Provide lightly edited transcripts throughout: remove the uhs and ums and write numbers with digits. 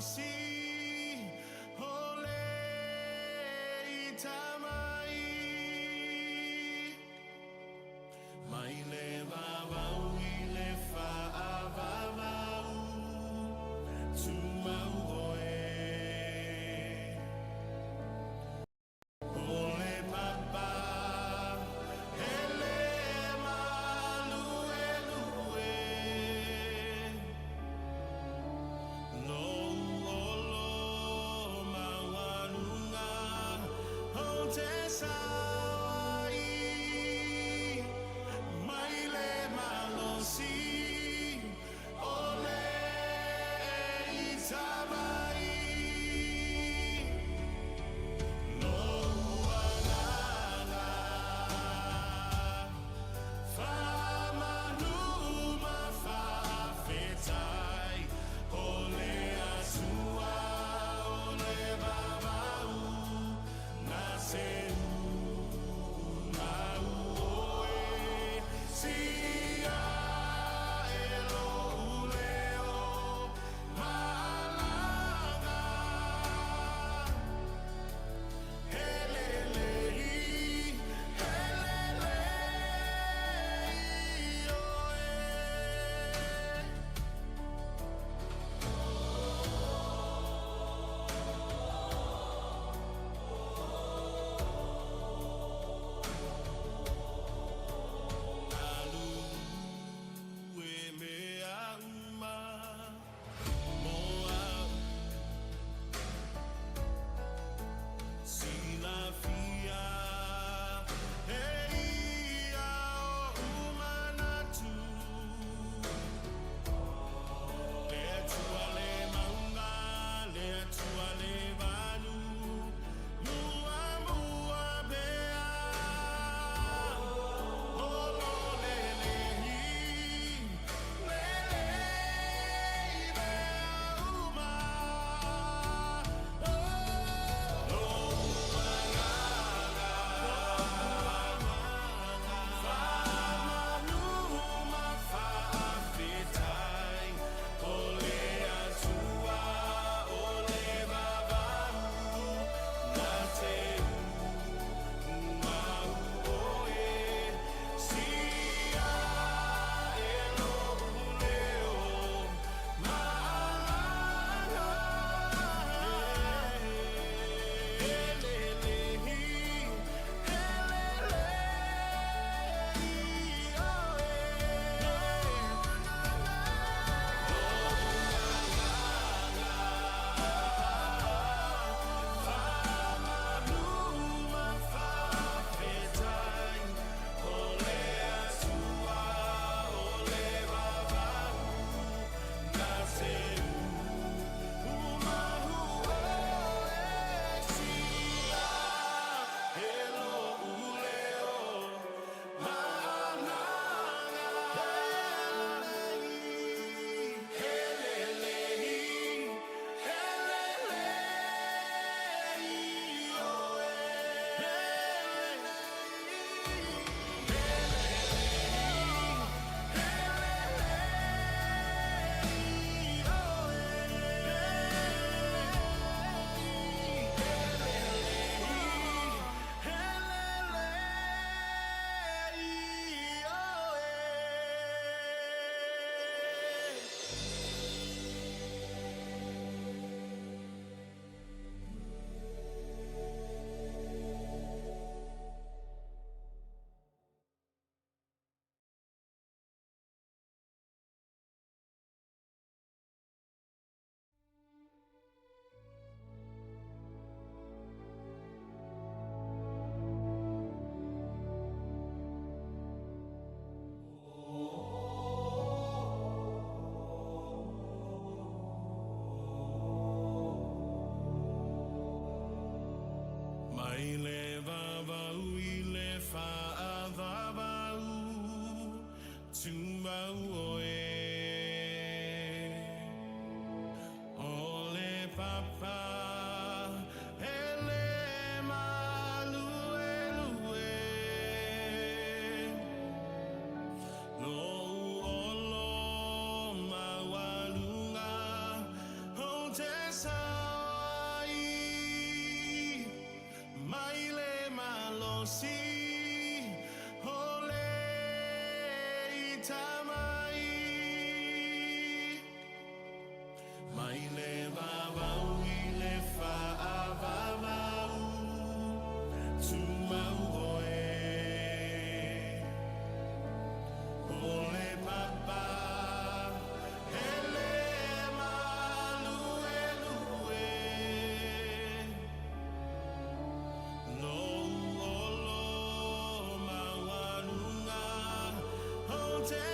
malosi o le tamai. Mai le vavau i le faavavau, tumau oe. O le papa e le maluelue, lou olo maualuga ou sao ai mai le malosi o le itamai. Mai le vavau i le faavavau, tumau oe. O le papa e le maluelue, Lou olo maualuga ou te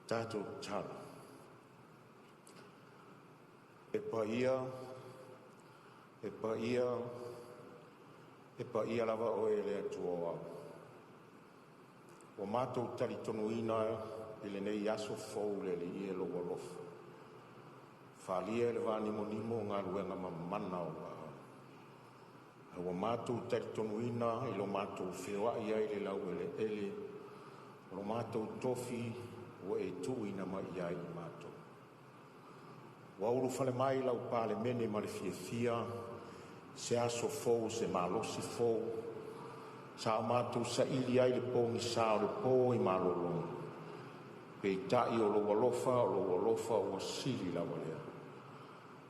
Tatou tatalo. E paia, e paia, e paia lava Oe le Atua o Au, ua matou talitonuina i lenei aso fou le Alii e i lou alofa, faalia i le vanimonimo galuega mamana a ou aao. Ae ua matou talitonuina i lo matou feoai ai i le laueleele o lo matou tofi ua e tuuina mai ia i matou. Ua ulufale mai lau Palemene ma le fiafia i se aso fou, o se malosi fou sa o matou saili ai le pogisa o le po i malologa, peitai o lou alofa, o lou alofa ua sili lava lea.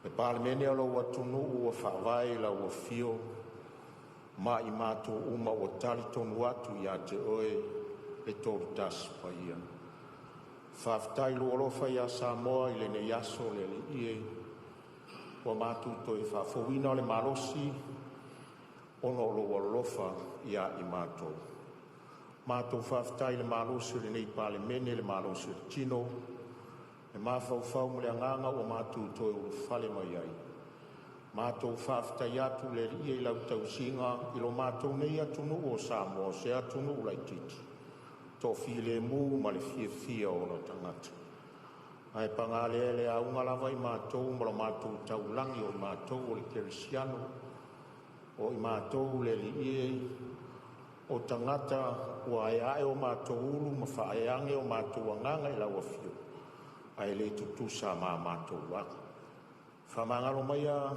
Le Palemene o lou atunuu ua faavae i lau afio ma i matou uma ua talitonu atu ia te oe le Tolotasi Paia. Faafetai i lou alofa ia Samoa i lenei aso le Alii e, ua matou toe faafouina le malosi ona o lou alofa ia i matou. Matou faafetai i le malosi o lenei Palemene, le malosi o le tino, le mafaufau ma le agaga ua matou toe ulufale mai ai. Matou faafetai atu le Alii i lau tausiga i lo matou nei atunuu o Samoa, o se atunuu laitiiti toafilemu ma le fiafia o ona tagata. Ae paga lea, e auga lava i matou ma lo matou taulagi, o matou o le kerisiano, o i matou le Alii e, o tagata ua aeae o matou ulu ma faaeaina o matou agaga i lau afio, ae le tutusa ma a matou aga. Faamagalo maia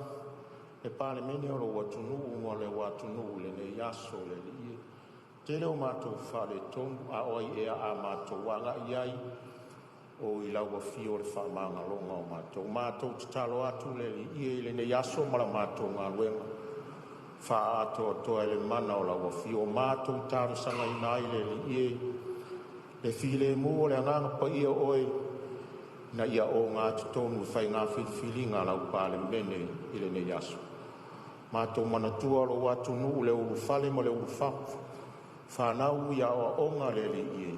le Palemene o lou atunuu ma lou atunuu i lenei aso le Alii e. Tele o matou faaletonu, a o ai ea a matou agai i ai o i lau afio le faamagaloga o matou. Matou tatalo atu le Alii e i lenei aso ma la matou galuega, faaatoatoa e le mana o lau Afio. Ua matou talosagaina ai le Alii e, le filemu o le Agaga Paia o Oe, ina ia ogatotonu i faiga filifiliga a lau Palemene i lenei aso. Matou manatua lou atunuu i le ulufale ma le ulufafo, fanau i aoaoga le Alii e,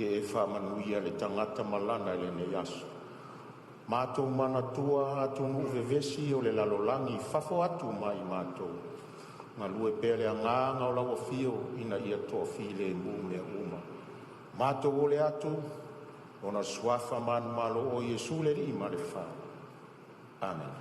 ia e faamanuia le tagata malama i lenei aso. Matou manatua atunuu vevesi o le lalolagi i fafo atu ma i matou, galue pea le agaga o lau afio ina ia toafilemu mea uma. Matou ole atu ona o le suafa manumalo o Iesu le Alii ma le Fa. Amene.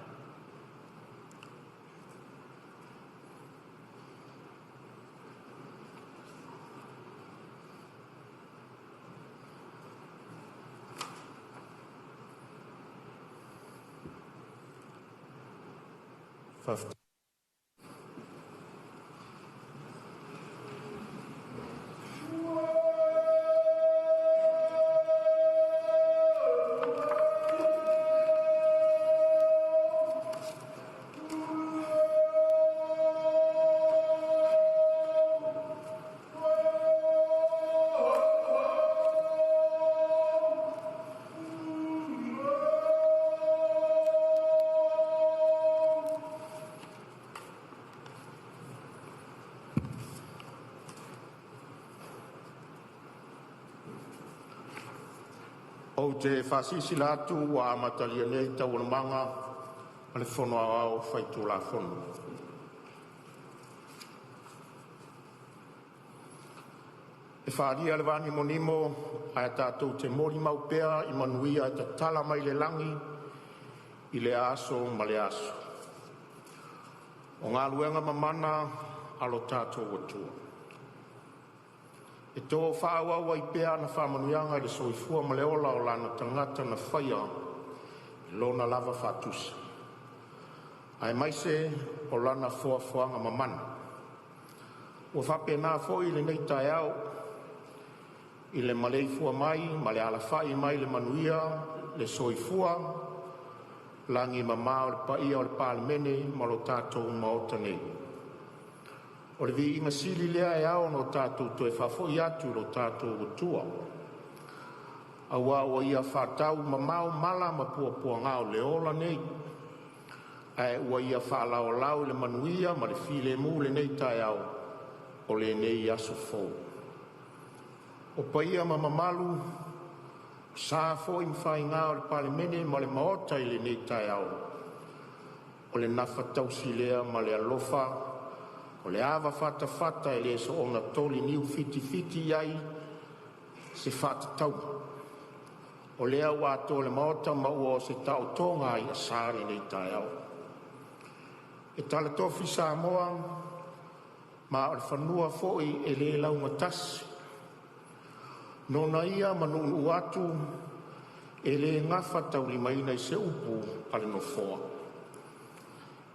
Ou te faasilasila atu ua amatalia nei Taualumaga a le Fono Aoao Faitulafono. E faaalia le vanimonimo ae tatou te molimau pea i manuia e tatala mai le lagi i lea aso ma lea aso. O galuega mamana a lo tatou Atua, e to faaauau ai pea ana faamanuiaga i le soifua ma le ola o Lana tagata na faia i Lona lava faatusa, aemaise o Lana foafoaga mamana. Ua faapena foi lenei taeao i le maleifua mai ma le alafai mai i le manuia le soifua lagi e mama o le paia o le Palemene ma lo tatou Maota nei. O le viiga sili lea e ao ona tatou toe faafoi atu i lo tatou Atua, aua ua Ia faataumamao mala ma puapuaga o le ola nei, ae ua Ia faalaolao i le manuia ma le filemu lenei taeao o lenei aso fou. O paia ma mamalu sa foi ma faiga o le Palemene ma le Maota i lenei taeao, o le gafataulimaina lea ma le alofa o le ava fatafata e le soona toli niu fitifiti i ai se faatatauga, o lea ua atoa i le Maota ma ua oo i se taotoga a i'asa lenei taeao. E talatofi Samoa ma o le fanua foi e le laugatasi. Nona ia ma nuunuu atu e le gafataulimaina i se upu a le Nofoa.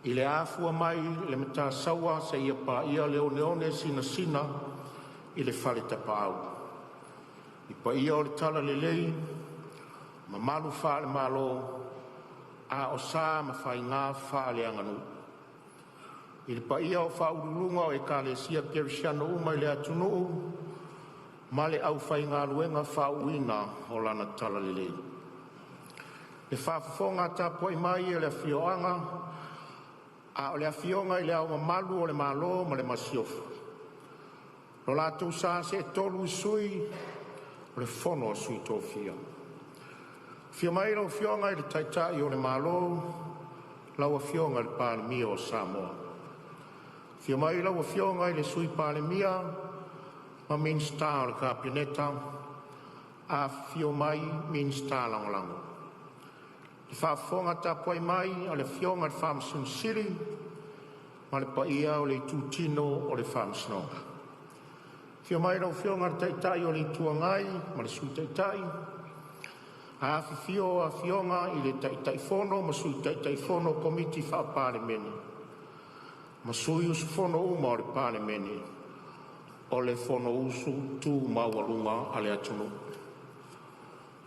I le afua mai le Matasaua seia paia le oneone sinasina i le Fale Tapaau, i paia o le Talalelei, mamalu faale-Malo, a o sa ma faiga faaleaganuu. I le paia o faauluuluga o Ekalesia Kerisiano uma i le atunuu ma le aufaigaluega faauuina o lana talalelei. Le faafofoga tapuai mai a le Afioga i Le Ao Mamalu o le Malo ma le Masiofo, lo latou sa seetolu i Sui o le Fono a Sui Tofia. Afio mai lau Afioga i le Taitai o le Malo, lau Afioga i le Palemia o Samoa. Afio mai lau Afioga i le Sui Palemia ma Minisita o le Kapeneta, afifio mai Minisita Lagolago. Le faafofoga tapuai mai a le Afioga i le Faamasino Sili ma le paia o le Itutino o le Faamasinoga. Afio mai lau Afioga i le Taitai o le Itu Agai ma le Sui Taitai, afifio Afioga i Taitaifono ma Sui Taitaifono o Komiti Faa-Palemene ma sui usufono uma o le Palemene o le Fonousu tu maualuga a le atunuu.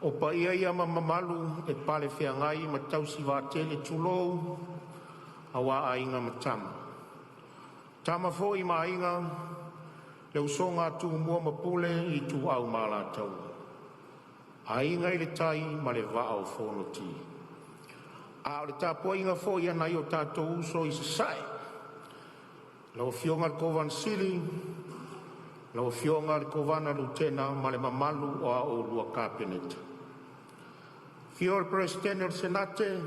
O paia ia ma mamalu e palefeagai ma tausi vaatele, tulou, aua Aiga ma Tama, o Tama foi ma Aiga, le usoga a Tumua ma Pule, Ituau ma Alataua, Aiga i le Tai ma le Vaa o Fonoti. A o le tapuaiga foi a nai o tatou uso i Sasae, lau Afioga i le Kovana Sili, lau Afioga i le Kovana Lutena ma le mamalu o a oulua Kapeneta. Afio le Peresetene o le Senate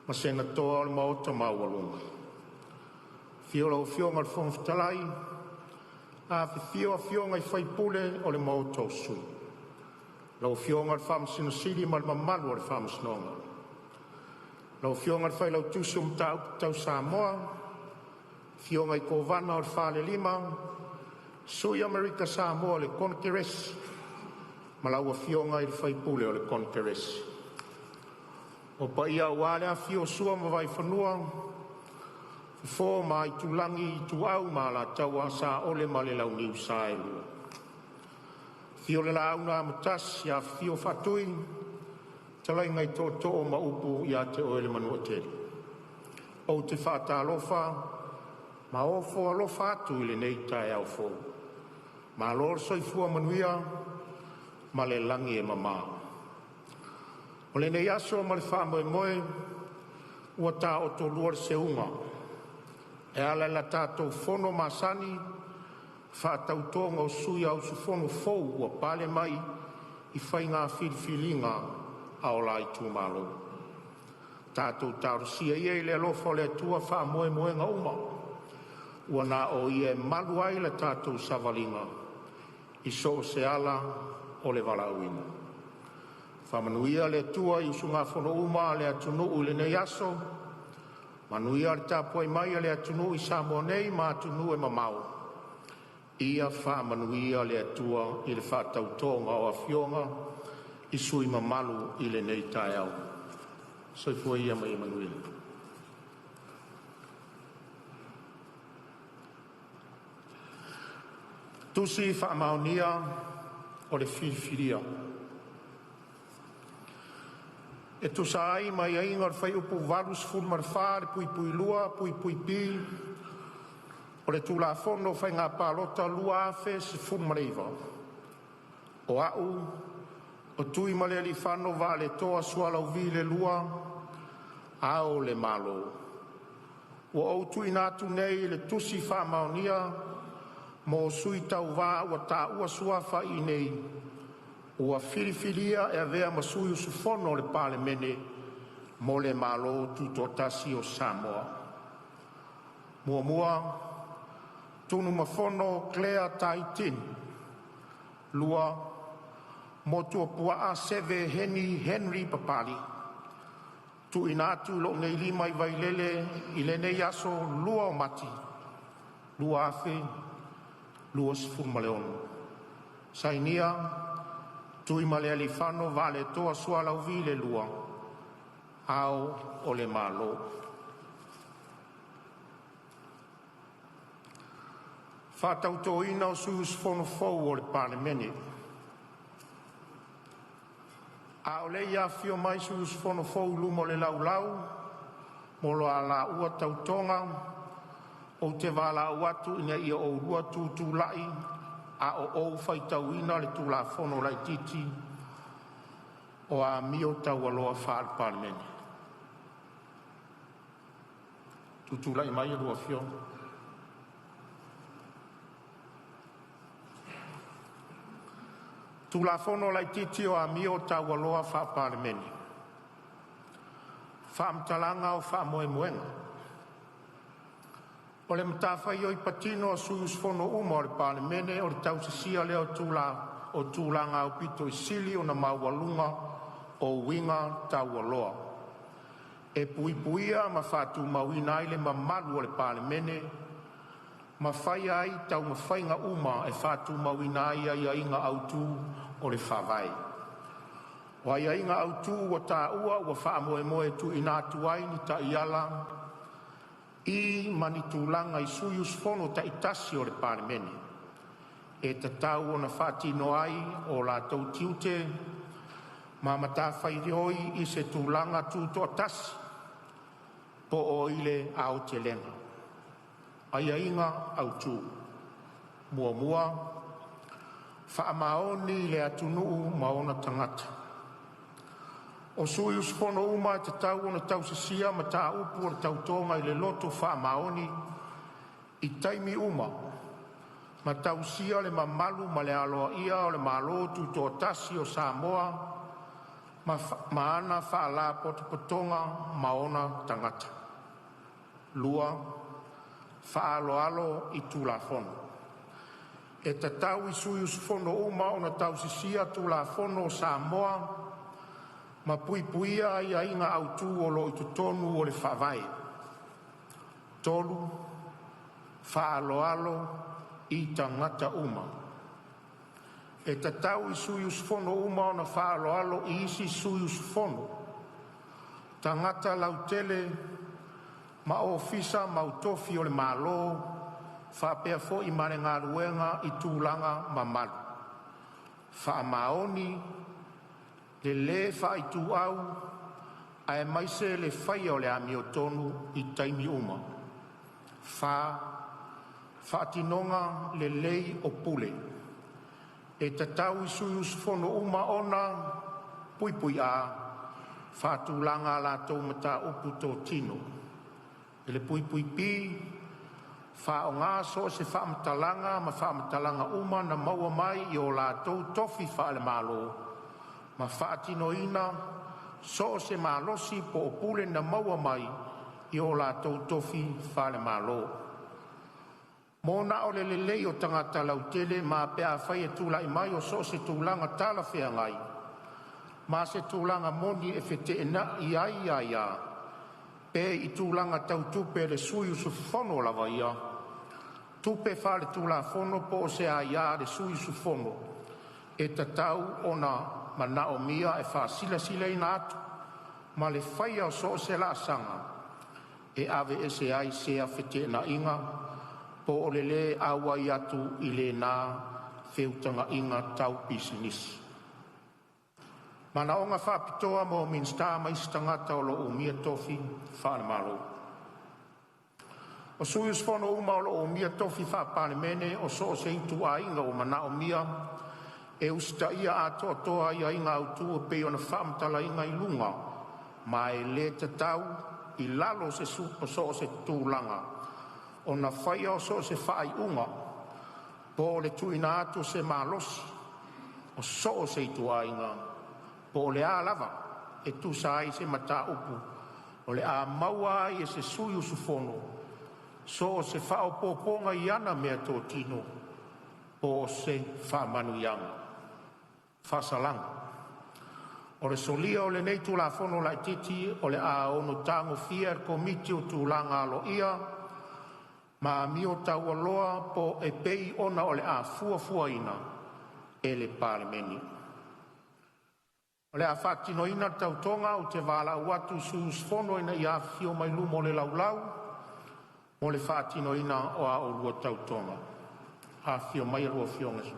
ma Senatoa o le Maota maualuga, afio lau Afioga i le Fofoga Fetalai, afifio afioga i faipule o le Maota o Sui, lau Afioga i le Faamasino Sili ma le mamalu o le Faamasinoga. Lau Afioga i le Failautusi o Mataupu Tau Samoa, afioga i Kovana o le Falelima, Sui o Amerika Samoa i le Konekeresi ma lau afioga i le faipule o le Konekeresi. O paia aua le afifio o Sua ma Vaifanua, Fofo ma Aitulagi, Ituau ma Alataua, Saole ma le Launiu Saelua. Afio le Laau na Amotasi, afifio Faatui, fetalaiga i Tootoo ma upu ia te oe le Manuatele. Ou te faatalofa ma ofo alofa atu i lenei taeao fou. Malo le soifua manuia ma le lagi e mama. O lenei aso ma le faamoemoe ua taotolua le seuga e ala i la tatou fono masani, faatautoga o sui usufono fou ua pale mai i faiga filifiliga a o la itumalo. Tatou talosia ia i le alofa o le Atua faamoemoega uma ua na o Ia e malu ai la tatou savaliga i so o se ala o le valaauina. Faamanuia le Atua i usugafono uma a le atunuu i lenei aso, manuia le tapuai mai a le atunuu i Samoa nei ma atunuu e mamao. Ia faamanuia le Atua i le faatautoga o afioga i sui usufono mamalu i lenei taeao. Soifua ia ma ia manuia. Tusi Faamaonia o le Filifilia. E tusa ai ma aiaiga o le Fuaiupu 84(2)(b) o le Tulafono o Faiga Palota 2019, o Au, LUTUIMALEALIIFANO VAALETOA Sualauvi II, Ao o Le Malo, ua ou tuuina atu nei le Tusi Faamaonia mo Sui Tauva ua taua suafa iinei ua filifilia e avea ma sui usufono o le Palemene o le Malo Tutoatasi o Samoa: 1. Tunumafono Claire Tai Tin. 2. Motuopuaa Seve Heni Henry Papali. TUUINA ATU i lou nei Lima i Vailele i lenei aso 2 o Mati 2026. Sainia: Tuimalealiifano Vaaletoa Sualauvi II, Ao o le Malo. Faatautoina o Sui Usufono Fou o le Palemene. A o le i afifio mai sui usufono fou i luma o le Laulau mo a laua Tautoga, ou te valaau atu ina ia oulua tutulai a o ou faitauina le Tulafono Laitiiti o Amio Taualoa Faale-Palemene. Tutulai mai a oulua afioga. TULAFONO LAITITI O Amio Taualoa Faa-Palemene. Faamatalaga o Faamoemoega. O le matafaioi patino a sui usufono uma o le Palemene o le tausisia lea o tulaga aupito sili ona maualuga o uiga taualoa e puipuia ma faatumauina ai le mamalu o le Palemene, ma faia ai taumafaiga uma e faatumauina ai aiaiga autu o le Faavae. O aiaiga autu ua taua ua faamoemoe e tuuina atu ai ni taiala i ma ni tulaga i sui usufono taitasi o le Palemene e tatau ona faatino ai o latou tiute ma matafaioi i se tulaga tutoatasi po o i le aotelega. Aiaiga Autu 1. Faamaoni i le atunuu ma ona tagata. O sui usufono uma e tatau ona tausisia mataupu o le Tautoga i le loto faamaoni i taimi uma ma tausia le mamalu ma le aloaia o le Malo Tutoatasi o Samoa ma ana Faalapotopotoga ma ona tagata. 2. Faaaloalo i Tulafono. E tatau i sui usufono uma ona tausisia Tulafono o Samoa ma puipuia aiaiga autu o lo o i totonu o le Faavae. 3. Faaaloalo i tagata uma. E tatau i sui usufono uma ona faaaloalo i isi sui usufono, tagata lautele ma ofisa ma tofi o le Malo, faapea foi ma le galuega i tulaga mamalu. Faamaoni, le le faaituau aemaise le faia o le amiotonu i taimi uma. 4. Faatinoga lelei o pule. E tatau i sui usufono uma ona: A. Faatulaga a latou mataupu totino. B. Faaaoga so o se faamatalaga ma faamatalaga uma na maua mai i o latou tofi faale-Malo, ma faatinoina so o se malosi po o pule na maua mai i o latou tofi faale-Malo, mo na o le lelei o tagata lautele ma pe afai e tulai mai so o se tulaga talafeagai ma se tulaga moni e feteenai ai aia, pe i tulaga tau tupe a le sui usufono lava ia, tupe faaletulafono po o se aia a le sui usufono e tatau ona manaomia e faasilasila atu ma le faia o so o se laasaga e aveese ai sea feteenaiga po o le le auai atu i lena feutagaiga tau pisinisi. Manaoga Faapitoa mo Minisita ma isi Tagata o lo o Umia Tofi Faale-Malo. O sui usufono uma o lo o umia tofi faa-Palemene o so o se ituaiga ua manaomia e usitaia atoatoa aiaiga autu e pei ona faamatalaina i luga, ma e le tatau, i lalo o so o se tulaga, ona faia so o se faaiuga po o le tuuina atu o se malosi o so o se ituaiga po o le a lava, e tusa ai ma se mataupu o le a maua ai e se sui usufono so o se faaopoopoga i ana meatotino po o se faamanuiaga. Faasalaga: O le solia o lenei Tulafono Laitiiti o le a ono tagofia e le Komiti o Tulaga Aloaia ma Amio Taualoa e pei ona o le a fuafuaina e le Palemene. O le a faatinoina le tautoga, ou te valaau atu i sui usufono ina ia afifio mai luma o le laulau mo le faatinoina o a oulua tautoga. Afifio mai a oulua afioga e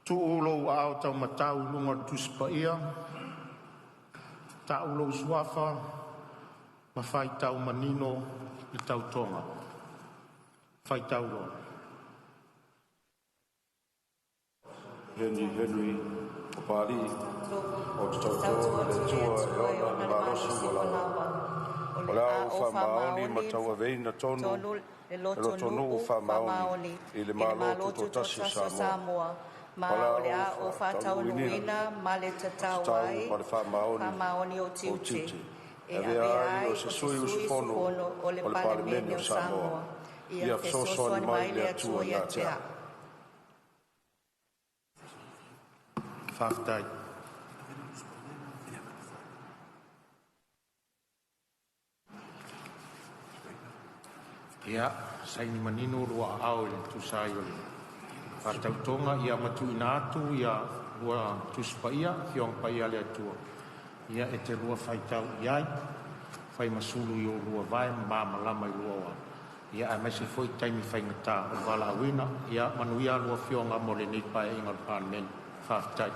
Tuu lou Aao taumatau i luga o le Tusi Paia, tau lou Suafa ma faitau manino le tautoga. Faitau loa. Heni Henry Papali'i, ou te tauto i le Atua e ona le malosi ua lava, o le a ou faamaoni ma tauaveina tonu le lotonuu faamaoni i le Malo Tutoatasi o Samoa, ma o le a ou faataunuuina ma le tatau ma le faamaoni ou tiute e avea ai o se sui usufono o le Palemene o Samoa. Ia fesoasoani mai le Atua ia te a'u. Faafetai. Ia, saini manino lua aao e tusa ai o le faatautoga ma tuuina atu ia lua Tusi Paia, Afioaga Paia a le Atua, ia e te lua faitau i ai, fai ma sulu i o oulua vae ma malamalama i lua ola, aemaise foi taimi faigata o le valaauina. Ia manuia a oulua afioga mo lenei Paeaiga o le Palemene. Faafetai.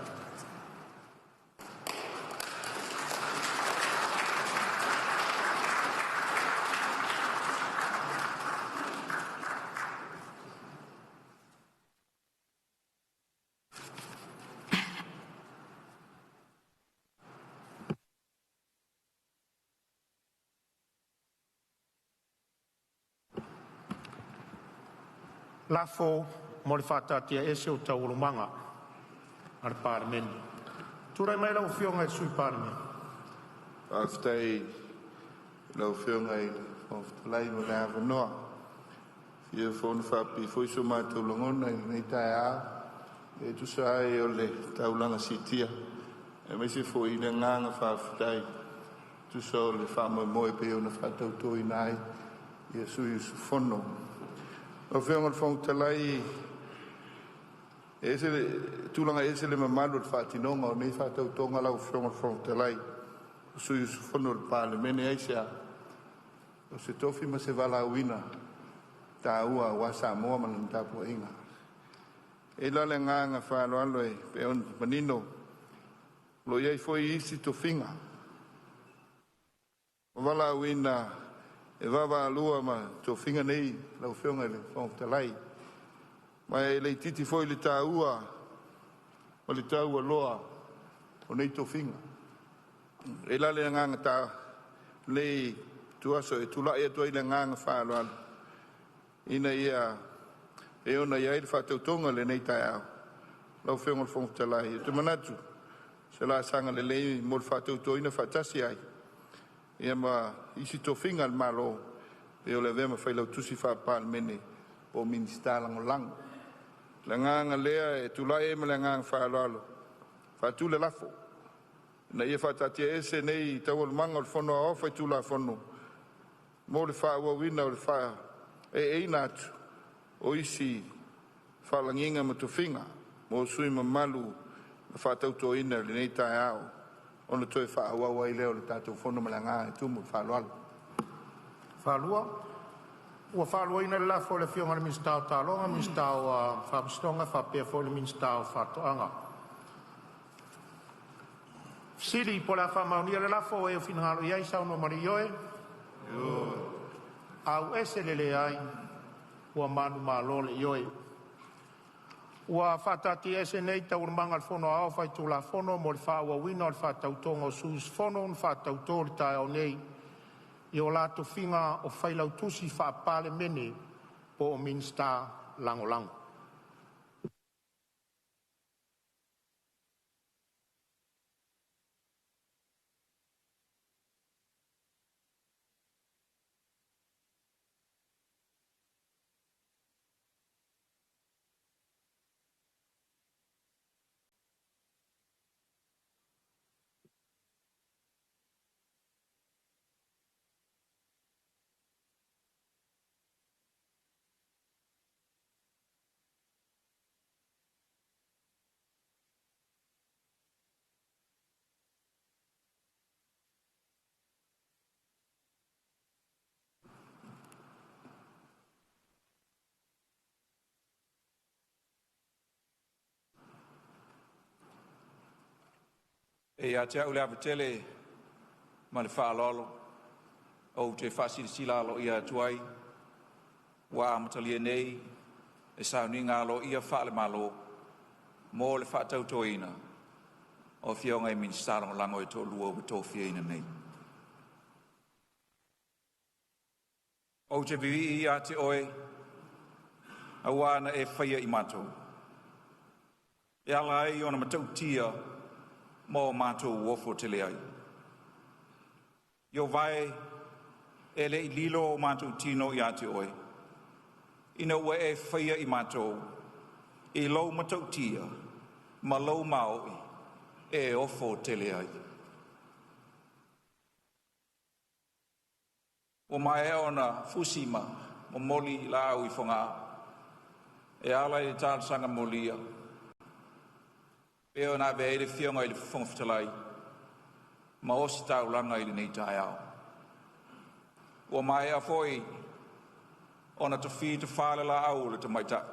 Lafo mo le faataatiaese o Taualumaga a le Palemene. Tulai mai lau Afioga i le Sui Palemia. Faafetai i lau Afioga i le Fofoga Fetalai mo le avanoa. E fia fonofaapipii foi so matou lagona i lenei taeao e tusa ai o le taulaga siitia aemaise foi le agaga faafetai e tusa o le faamoemoe e pei ona faatautoina ai ia sui usufono. Lau Afioga i le Fofoga Fetalai, e ese le tulaga e ese le mamalu o le faatinoga o nei faatautoga lau Afioga i le Fofoga Fetalai, o sui usufono o le Palemene. Aisea? O se tofi ma se valaauina taua aua Samoa ma lana tapuaiga. E i ai la le agaga faaaloalo e pei ona manino o lo o i ai foi isi tofiga ua valaauina e vaavaalua ma tofiga nei lau Afioga i le Fofoga Fetalai, ma e le itiiti foi le taua ma le taualoa o nei tofiga. E i ai la le agaga i lenei ituaso e tulai atu ai i le agaga faaaloalo ina ia pei ona i ai le faatautoga i lenei taeao. Lau Afioga i le Fofoga Fetalai, ou te manatu o se laasaga lelei mo le faatautoina faatasi ai ma isi tofiga a le Malo e pei o le avea ma Failautusi Faa-Palemene po o Minisita Lagolago. O le agaga lea e tulai ai ma le agaga faaaloalo e faatu le lafo, Ina ia faataatiaese nei Taualumaga o le Fono Aoao Faitulafono mo le faaauauina o le faavaeina atu o isi faalagiga ma tofiga mo sui usufono mamalu na faatautoina i lenei taeao, ona toe faaauau ai lea o le tatou Fono. Ma le agaga e tumu i le faaaloalo. Ua faaluaina le lafo a le Afioga i le Minisita o Taaloga, Minisita o Faamasinoga faapea foi le Minisita o Faatoaga. Po o le a faamaonia le lafo, e finagalo i ai saunoa ma le ioe. 0, faitau 5. Ua faataatiaese nei Taualumaga a le Fono Aoao Faitulafono mo le faaauauina o le faatautoga o sui usufono na faatauto i le taeao nei i o la tofiga o Failautusi Faa-Palemene po o Minisita Lagolago. E ia te au le ava tele ma le faaaloalo ou te faasilasila aloaia atu ai, ua amatalia nei le Sauniga Aloaia Faale-Malo mo le faatautoina o Afioga i Minisita Lagolago e toalua ua tofiaina nei. Ou te vivii ia te Oe aua na e faia i matou e ala ai ona matautia ma o matou ofo tele ai. Ieova e, e le i lilo o matou tino ia te Oe, ina ua e faia i matou i lou matautia ma lou mao'i e ofo tele ai. Ua maea ona fusi ma momoli laau i Fogaa e ala i le talosaga molia e pei ona avea ai le Afioga i le Fofoga Fetalai ma ositaulaga i lenei taeao. Ua maea foi ona tofi tofa le laau o le Tamaitai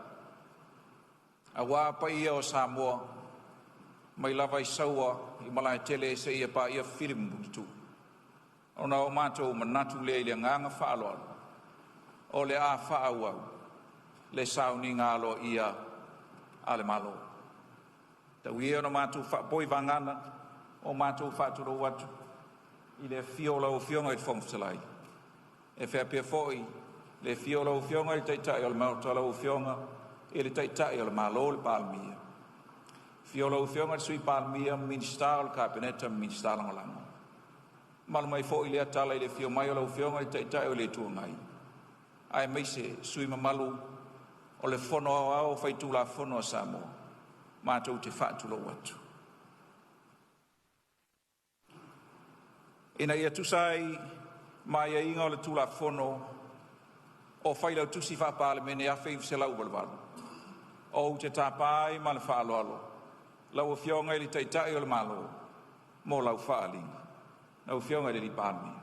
aua paia o Samoa mai lava i Saua i Malaetele seia paia Fili ma Puletuu. Ona o matou manatu lea i le agaga faaaloalo, o le a faaauau le sauniga aloaia a le Malo. Tau ia ina matou faapoi vagana ua matou faatulou atu i le afio o lau Afioga i le Fofoga Fetalai, e faapea foi le afio o lau Afioga i le Taitai o le Maota, lau Afioga i le Taitai o le Malo le Palemia, afio lau Afioga i le Sui Palemia ma Minisita o le Kapeneta ma Minisita Lagolago. Mamalu mai foi lea tala i le afio mai o lau Afioga i le Taitai o le Itu Agai, aemaise sui usufono mamalu o le Fono Aoao Faitulafono a Samoa. Matou te faatulou atu. Ina ia tusa ai ma aiaiga o le Tulafono o Failautusi Faa-Palemene 1988, ou te tapa ai ma le faaaloalo lau Afioga i le Taitai o le Malo mo lau faaaliga. Lau Afioga i le Palemia.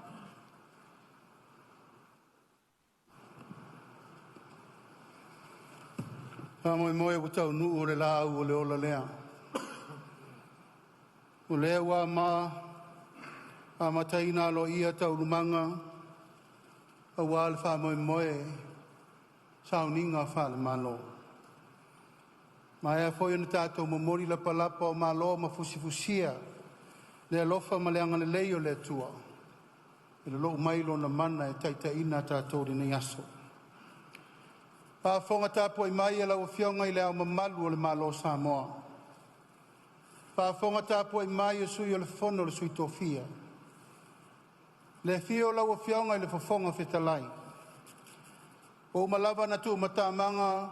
Faamoemoe ua taunuu le laau o le ola lea. O lea ua amataina aloaia taualumaga aua le faamoemoe sauniga faale-Malo. Ua maea foi ona tatou momoli lapalapa o malo ma fusifusia le alofa ma le agalelei o le Atua e lolou mai lona mana e taitaiina tatou i lenei aso. Faafofoga tapuai mai a lau Afioga i Le Ao Mamalu o le Malo o Samoa, faafofoga tapuai mai le Sui o le Fono a Sui Tofia, le afio o lau Afioga i le Fofoga Fetalai, ua uma lava ona tuumatamaga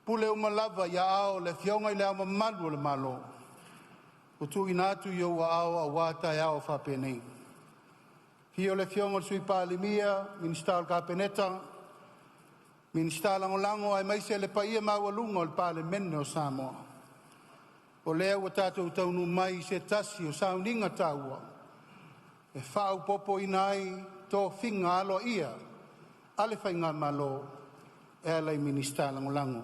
pule uma lava i aao o le Afioga i Le Ao Mamalu o le Malo ua tuuina atu i ou aao aua taeao faapenei. Afio le Afioga i le Sui Palemia, Minisita o le Kapeneta, Minisita Lagolago aemaise le paia maualuga o le Palemene o Samoa. O lea ua tatou taunuu mai i se tasi o sauniga taua e faaopoopoina ai tofiga aloaia a le Faigamalo e ala i Minisita Lagolago.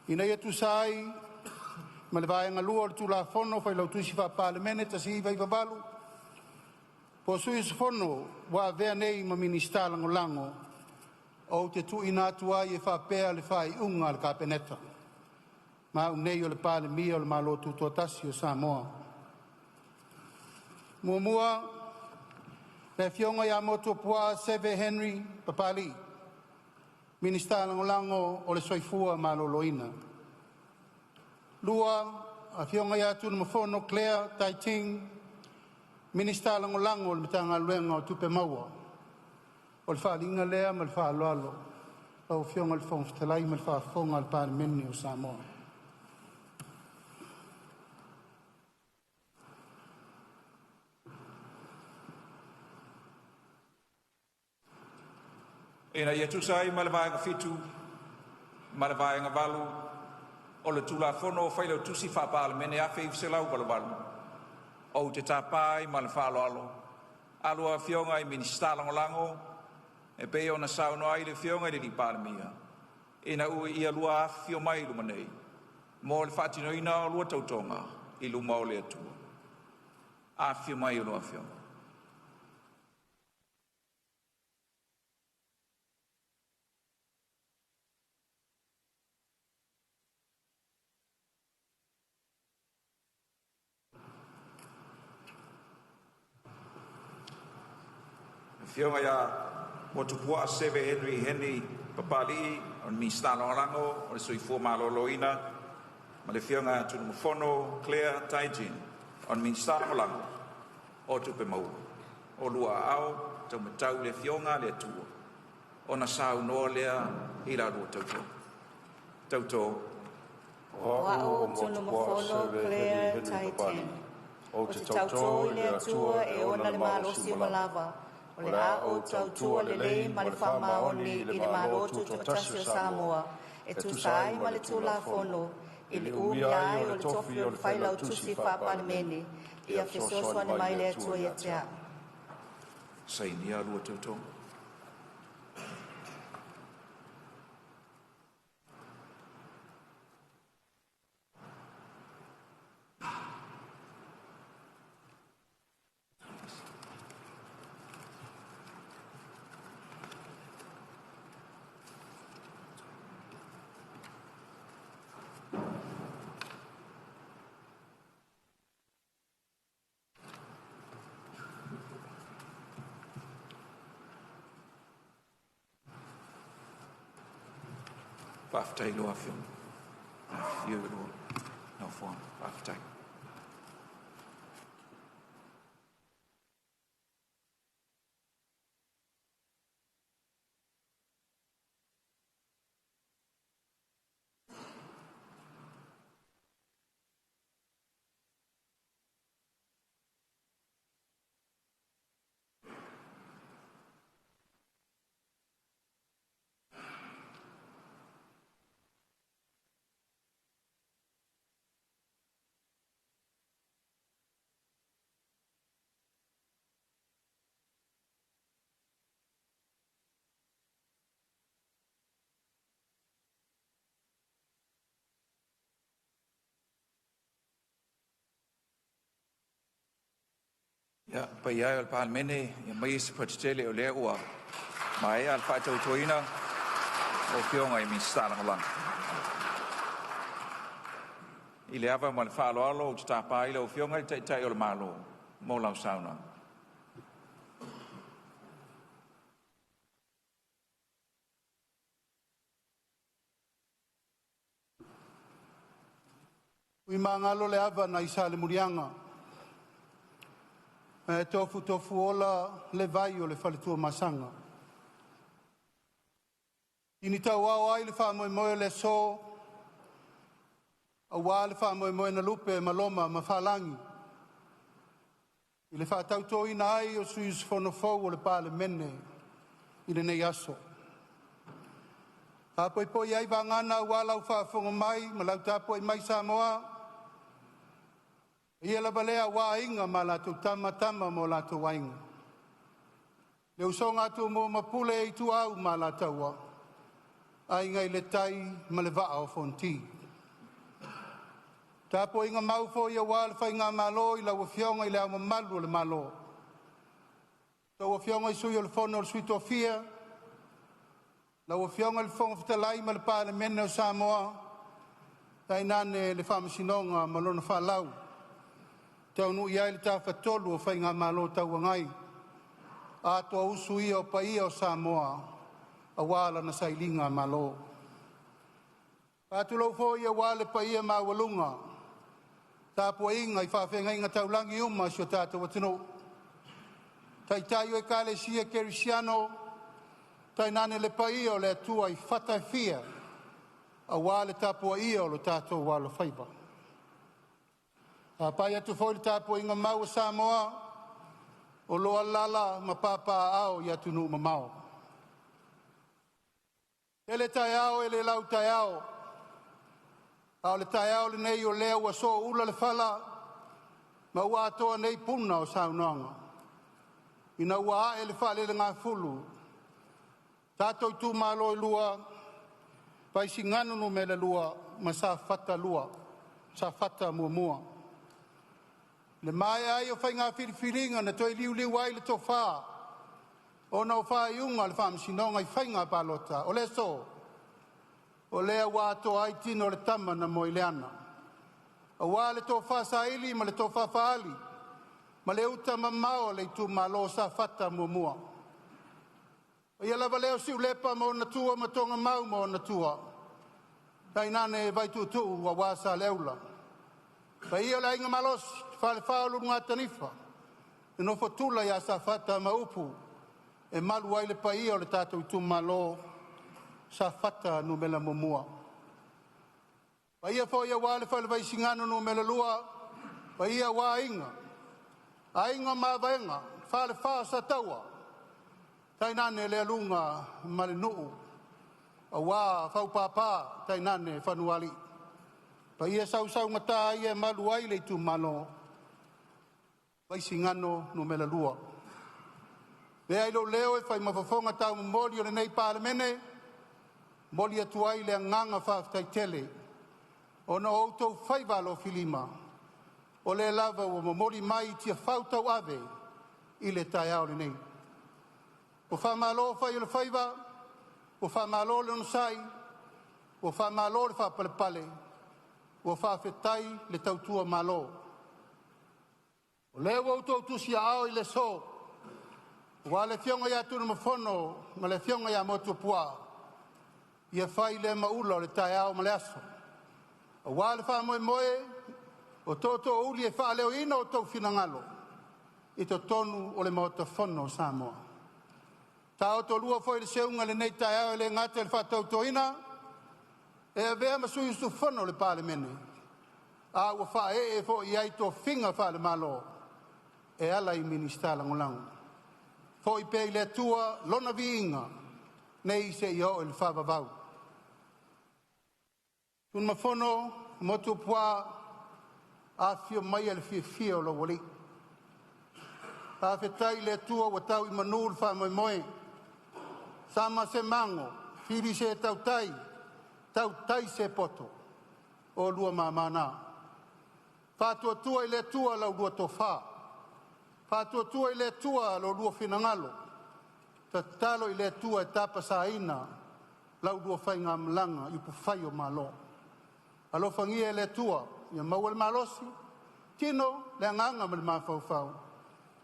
Ina ia tusa ai ma le Vaega 2 o le Tulafono o Failautusi Faa-Palemene 1998, Po sui usufono ua avea nei ma Minisita Lagolago, ou te tuuina atu ai e faapea le faaiuga a le Kapeneta. Ma au nei o le Palemia o le Malo Tutoatasi o Samoa. 1. Le Afioga MOTUAPUAA Seve Henry Papali'i, Minisita Lagolago o le Soifua Maloloina. 2. Afioga TUNUMAFONO Claire Tai Ting, Minisita Lagolago o le Matagaluega o Tupe Maua. O le faaaliga lea ma le faaaloalo lau Afioga i le Fofoga Fetalai ma le faafofoga a le Palemene o Samoa. Ina ia tusa ai ma le Vaega 7 ma le Vaega 8 o le Tulafono o Failautusi Faa-Palemene 1988, ou te tapa ai ma le faaaloalo a lua Afioga i Minisita Lagolago e pei ona saunoa ai le Afioga i le Palemia, ina ia oulua afifio mai i luma nei mo le faatinoina o lua tautoga i luma o le Atua. Afifio mai a oulua Afioga. Afioga ia Motuopuaa Seve Henry Henry Papali'i o le Minisita Lagolago o le Soifua Maloloina ma le Afioga Tunumafono Claire Tai Ting o le Minisita Lagolago o Tupe Maua. O oulua aao taumatau i le Afioga a le Atua ona saunoa lea i la lua tautoga. Tautō. O O au a'u o Motuopuaa Tunumafono Seve Henry Claire Henry Taitini, Papali'i, ou ou te te tautō tautō i i le le Atua Atua e e ona ona le le malosi malosi uma uma lava, lava, o o le le a a ou ou tautua tautua lelei lelei ma ma le le faamaoni faamaoni i le i le Malo Malo Tutoatasi Tutoatasi o o Samoa, Samoa, e e tusa tusa ai ai ma ma le le Tulafono, Tulafono, i i le le umia umia ai o ai le o le tofi tofi o o le le Failautusi Failautusi Faa-Palemene. Faa-Palemene, Ia ia fesoasoani fesoasoani mai mai le le Atua Atua ia ia te te au. a'u. Sainia lua tautoga. Faafetai i lua afioga. Afifio i lua nofoaga. Faafetai. Ia, paia e o le Palemene, ia maia se poto tele o lea ua maea le faatautoina o Afioga i Minisita Lagolago. I le ava ma le faaaloalo ou te tapa ai lau Afioga i le Taitai o le Malo mo lau saunoaga. Ui magalo le ava nai Salemuliaga, ae tofutofuola le vai o le faletuamasaga. I tauao ai le faamoemoe o le aso, aua le faamoemoe na lupe e maloma ma faalagi i le faatautoina ai o sui usufono fou o le Palemene i lenei aso. Faapoipoi ai vagana aua lau faafofoga mai ma lau tapuai mai Samoa, o paia lava lea aua Aiga ma latou Tama, Tama ma o latou Aiga, le usoga a Tumua ma Pule, Ituau ma Alataua, Aiga i le Tai ma le Vaa o Fonoti. Tapuaiga mau foi aua le Faigamalo i lau Afioga i Le Ao Mamalu o le Malo, Tou Afioga i Sui o le Fono o Sui Tofia, lau Afioga i le Fofoga Fetalai ma le Palemene o Samoa, tainane le Faamasinoga ma lona faalau, taunuu i ai le Tafatolu o Faigamalo Tauagai, atoa usu ia o paia o Samoa aua lana sailigamalo. E faatulou foi aua le paia maualuga tapuaiga i faafeagaiga taulagi uma a si o tatou atunuu, taitai o ekalesia kerisiano, tainane le paia o le Atua i fata e fia aua le tapuaia o lo tatou alofaiva. E faapai atu foi i le tapuaiga mau a Samoa o lo o alaala ma papaaao i atunuu mamao. E taeao e le lau taeao, a o le taeao lenei o lea ua sooula le fala ma ua atoa nei puna o saunoaga ina ua ae le faalelegafulu tatou itumalo e lua, Vaisigano Nu.2 ma Safata 2, Safata 1. I le maea ai o faiga filifiliga na toe liuliu ai le tofa ona o faaiuga a le Faamasinoga i Faiga Palota. O le aso, o lea ua atoa ai tino o le tama na moe i le ana, aua le tofa saili ma le tofa faaali ma le uta mamao a le itumalo o Safata 1. O paia lava lea o Siulepa ma ona tua ma Togamau ma ona tua, tainane Vaituutuu aua Saleaula, paia o le Aiga Malosi, Falefa o le Ulugatanifa, le nofo a tula ia Safata ma upu e malu ai le paia o le tatou itumalo Safata 1. Paia foi aua le Fale Vaisigano Nu.2, paia aua Aiga, Aiga o Mavaega, Falefa o Sataua, tainane le aluga ma le nuu aua Faupapa tainane Fanualii. Paia sausaugata ia e malu ai le itumalo Vaisigano Nu.2. Avea ai lou leo e fai ma fofoga taumomoli o lenei Palemene, momoli atu ai le agaga faafetai tele ona o outou faiva alofilima o lea lava ua momoli mai i tiafau tauave i le taeao lenei. Ua faamalo fai o le faiva, ua faamalo le onosai, ua faamalo le faapalepale, ua faafetai le tautua malo. O lea ua outou tusiaao i le aso, aua le afioga ia Tunumafono ma le afioga ia Motuopuaa, ia fai lea maula o le taeao ma le aso, aua le faamoemoe o tootoouli e faaleoina outou finagalo i totonu o le Maota Fono o Samoa. Taotolua foi le seuga i lenei taeao e le gata i le faatautoina e avea ma sui usufono o le Palemene, a ua faaee foi i ai tofiga faale-Malo e ala i Minisita Lagolago. Foi pea i le Atua Lona viiga nei seia oo i le faavavau. Tunumafono Motuopuaa, afifio maia le fiafia o lou alii. Faafetai i le Atua ua tau i manu le faamoemoe, sama se mago, fili se tautai, tautai se poto, o oulua mama na. Faatuatua i le Atua la ulua tofa, faatuatua i le Atua lo oulua finagalo, tatalo i le Atua e tapasaina la ulua faigamalaga i upufai o Malo. Alofagia e le Atua ia maua le malosi, tino le agaga ma le mafaufau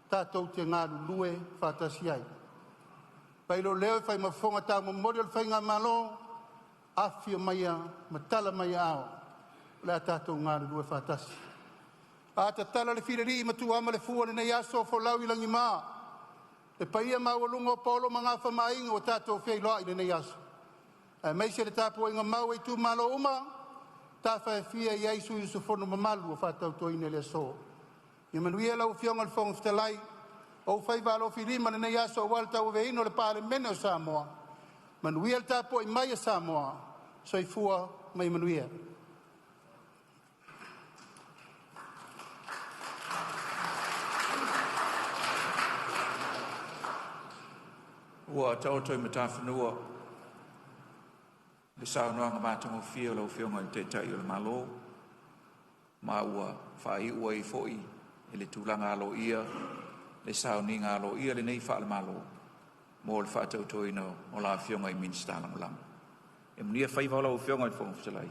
tatou te galulue faatasi ai. Fai lou leo e fai ma fofoga taumomoli o le Faigamalo, afifio maia ma tala mai aao, o le a tatou galulue faatasi. A tatala le filialii ma tuuama le fua i lenei aso, folau i lagima le paia maualuga o paolo ma gafa ma aiga ua tatou feiloai i lenei aso, aemaise le tapuaiga mau a itumalo uma, tafa e fia i ai sui usufono mamalu o faatautoina i le aso. Ia manuia lau Afioga i le Fofoga Fetalai, o ou faiva alofilima i lenei aso aua le tauaveina o le Palemene o Samoa. Manuia le tapuai mai a Samoa. Soifua ma ia manuia. Ua taoto i matafanua le saunoaga matagofie a lau Afioga i le Taitai o le Malo, ma ua faaiu ai foi i le tulaga aloaia le sauniga aloaia lenei faale-Malo mo le faatautoina o la Afioga i Minisita Lagolago. Ia manuia faiva o lau Afioga i le Fofoga Fetalai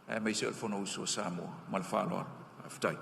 aemaise o le Fonousu a Samoa. Ma le faaaloalo, faafetai.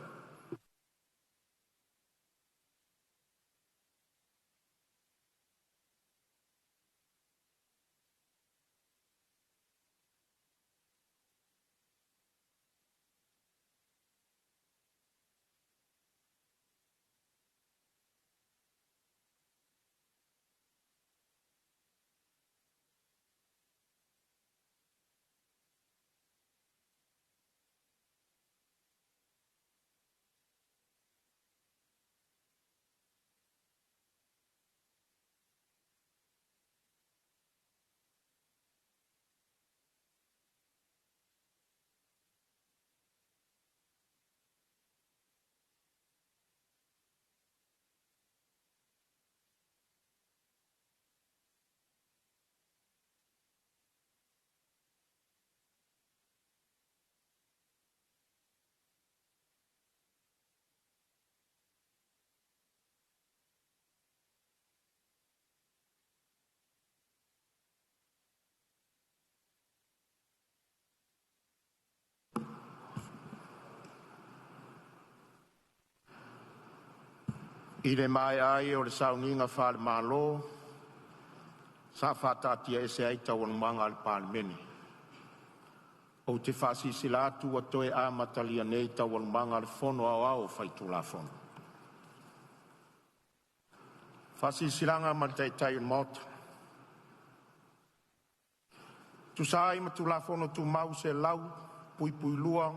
I le maea ai o le Sauniga Faale-Malo, sa faataatiaese ai Taualumaga a le Palemene. Ou te faasilasila atu ua toe amatalia nei Taualumaga a le Fono Aoao Faitulafono. Faasilasilaga a le Taitai o le Maota. E tusa ai ma Tulafono Tumau 100(2),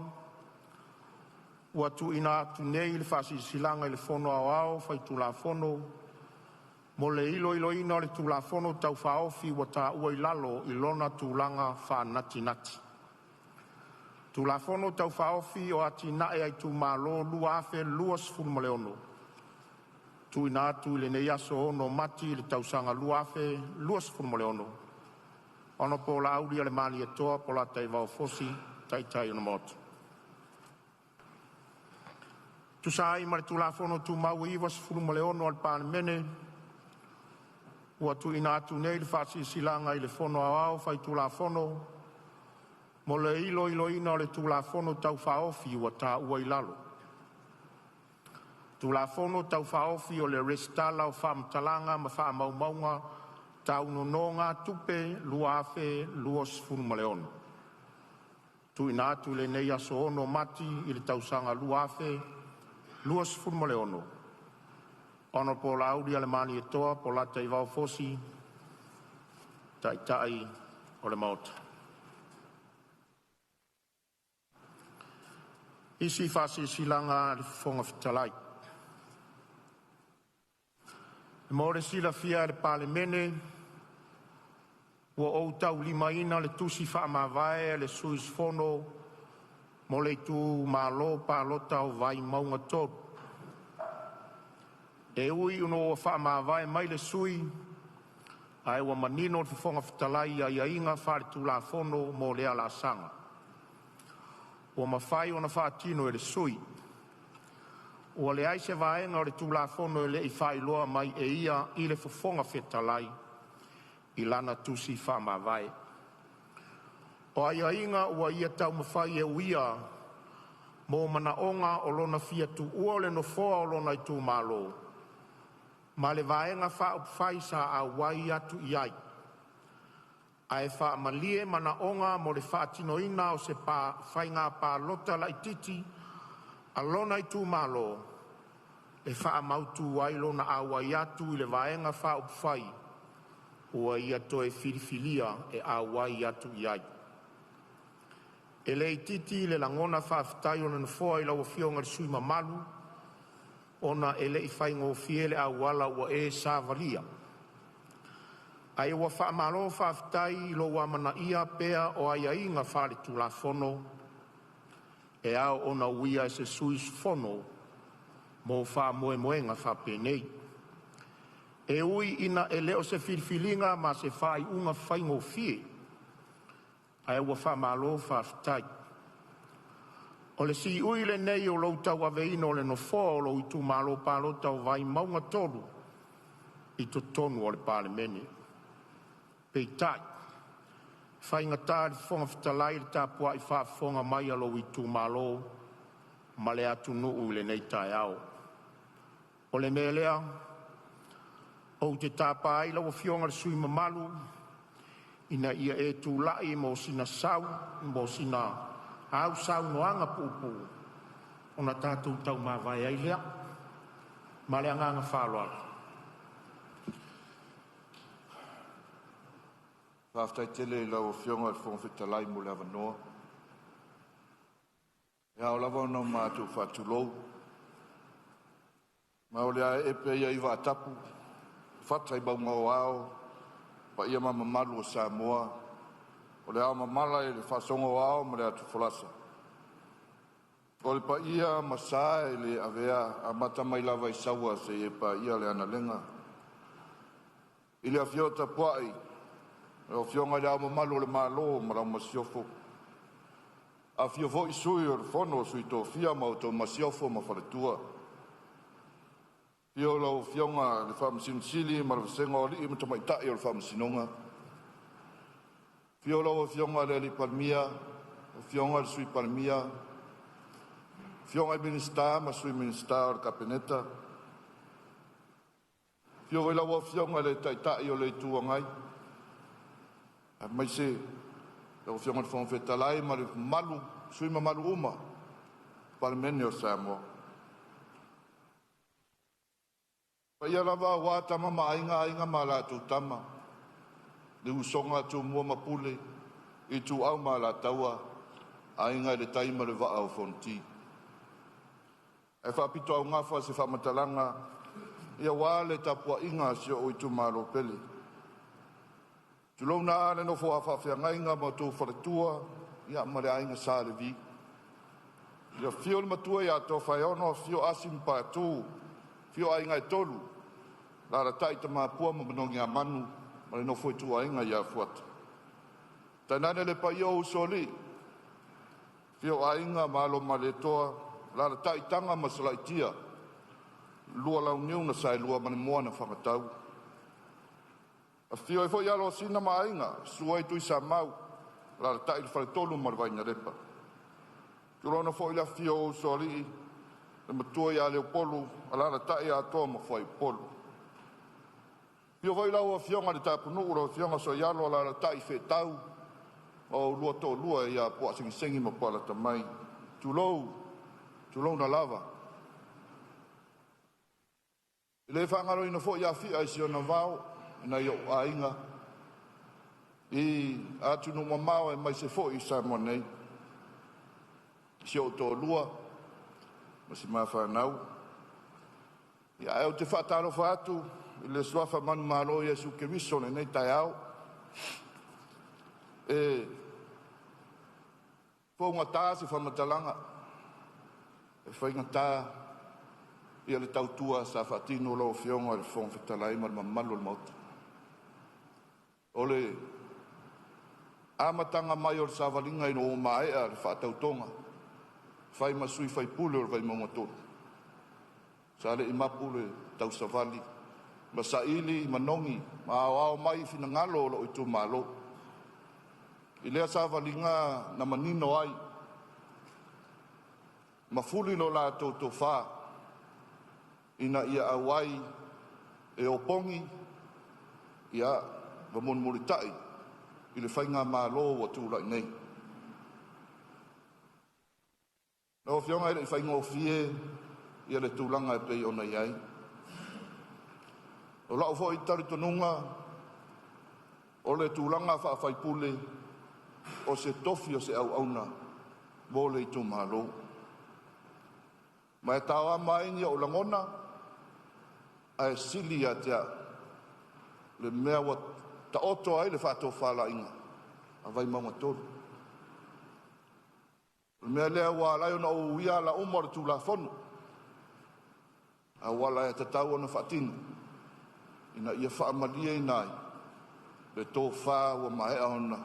ua tuuina atu nei le Faasilasilaga i le Fono Aoao Faitulafono mo le iloiloina o le Tulafono Tau Faaofi ua taua i lalo i lona tulaga faanatinati: Tulafono Tau Faaofi o Atinae a Itumalo 2026, tuuina atu i lenei aso 6 Mati i le tausaga 2026, Hon Laaulialemalietoa Polataivao Fosi, Taitai o le Maota. E tusa ai ma le Tulafono Tumau 96 a le Palemene, ua tuuina atu nei le Faasilasilaga i le Fono Aoao Faitulafono mo le iloiloina o le Tulafono Tau Faaofi ua taua i lalo: Tulafono Tau Faaofi o le Resitala o Faamatalaga ma Faamaumauga Tau Nonogatupe 2026. TUUINA ATU i lenei aso 6 Mati i le tausaga 2026, Hon Laaulialemalietoa Polataivao Fosi, Taitai o le Maota. Isi Faasilasilaga a le Fofoga Fetalai. Mo le silafia e le Palemene, ua ou taulimaina le Tusi Faamavae a le Sui Usufono mo le Itumalo Palota o Vaimauga 3. E ui ina ua faamavae mai le sui, ae ua manino le Fofoga Fetalai i aiaiga faale-Tulafono mo lea laasaga, ua mafai ona faatino e le sui. Ua leai se vaega o le Tulafono e le i faailoa mai e ia i le Fofoga Fetalai i lana Tusi Faamavae. O aiaiga ua ia taumafai e uia mo manaoga o lona fia tuua o le nofoa o lona itumalo ma le Vaega Faaupufai sa auai atu i ai, ae faamalie manaoga mo le faatinoina o se faiga palota laitiiti a lona itumalo e faamautu ai lona auai atu i le Vaega Faaupufai ua ia toe filifilia e auai atu i ai. E le itiiti le lagona faafetai o le Nofoa i lau Afioga i le sui usufono mamalu, ona e le i faigofie le auala ua e savalia, ae ua faamalo faafetai i lou amanaia pea o aiaiga faale-Tulafono e ao ona uia e se sui usufono mo faamoemoega faapenei. E ui ina e le o se filifiliga ma se faaiuga faigofie, ae ua faamalo faafetai. O le siui lenei o lou tauaveina o le Nofoa o lou Itumalo Palota o Vaimauga 3 i totonu o le Palemene. Peitai, e faigata i le Fofoga Fetalai le tapuai faafofoga mai a lou itumalo ma le atunuu i lenei taeao. O le mea lea, ou te tapa ai lau Afioga i le sui usufono mamalu ina ia e tulai mo sina au saunoaga puupuu ona tatou tau mavae ai lea. Ma le agaga faaaloalo. Faafetai tele i lau Afioga i le Fofoga Fetalai mo le avanoa. E ao lava ona matou faatulou, ma o le a ee pea ia i vaatapu fata i mauga o ao paia ma mamalu o Samoa, o le aomamala i le faasooga o ao ma le atufolasa. O le paia ma sa e le avea, amata mai lava i Saua seia paia le Analega. I le afio tapuai lau Afioga i Le Ao Mamalu o le Malo ma lau Masiofo, afio foi Sui o le Fono a Sui Tofia ma outou Masiofo ma Faletua. Afio lau Afioga i le Faamasino Sili ma le vasega o alii ma tamaitai o le Faamasinoga. Afio lau Afioga i le Palemia, afioga i le Sui Palemia, afioga i Minisita ma Sui Minisita o le Kapeneta. Afio foi lau Afioga i le Taitai o le Itu Agai, aemaise lau Afioga i le Fofoga Fetalai ma le mamalu o sui usufono mamalu uma o le Palemene o Samoa. O paia lava aua Tama ma Aiga, Aiga ma latou Tama, le usoga a Tumua ma Pule, Ituau ma Alataua, Aiga i le Tai ma le Vaa o Fonoti. Ae faapitoaugafa se faamatalaga aua le tapuaiga a si ou itumalo pele. Tulouna le nofo a faafeagaiga ma outou faletua ma le aiga Sa Levi, le afio o le Matua ia Tofaeono, afio Asi ma Patu, afio Aiga e Tolu, alaalatai Tamapua ma Manogiamanu ma le nofo a ituaiga ia Fuata. Tainane le paia o usoalii, afio Aiga ma Alo o Malietoa, alaalatai Taga ma Salaitia, lua Launiu na Saelua ma le Moa na Fagatau. Afio ai foi Alosina ma Aiga, susu ai Tuisamau, alaalatai le faletolu ma le Vainalepa. Tulouna foi le afifio o usoalii, le matua ia Leupolu, alaalatai Atoa ma Fuaiupolu. Afio foi lau Afioga i le Tapunuu, lau Afioga Sooialo, alaalatai Feetau ma oulua toalua ia Puaasegisegi ma Puaalatamaia. Tulou, tulouna lava. E le faagaloina foi Afia i si ona vao, e nai ou aiga i atunuu mamao aemaise foi i Samoa nei, si ou toalua ma si ma fanau. Ae ou te faatalofa atu i le suafa manumalo o Iesu Keriso i lenei taeao. E fougata se faamatalaga, e faigata ia le tautua sa faatino lau Afioga i le Fofoga Fetalai ma le mamalu o le Maota. O le amataga mai o le savaliga ina ua maea le faatautoga, fai ma sui faipule o le Vaimauga 3, sa le i mapu le tausavali ma saili manogi ma aoao mai finagalo o lou itumalo. I lea savaliga na manino ai ma fuli lo latou tofa ina ia auai e opogi ia ma mulimulitai i le faigamalo ua tulai nei. Lau Afioga e le i faigofie ia le tulaga e pei ona i ai. O lau foi talitonuga o le tulaga faa-faipule, o se tofi o se auauna mo le itumalo. Ma e taoama ai ni ou lagona ae sili ia te au le mea ua taoto ai le faatofalaiga a Vaimauga 3. O le mea lea ua ala ai ona ou uia ala uma o le Tulafono, auala e tatau ona faatino ina ia faamalieina ai le tofa ua maea ona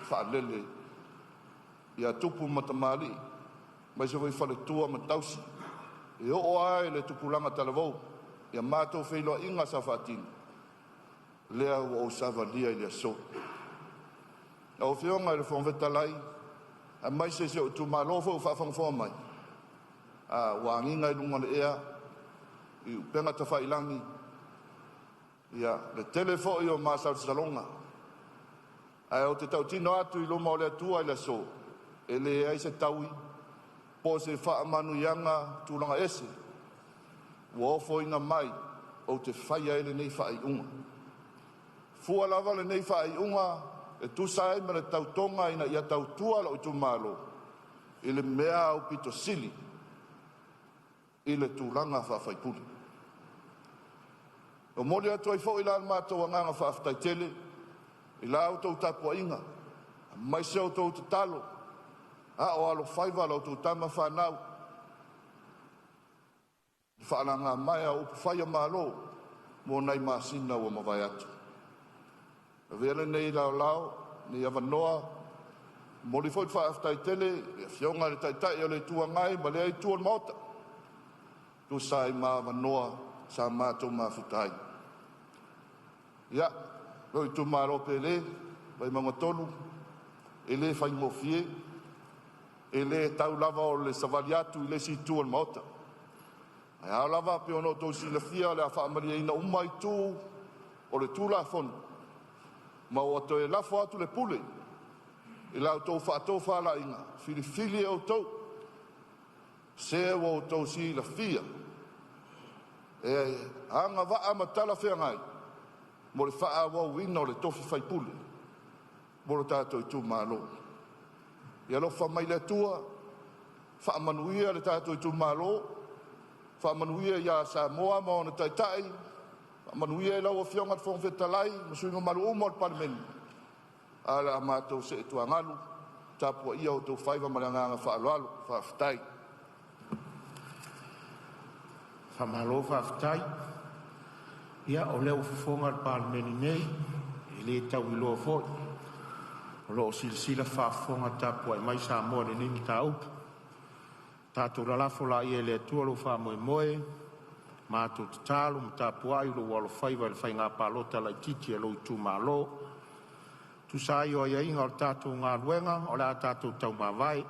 faalele ia tupu ma tamalii. aemaise foi faletua ma tausi, e oo lava i le tupulaga talavou. Ia matou feiloaiga sa faatino, lea ua ou savalia i le aso. Lau Afioga i le Fofoga Fetalai aemaise si ou itumalo foi o faafogafoga mai, a ua agiga i luga o le ea i upega tafailagi ia le tele foi o masalosaloga. Ae ou te tautino atu i luma o le Atua i le aso, e leai se taui po o se faamanuiaga tulaga ese ua ofoina mai ou te faia ai lenei faaiuga. E fua lava lenei faaiuga e tusa ai ma le tautoga ina ia tautua lou itumalo i le mea aupito sili i le tulaga faa-faipule. E momoli atu ai foi la matou agaga faafetai tele i la outou tapuaiga aemaise o outou tatalo a o alofaiva la outou tama fanau i faalagamaea a upufai o Malo mo nai masina ua mavae atu. Avea lenei laolao, lenei avanoa, e momoli foi le faafetai tele i le Afioga i le Taitai o le Itu Agai ma lea itu o le Maota, e tusa ai ma avanoa sa matou mafuta ai. Ia, lou itumalo pele, Vaimauga 3, e le faigofie, e le tau lava o le savali atu i le isi itu o le Maota. Ae ao lava pei ona outou silafia, o le a faamalieina uma itu o le Tulafono, ma ua toe lafo atu le pule i la outou faatofalaiga filifili e outou se ua outou silafia e agavaa ma talafeagai mo le faaauauina o le tofi faipule mo lo tatou itumalo. Ia alofa mai le Atua faamanuia le tatou itumalo, faamanuia ia Samoa ma ona taitai, faamanuia i lau Afioga i le Fofoga Fetalai ma sui usufono mamalu uma o le Palemene. Ae o le a matou see atu i tuagalu e tapuaia o outou faiva ma le agaga faaaloalo. Faafetai. Faamalo faafetai. Ia o lea ua fofoga le Palemene nei, e le tauiloa foi, o lo o silasila faafofoga tapuai mai Samoa i lenei mataupu. Tatou lalafo laia i le Atua lou faamoemoe, matou tatalo ma tapuai lou alofaiva i le faiga palota laitiiti a lou itumalo. E tusa ai o aiaiga o le tatou galuega, o le a tatou taumavae,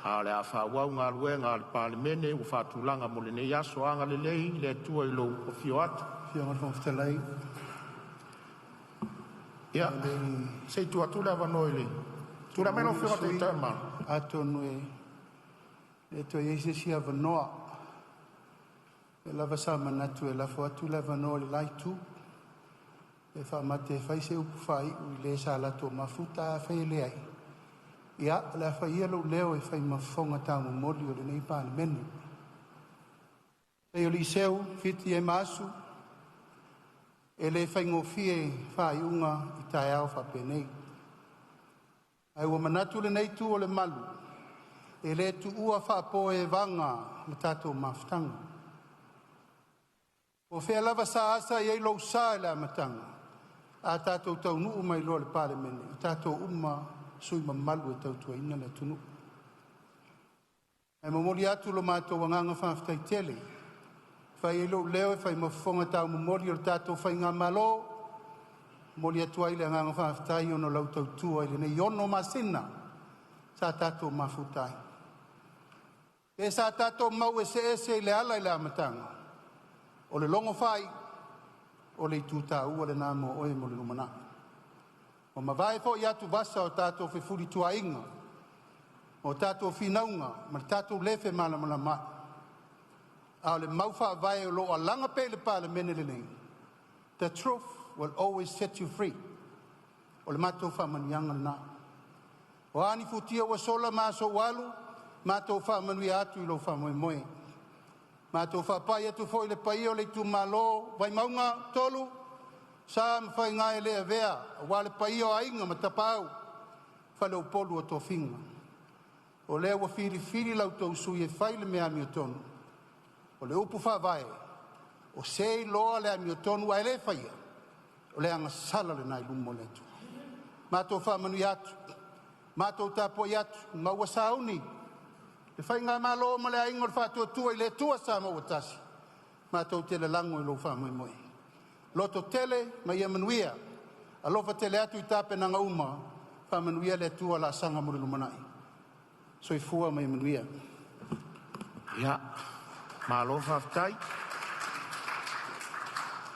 ae o le a faaauau galuega a le Palemene ua faatulaga mo lenei aso. Agalelei le Atua i lou afio atu. Lau Afioga i le Fofoga Fetalai, Ia, a o le i se i tuu atu le avanoa i le tulai mai lau momoli Afioga i le sui Taitai o le Malo. atonu e le toe i ai se isi avanoa. O lea lava sa manatu e lafo atu le avanoa i le la itu pe faamate e fai se upu faaiu i le sa latou mafuta. Ae afai e leai, ia o le a fai ia lou leo e fai ma fofoga taumomoli o lenei Palemene. E pei o Fiti e ma Asu, e le faigofie faaiuga i taeao faapenei. Ae ua manatu lenei itu o le malu, e le tuua faapoevaga le tatou mafutaga. Po o fea lava sa asa i ai lou sa i le amataga, a tatou taunuu mai loa i le Palemene, o tatou uma lava sui usufono mamalu e tautuaina le atunuu. Ae momoli atu lo matou agaga faafetai tele e fai ai lou leo e fai ma fofoga taumomoli o le tatou faigamalo, e momoli atu ai le agaga faafetai ona o lau tautua i lenei 6 masina sa tatou mafuta ai. Pe sa tatou mau eseese i le ala i le amataga, o le logo faaiu, o le itu taua lena mo oe mo le lumanai. Ua mavae foi atuvasa o tatou fefulituaaiga, o tatou finauga ma le tatou le femalamalamaai, a o le mau faavae o lo o alaga pea i le Palemene lenei, the truth will always set you free. O le matou faamanuiaga lena. O a ni futia ua sola ma aso ua alu, matou faamanuia atu i lou faamoemoe. Matou faapai atu foi i le paia o le itumalo Vaimauga 3, sa ma faiga e le avea aua le paia o Aiga ma Tapaau, Faleupolu o Tofiga. O lea ua filifili la outou sui usufono e fai le mea amiotonu. O le upu faavae, o se e iloa le amiotonu ae le faia, o le agasala lena i luma o le Atua. Matou faamanuia atu, matou tapuai atu ma ua sauni Le Faigamalo ma le Aiga o le Faatuatua i le Atua Samoa ua Tasi, matou te lalago i lou faamoemoe. Lototele ma ia manuia. Alofa tele atu i tapenaga uma, faamanuia le Atua i laasaga mo le lumanai. Soifua ma ia manuia. Ia, malo faafetai.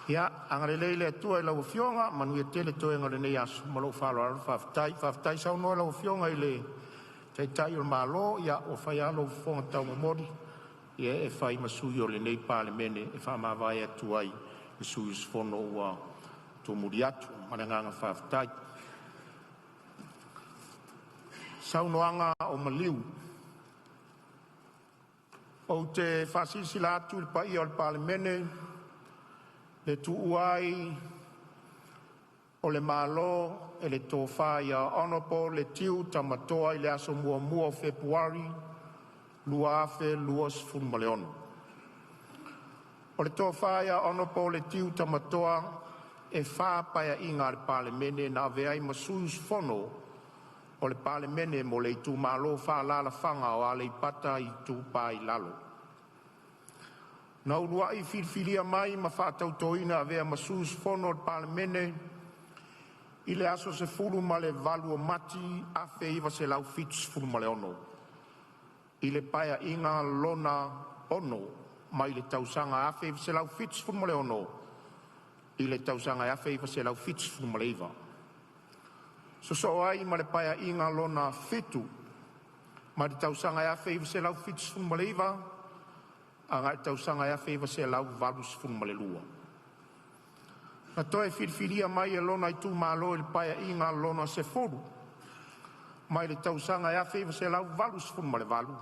Ia agalelei le Atua i lau Afioga, manuia tele toega o lenei aso ma lou faaaloalo faafetai. Faafetai saunoa i lau Afioga i le Taitai o le Malo, ia ua fai a lou fofoga taumomoli ia e fai ma sui o lenei Palemene e faamavae atu ai le sui usufono ua tumuli atu. Ma le agaga faafetai. Ou te faasilasila atu i le paia o le Palemene le tuua ai o le Malo e le Tofa Hon Letiu Tamatoa i le aso 1 Fepuari 2026. O le Tofa Hon Letiu Tamatoa e fa Paeaiga a le Palemene na avea ai ma sui usufono o le Palemene mo le Itumalo Faaalaalafaga o Aleipata Itupa i Lalo. Na uluai filifilia mai ma faatautoina e avea ma sui usufono o le Palemene i le aso 18 Mati 1976 i le Paeaiga Lona VI mai le tausaga 1976 i le tausaga 1979. Sosoo ai ma le Paeaiga Lona VII mai le tausaga 1979 agai le tausaga 1982. Na toe filifilia mai e lona itumalo i le Paeaiga Lona X mai le tausaga 1988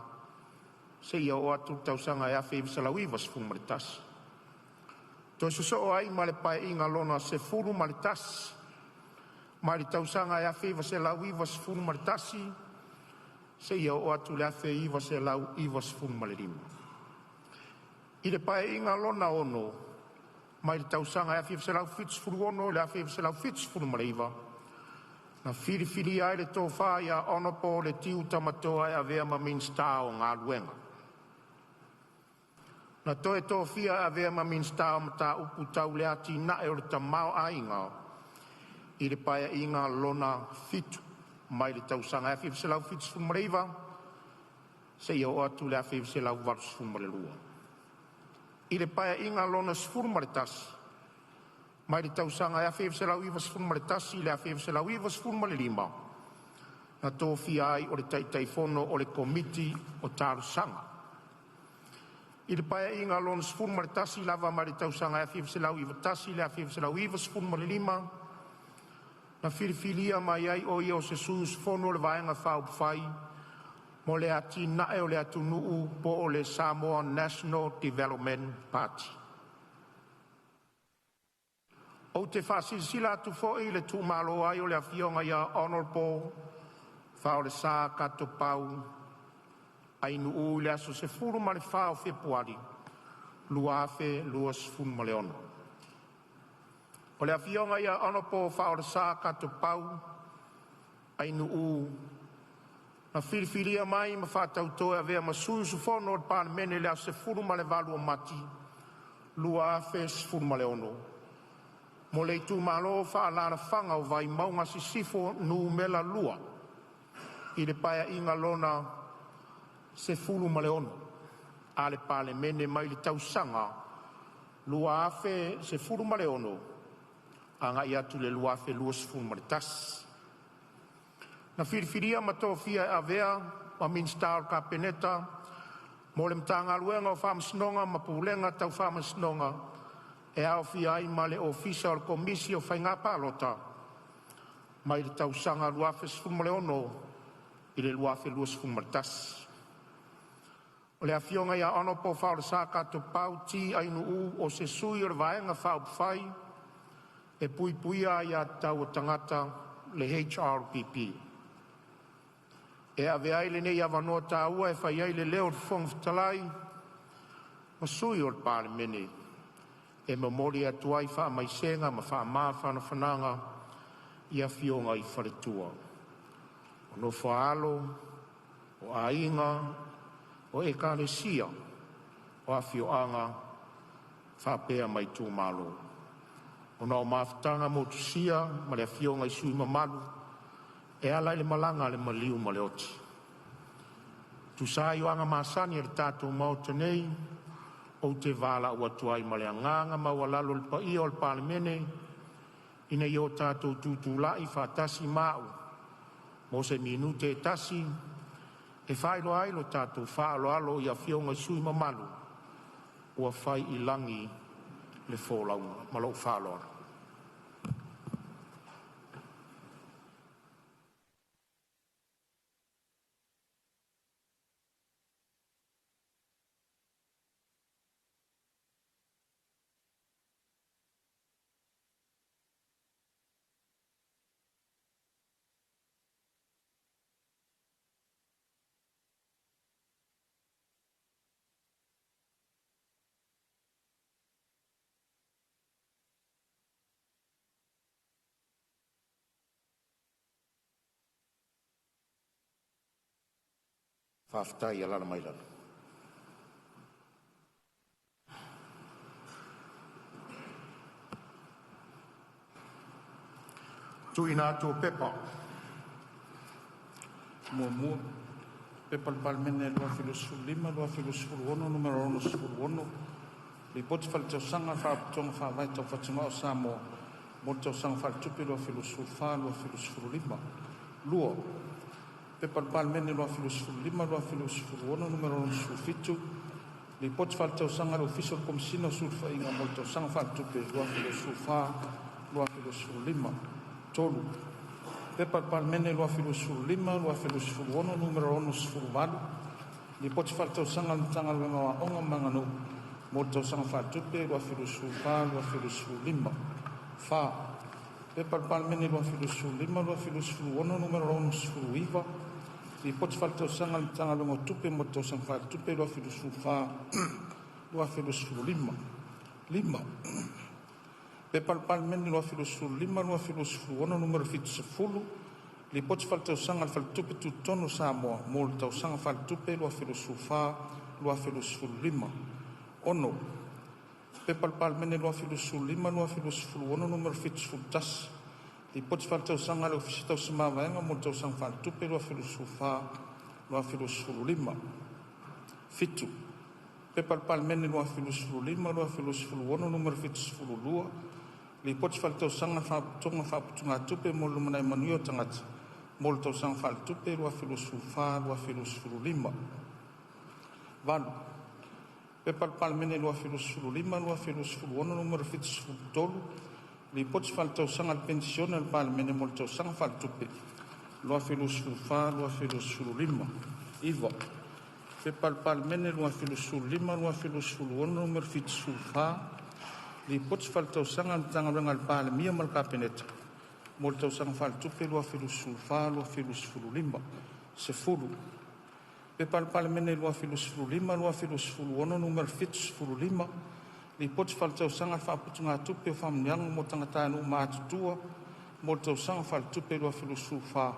seia oo atu i le tausaga 1991. Toe sosoo ai ma le Paeaiga Lona XI mai le tausaga 1991 seia oo atu i le 1995. I le Paeaiga Lona VI mai le tausaga 1976 i le 1979, na filifilia ai le Tofa Hon Letiu Tamatoa e avea ma Minisita o Galuega. Na toe tofia e avea ma Minisita o Mataupu Tau le Atinae o le Tamaoaiga i le Paeaiga Lona VII mai le tausaga 1979 seia oo atu i le 1982. I le Paeaiga Lona XI mai le tausaga 1991 i le 1995, na tofia ai o le Taitaifono o le Komiti o Talosaga. I le Paeaiga Lona XI lava mai le tausaga 1991 i le 1995, na filifilia mai ai o ia o se sui usufono o le Vaega Faaupufai mo le Atinae o le Atunuu po o le Samoa National Development Party. Ou te faasilasila atu foi le tuumalo ai o le Afioga Hon Faaolesa Katopau Ainuu i le aso 14 Fepuari 2026. O le Afioga ia Hon Faaolesa Katopau Ainuu na filifilia mai ma faatauto e avea ma sui usufono o le Palemene i le aso 18 Mati 2016 mo le Itumalo Faaalaalafaga o Vaimauga Sisifo Nu.2 i le Paeaiga Lona XVI a le Palemene mai le tausaga 2016 agai atu i le 2021. Na filifilia ma tofia e avea ma Minisita o le Kapeneta mo le Matagaluega o Faamasinoga ma Pulega Tau Faamasinoga e aofia ai ma le Ofisa o le Komisi o Faiga Palota mai le tausaga 2016 i le 2021. O le Afioga Hon Faaolesa Katopau T. Ainuu o se sui o le Vaega Faaupufai e Puipuia Aia Tatau a Tagata HRPP. E avea ai lenei avanoa taua e fai ai le leo o le Fofoga Fetalai ma Sui o le Palemene e momoli atu ai faamaisega ma faamafanafanaga i Afioga i Faletua, Nofo a alo, Aiga, o Ekalesia, o afioaga faapea ma itumalo. Ona o mafutaga motusia ma afioga i sui usufono mamalu e ala i le malaga a le maliu ma le oti. E tusa ai o aga masani a le tatou Maota nei, ou te valaau atu ai ma le agaga maualalo i le paia o le Palemene ina ia o tatou tutulai filemu ma au mo se minute e tasi, e faailoa ai lo tatou faaaloalo i Afioga i sui usufono mamalu ua fai i lagi le folauga. Ma lou faaaloalo. Faafetai i alaala mai lalo. Tuuina atu o Pepa. 1. P.P.2025/2026 Nu.66, Lipoti Faaletausaga a le Faalapotopotoga Faavae Tau Fatugao o Samoa mo le Tausaga Faaletupe 2024/2025. 2. P.P.2025/2026 Nu.67, Lipoti Faaletausaga a le Ofisa o le Komesina o Sulufaiga mo le Tausaga Faaletupe 2024/2025. 3. P.P.2025/2026 Nu.68, Lipoti Faaletausaga a le Matagaluega o Aoga ma Aganuu mo le Tausaga Faaletupe 2024/2025. 4. P.P.2025/2026 Nu.69, Lipoti Faaletausaga a le Matagaluega o Tupe mo le Tausaga Faaletupe 2024/2025. 5. P.P.2025/2026 Nu.70, Lipoti Faaletausaga a le Faletupe Tutotonu o Samoa mo le Tausaga Faaletupe 2024/2025. 6. P.P.2025/2026 Nu.71, Lipoti Faaletausaga a le Ofisa Tausi Mavaega mo le Tausaga Faaletupe 2024/2025. 7. P.P.2025/2026 Nu.72, Lipoti Faaletausaga a le Faalapotopotoga Faaputugatupe mo le Lumanai Manuia o Tagata mo le Tausaga Faaletupe 2024/2025. 8. P.P.2025/2026 Nu.73, Lipoti Faaletausaga a le Penisione a le Palemene mo le Tausaga Faaletupe 2024/2025. 9. P.P.2025/2026 Nu.74, Lipoti Faaletausaga a le Matagaluega a le Palemia ma le Kapeneta mo le Tausaga Faaletupe 2024/2025. 10. P.P.2025/2026 Nu.75, Lipoti Faaletausaga a le Faaputugatupe o Faamanuiaga mo Tagatanuu Matutua mo le Tausaga Faaletupe 2024/2025.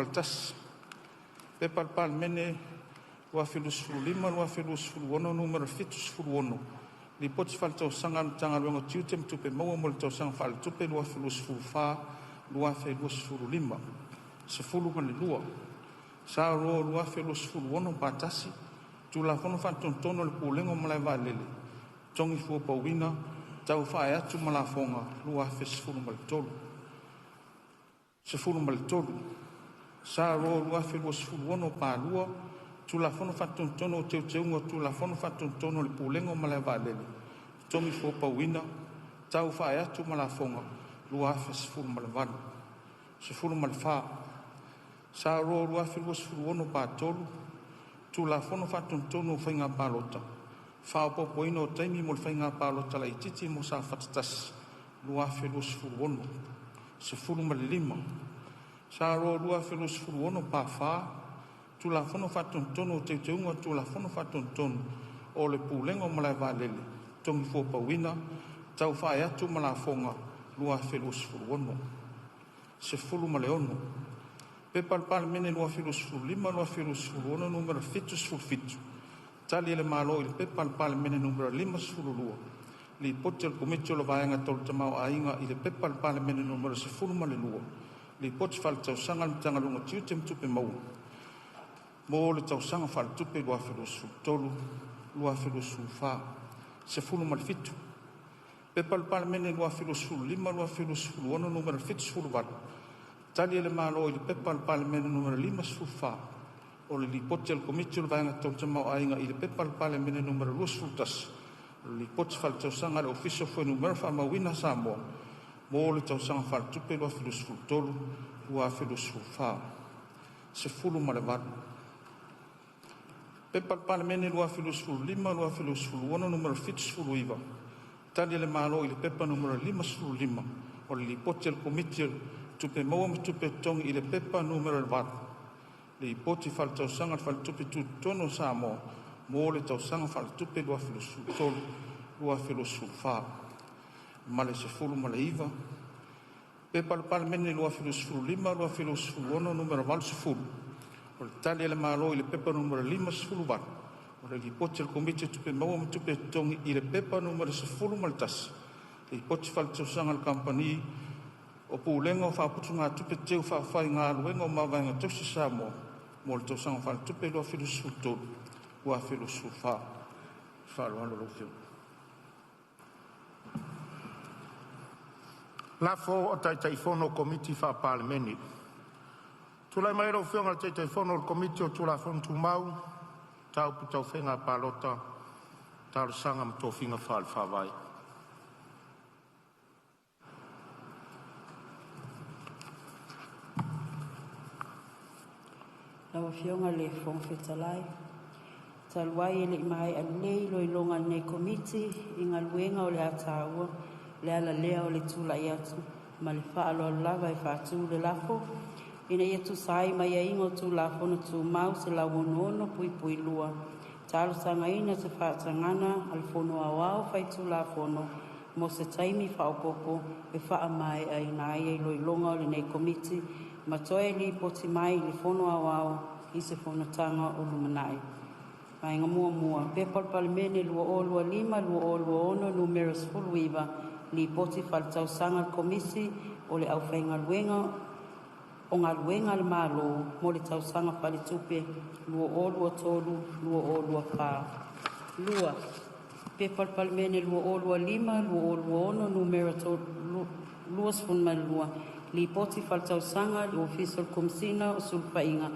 11. P.P.2025/2026 Nu.76, Lipoti Faaletausaga a le Matagaluega o Tiute ma Tupe Maua mo le Tausaga Faaletupe 2024/2025. 12. S.R 2026/1, Tulafono Faatonutonu o le Pulega o Malae Vaalele (Totogi Fua Pauina tau faaee atu ma Lafoga) 2013. 13. S.R 2026/2, Tulafono Faatonutonu o Teuteuga o Tulafono Faatonutonu o le Pulega o Malae Vaalele (Totogi Fua Pauina Tau Faaee atu ma Lafoga) 2018. 14. S.R 2026/3, Tulafono Faatonutonu o Faiga Palota (Faaopoopoina o Taimi mo le Faiga Palota Laitiiti mo Safata 1 2026). 15. S.R 2026/4, Tulafono Faatonutonu o Teuteuga o Tulafono Faatonutonu o le Pulega o Malae Vaalele (Totogi Fua Pauina Tau Faaee atu ma Lafoga) 2016. 16. P.P.2025/2026 Nu.77, Tali a le Malo i le Pepa a le Palemene Nu.52, Lipoti a le Komiti o le Vaega Tau le Tamaoaiga i le Pepa a le Palemene Nu.12, Lipoti Faaletausaga a le Matagaluega o Tiute ma Tupe Maua mo le Tausaga Faaletupe 2023/2024. 17. P.P.2025/2026 Nu.78, Tali a le Malo i le Pepa a le Palemene Nu.54, o le Lipoti a le Komiti o le Vaega Tau le Tamaoaiga i le Pepa a le Palemene Nu.21, o le Lipoti Faaletausaga a le Ofisa o Fuainumera Faamauina a Samoa mo le Tausaga Faaletupe 2023/2024. 18. P.P.2025/2026 Nu.79, Tali a le Malo i le Pepa Nu.55, o le Lipoti a le Komiti o Tupe Maua ma Tupe Totogi i le Pepa Nu.8, Lipoti Faaletausaga a le Faletupe Tutotonu o Samoa mo le Tausaga Faaletupe 2023/2024. Ma le 19. P.P.2025/2026 Nu.80, o le Tali a le Malo i le Pepa Nu.58, o le Lipoti a le Komiti o Tupe Maua ma Tupe Totogi i le Pepa Nu.11, Lipoti Faaletausaga a le Kamupani o Pulega o Faaputugatupe Teu Faafaigaluega o Mavaega Tausi a Samoa mo le Tausaga Faaletupe 2023/2024. Faaaloalo lau Afioga. Lafo a Taitaifono o Komiti Faa-Palemene. Tulai mai lau Afioga i le Taitaifono o le Komiti o Tulafono Tumau, Mataupu Tau Faiga Palota, Talosaga ma Tofiga Faale-Faavae. Lau Afioga i le Fofoga Fetalai, talu ai e lei maea lelei iloiloga a lenei Komiti i Galuega o le a taua, o le ala lea o le tulai atu ma le faaaloalo lava e faatu le lafo, Ina ia tusa ai ma aiaiga o Tulafono Tumau 166(2), talosagaina se faatagaga a le Fono Aoao Faitulafono mo se taimi faaopoopo e faamaeaina ai iloiloga a lenei Komiti ma toe lipoti mai i le Fono Aoao i se Fonotaga o lumanai. 1. P.P.2025/2026 Nu.19, Lipoti Faaletausaga a le Komisi o le Aufaigaluega o Galuega a le Malo mo le Tausaga Faaletupe 2023/2024. 2. P.P.2025/2026 Nu.22, Lipoti Faaletausaga a le Ofisa o le Komesina o Sulufaiga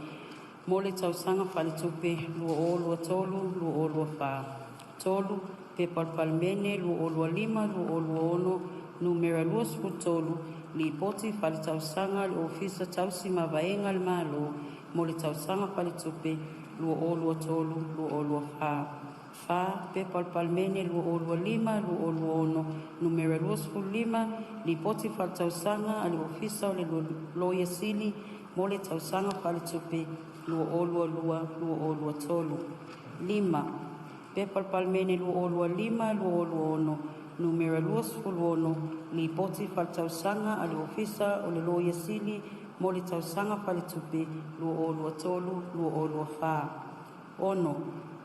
mo le Tausaga Faaletupe 2023/2024. 3. P.P.2025/2026 Nu.23, Lipoti Faaletausaga a le Ofisa Tausi Mavaega a le Malo mo le Tausaga Faaletupe 2023/2024. 4. P.P.2025/2026 Nu.25, Lipoti Faaletausaga a le Ofisa o le Loia Sili mo le Tausaga Faaletupe 2022/2023. 5. P.P.2025/2026 Nu.26, Lipoti Faaletausaga a le Ofisa o le Loia Sili mo le Tausaga Faaletupe 2023/2024. 6.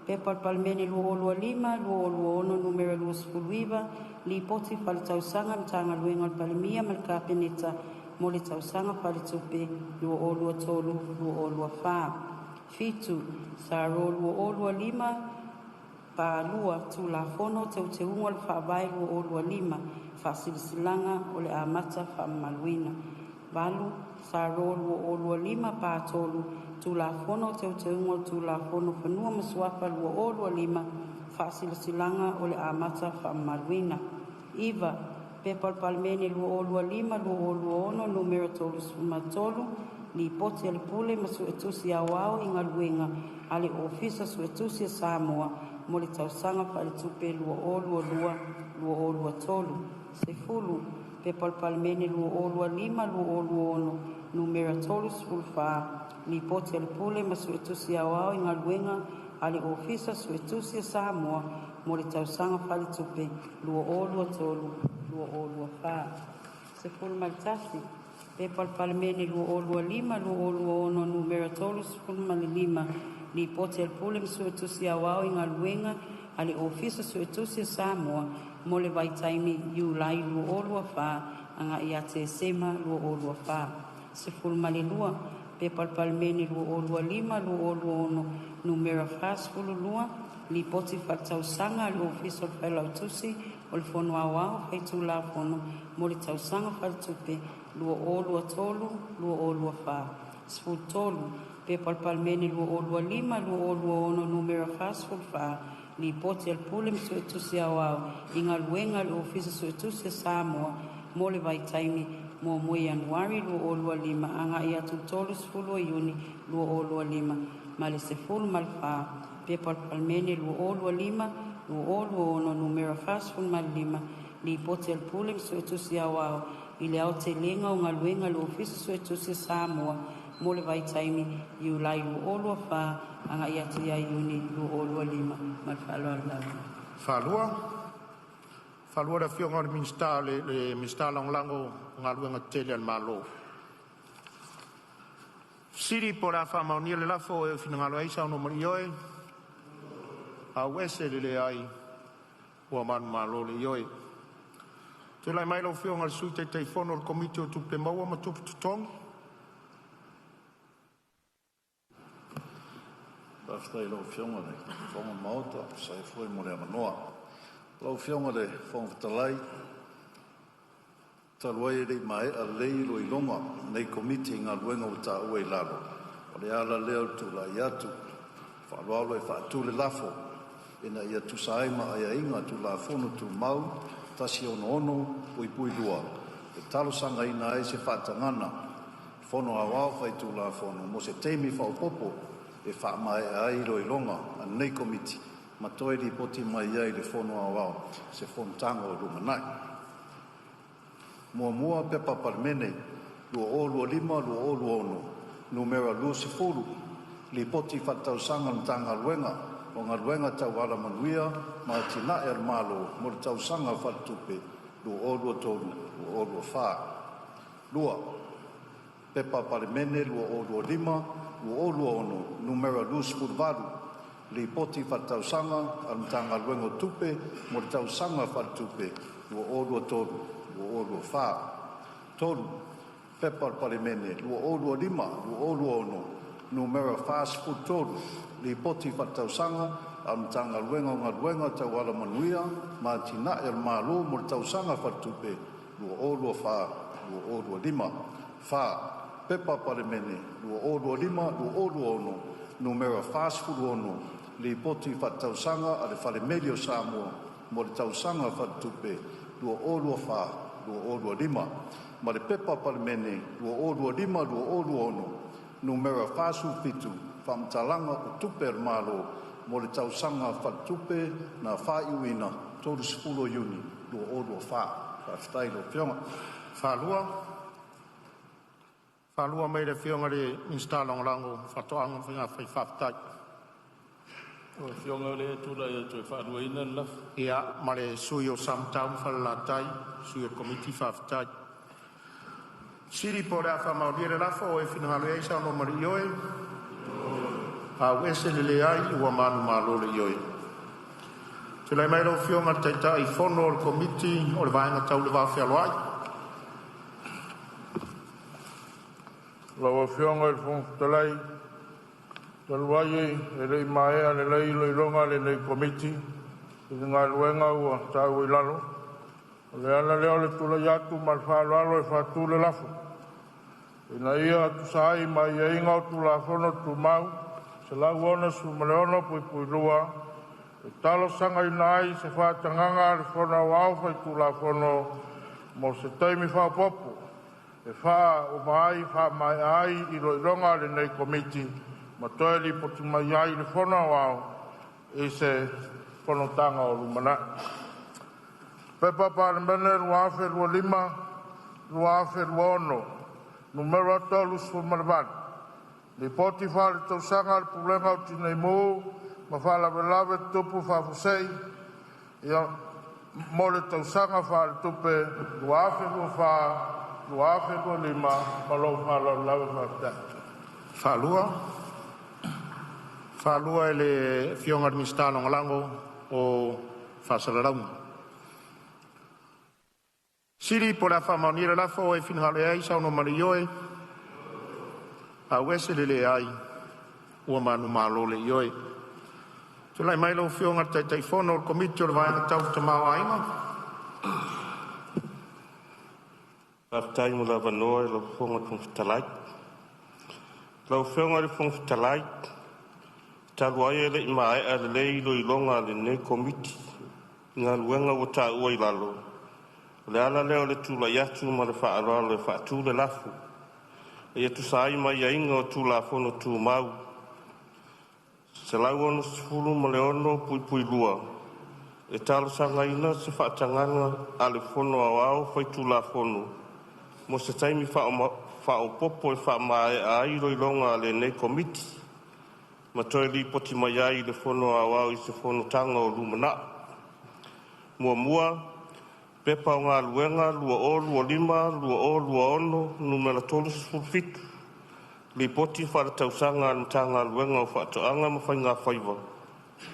P.P.2025/2026 Nu.29, Lipoti Faaletausaga a le Matagaluega a le Palemia ma le Kapeneta mo le Tausaga Faaletupe 2023/2024. 7. S.R 2025/2 Tulafono o Teuteuga o le Faavae 2025 Faasilasilaga o le Amata Faamamaluina. 8. S.R 2025/3 Tulafono o Teuteuga o le Tulafono o Fanua ma Suafa 2025 Faasilasilaga o le Amata Faamamaluina. 9. P.P.2025/2026 Nu.33, Lipoti a le Pule ma Suetusi Aoao i Galuega a le Ofisa Suetusi a Samoa mo le Tausaga Faaletupe 2022/2023. 10. P.P.2025/2026 Nu.34, Lipoti a le Pule ma Suetusi Aoao i Galuega a le Ofisa Suetusi a Samoa mo le Tausaga Faaletupe 2023/2024. 11. P.P.2025/2026 Nu.35, Lipoti a le Pule ma Suetusi Aoao i Galuega a le Ofisa Suetusi o Samoa mo le vaitaimi Iulai 2024 agai ia Tesema 2024. 12. P.P.2025/2026 Nu.42, Lipoti Faaletausaga a le Ofisa o le Failautusi o le Fono Aoao Faitulafono mo le Tausaga Faaletupe 2023/2024. 13. P.P.2025/2026 Nu.44, Lipoti a le Pule ma Suetusi Aoao i Galuega a le Ofisa Suetusi o Samoa mo le vaitaimi 1 Ianuari 2025 agai atu i le 30 Iuni 2025 ma le 14. P.P.2025/2026 Nu.45, Lipoti a le Pule ma Suetusi Aoao i le Aotelega o Galuega a le Ofisa Suetusi o Samoa mo le vaitaimi Iulai 2024 agai atu ia Iuni 2025. Ma le faaaloalo lava. Faalua le Afioga i le Minisita, le Minisita Lagolago o Galuega Tetele a le Malo. Fesili po o le a faamaonia le lafo ua e finagalo ai saunoa mai i le S. Leai. Ua manumalo le Ioe. Tulai mai lau Afioga i le Sui Taitaifono o le Komiti o Tupe Maua ma Tupe Totogi. Faafetai i lau Afioga i le Fofoga o le Maota e tusa ai foi mo le avanoa. Lau Afioga i le Fofoga Fetalai, talu ai e le i maea lelei iloiloga a lenei Komiti i galuega ua taua i lalo, o le ala lea o le tulai atu faaaloalo e faatu le lafo, Ina ia tusa ai ma aiaiga o Tulafono Tumau 166(2), e talosagaina ai se faatagaga a le Fono Aoao Faitulafono mo se taimi faaopoopo e faamaea ai iloiloga a lenei Komiti ma toe lipoti mai ai i le Fono Aoao i se Fonotaga o lumanai. 1. P.P.2025/2026 Nu.20, Lipoti Faaletausaga a le Matagaluega o Galuega Tau Alamanuia ma Atinae a le Malo mo le Tausaga Faaletupe 2023/2024. 2. P.P.2025/2026 Nu.28, Lipoti Faaletausaga a le Matagaluega o Tupe mo le Tausaga Faaletupe 2023/2024. 3. P.P.2025/2026 Nu.43, Lipoti Faaletausaga a le Matagaluega o Galuega Tau Alamanuia ma Atinae a le Malo mo le Tausaga Faaletupe 2024/2025. 4. P.P.2025/2026 Nu.46, Lipoti Faaletausaga a le Fale Meli o Samoa mo le Tausaga Faaletupe 2024/2025 ma le P.P.2025/2026 Nu.47, Faamatalaga o Tupe a le Malo mo le Tausaga Faaletupe na faaiuina 30 Iuni 2024. Faafetai i lau Afioga. Faalua mai le Afioga i le Minisita Lagolago o Faatoaga ma Faiga Faiva. Faafetai. Lau Afioga o lea e tulai atu e faaluaina le lafo. Ia ma le sui usufono o Samatau ma Falelatai, sui o le Komiti, faafetai. Fesili po o le a faamaonia le lafo, ua e finagalo ai saunoa ma le Ioe. E leai. Ua manumalo le Ioe. Tulai mai lau Afioga i le Taitaifono o le Komiti o le Vaega Tau le Va Fealoai. Lau Afioga i le Fofoga Fetalai, talu ai e le i maea lelei iloiloga a lenei Komiti i le Galuega ua taua i lalo, o le ala lea o le tulai atu ma le faaaloalo e faatu le lafo, Ina ia tusa ai ma aiaiga o Tulafono Tumau 166(2), e talosagaina ai se faatagaga a le Fono Aoao Faitulafono mo se taimi faaopoopo e faamaea ai iloiloga a lenei Komiti ma toe lipoti mai ai i le Fono Aoao i se Fonotaga o lumanai. P.P.2025/2026 Nu.38, Lipoti Faaletausaga a le Pulega o Tinei Mu ma Faalavelave Tutupu Faafuasei mo le Tausaga Faaletupe 2025. Ma lou faaaloalo lava. Faafetai. Faalua. Faalua i le Afioga i le Minisita Lagolago o Faasalalauga. Fesili po o le a faamaonia le lafo. O e finagalo ai saunoa ma le ioe, fauese le leai, ua manumalo le ioe. Tulai mai lau Afioga i le Taitaifono o le Komiti o le Vaega Tau le Tamaoaiga. Faafetai mo le avanoa i lau Afioga i le Fofoga Fetalai. Lau Afioga i le Fofoga Fetalai, talu ai e le i maea lelei iloiloga a lenei Komiti i Galuega ua taua i lalo, o le ala lea o le tulai atu ma le faaaloalo e faatu le lafo, Ina ia tusa ai ma aiaiga o Tulafono Tumau 166(2), e talosagaina se faatagaga a le Fono Aoao Faitulafono mo se taimi faaopoopo e faamaea ai iloiloga a lenei Komiti ma toe lipoti mai ai i le Fono Aoao i se Fonotaga o lumanai. 1. P.P.2025/2026 Nu.37, Lipoti Faaletausaga a le Matagaluega o Faatoaga ma Faiga Faiva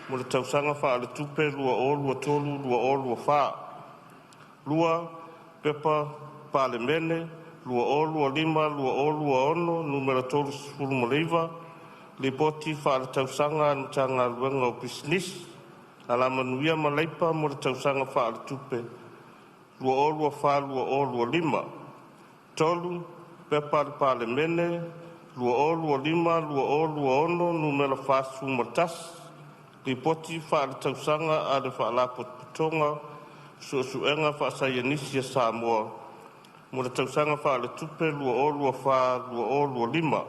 mo le Tausaga Faaletupe 2023/2024. 2. P.P.2025/2026 Nu.39, Lipoti Faaletausaga a le Matagaluega o Pisinisi, Alamanuia ma Leipa mo le Tausaga Faaletupe 2024/2025. 3. P.P.2025/2026 Nu.41, Lipoti Faaletausaga a le Faalapotopotoga o Suesuega Faasaienisi a Samoa mo le Tausaga Faaletupe 2024/2025.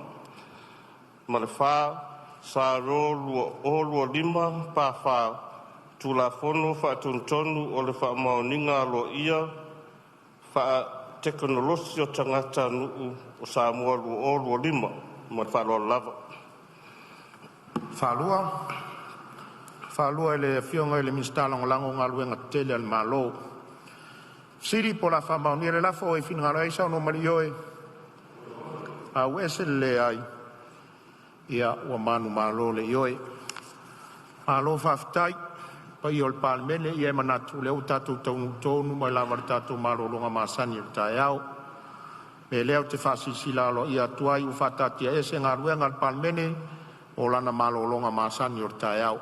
Ma le 4. S.R 2025/4, Tulafono Faatonutonu o le Faamaoniga Aloaia Faatekonolosi o Tagatanuu o Samoa 2025. Ma le faaaloalo lava. Faalua. Faalua i le Afioga i le Minisita Lagolago o Galuega Tetele a le Malo. Fesili po o le a faamaonia le lafo. O e finagalo ai saunoa ma le ioe, fauese le leai. Ia ua manumalo le ioe. Malo faafetai i le paia o le Palemene. Ia e manatu o lea ua tatou taunuu tonu mai lava i le tatou malologa masani o le taeao. O le mea lea ou te faasilasila aloaia atu ai ua faataatiaese Galuega a le Palemene mo lana malologa masani o le taeao.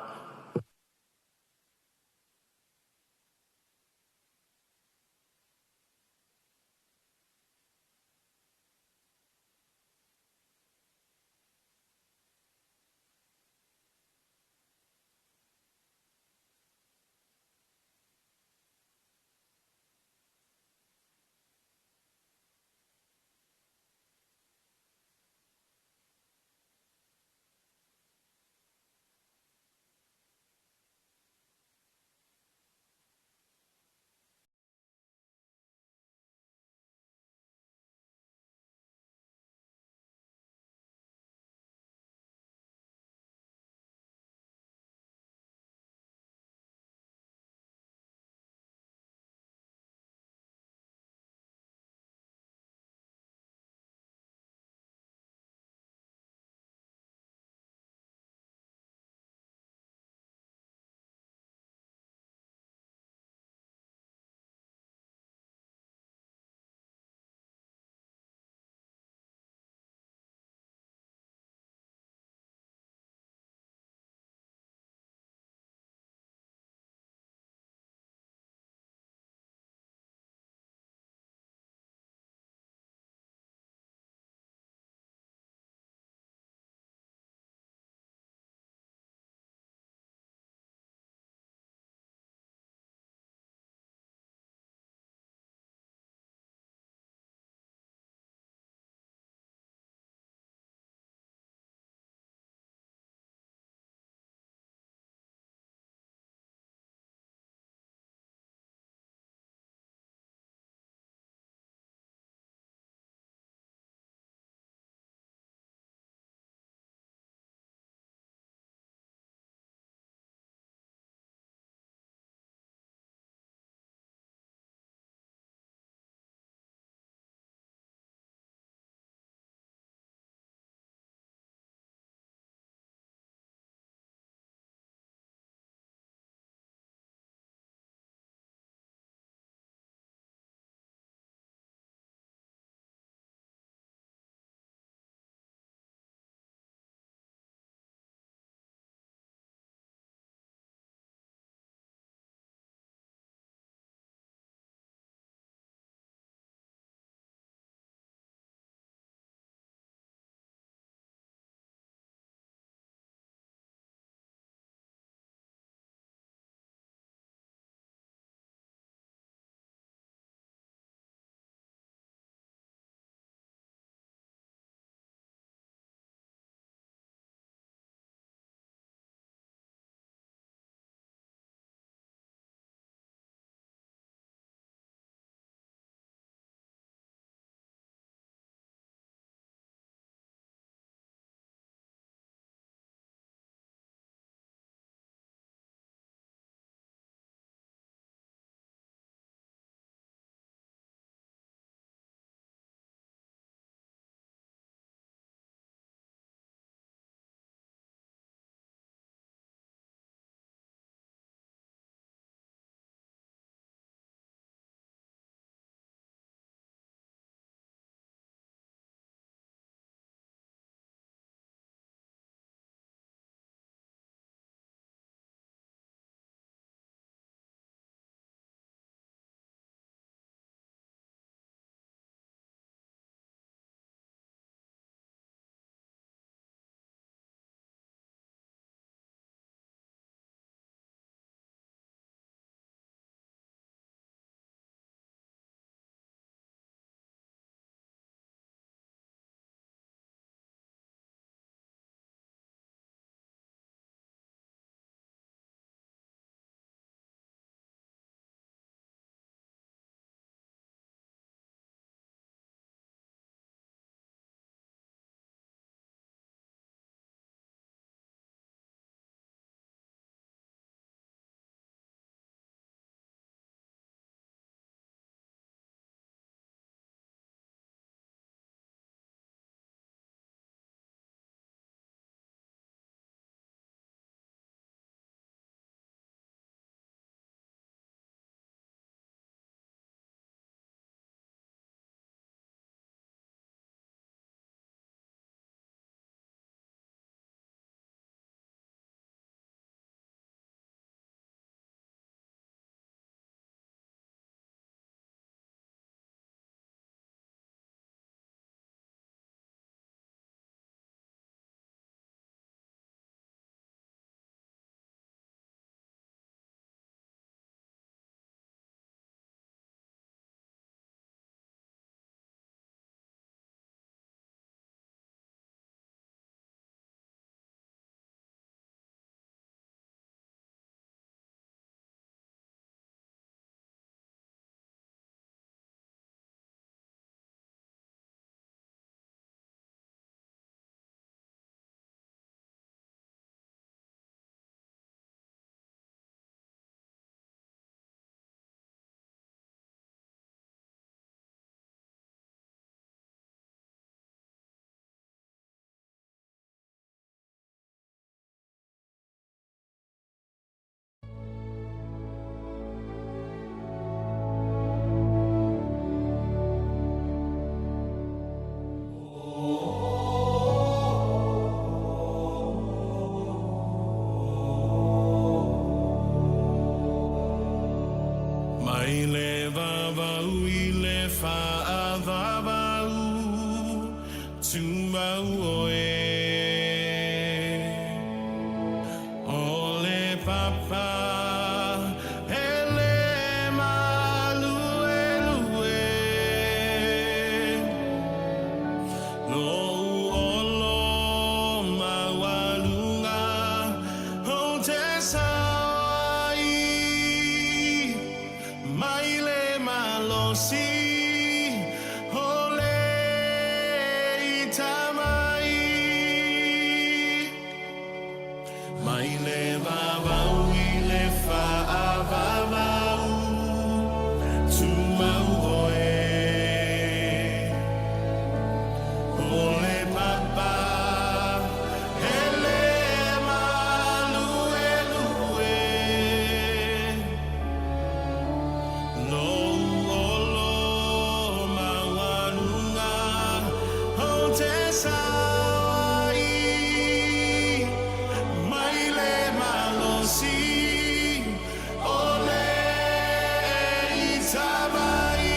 Papa e le maluelue, Lou olo maualuga ou te sao ai, mai le malosi o le itamai. Mai le vavau i le faavavau, tumau oe. O le papa e le maluelue, Lou olo maualuga ou te sao ai, mai le malosi o le itamai.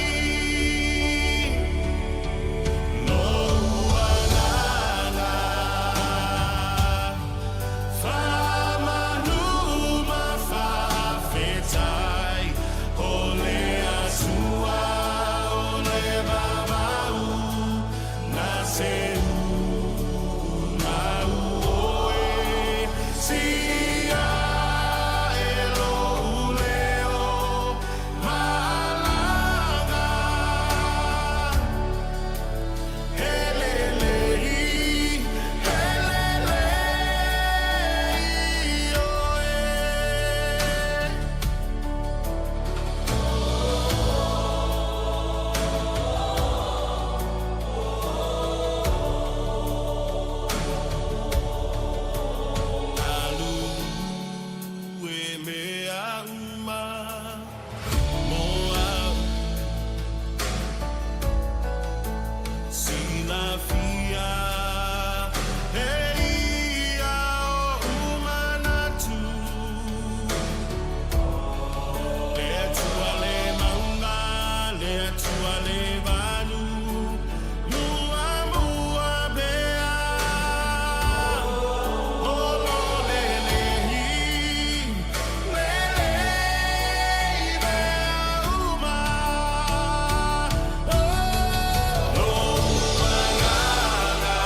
Lou agaga faamanu ma faafetai, o le Atua o le vavau na se mau oe. Sia e lou leo malaga, Helelei, helelei, oe. Alu e mea uma mo au, silafia e ia oʻu manatu. Le Atua le mauga, le Atua le vanu, muamua pea. Olo le lehi, le lei mea uma. Lou agaga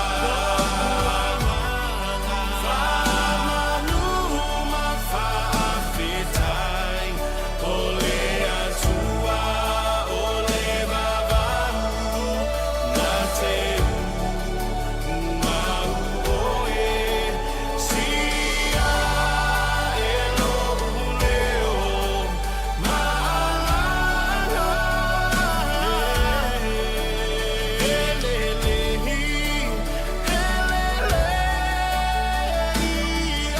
faamanu ma faafetai, o le Atua o le vavau na te mau oe. Sia e lou leo malaga, Helelei, helelei,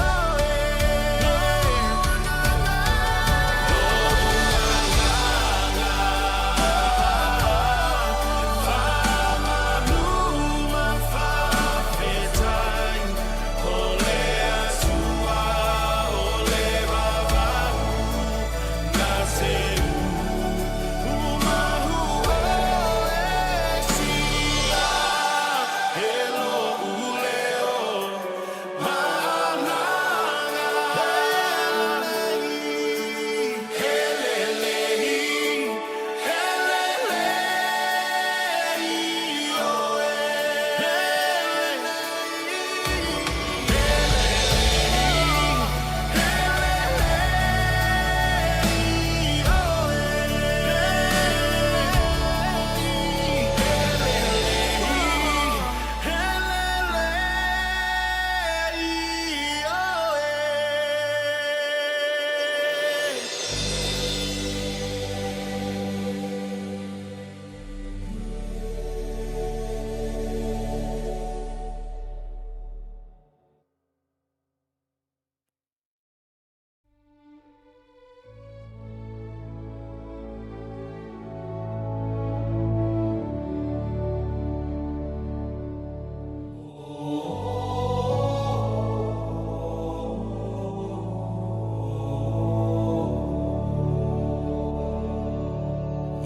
oe. Faamanu ma faafetai, o le Atua o le vavau na te umahu oe. Sia e lou leo malaga, Helelei, helelei, oe. Helelei, oe.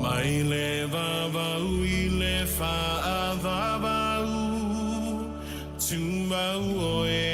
Mai le vavau i le faavavau, tumau oe.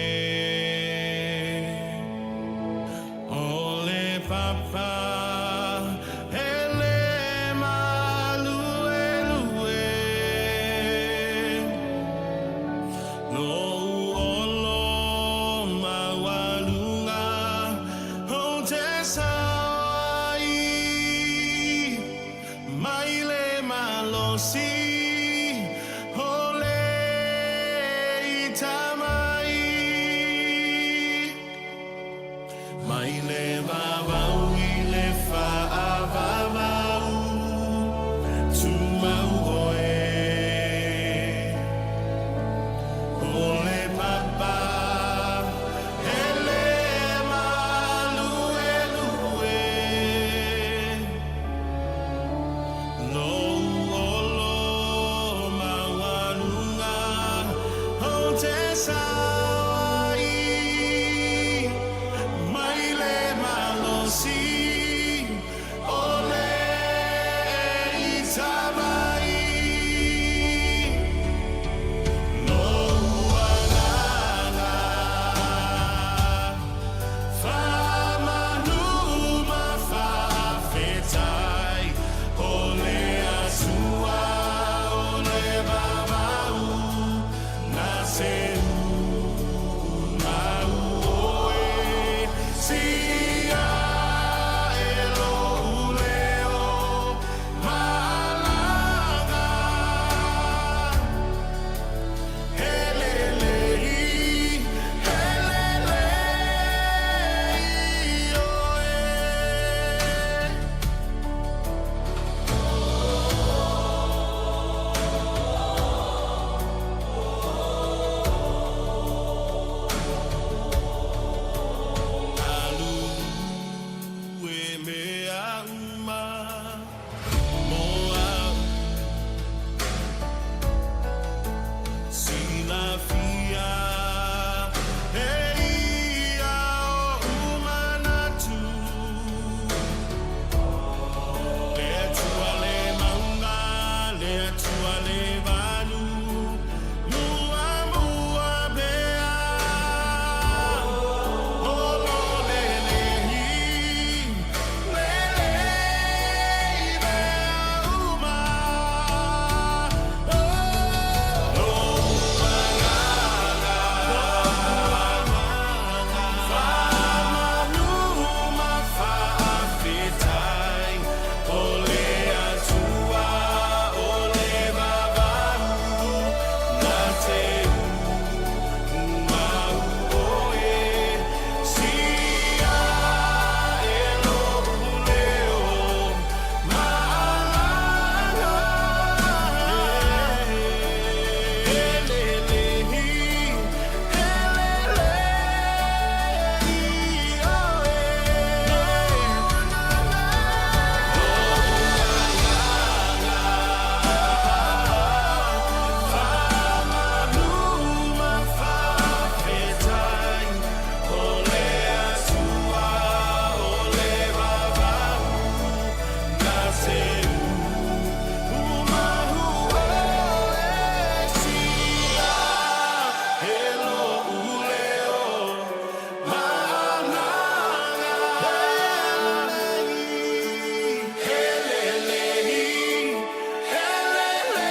malosi o le itamai. Mai le vavau i le faavavau, tumau oe. O le papa e le maluelue, lou olo maualuga ou te sao ai. Mai le malosi o le itamai. Lou agaga faamanu ma faafetai, o le Atua o le vavau na se mau oe. Sia e lou leo malaga. Helelei, helelei, oe. Alu e mea uma mo au. Silafia e ia oʻu manatu. Le Atua le mauga, le Atua le vanu, muamua pea. Olo lelehi, lelei mea uma. Lou agaga faamanu ma faafetai, o le Atua o le vavau na te mau oe. Sia e lou leo malaga. Helelei, helelei, oe. Faamanu ma faafetai, o le Atua o le vavau na te umahu oe. Sia e lou leo malaga. Helelei, helelei,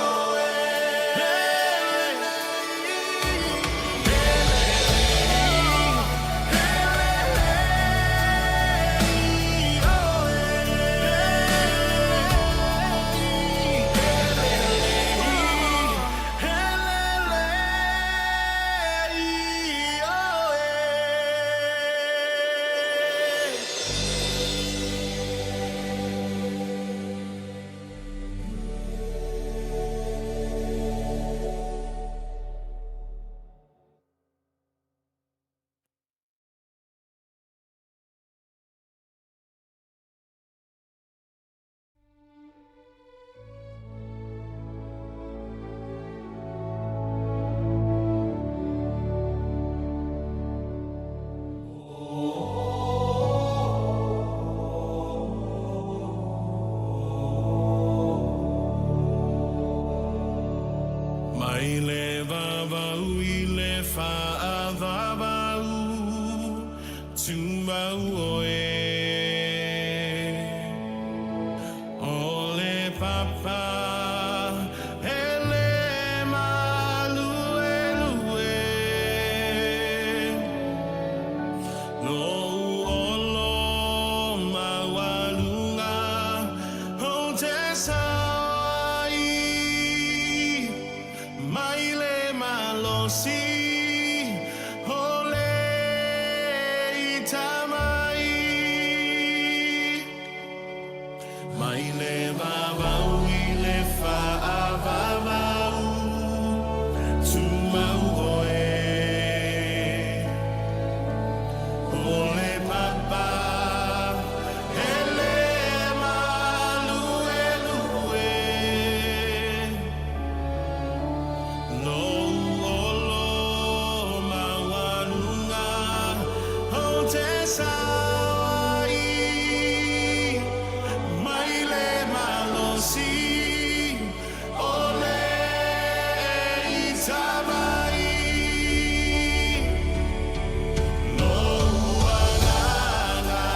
oe. Helelei, oe. Mai le vavau i le faavavau, tumau oe. O le papa e le maluelue, lou olo maualuga ou sao ai mai le malosi o le itavai. Lou agaga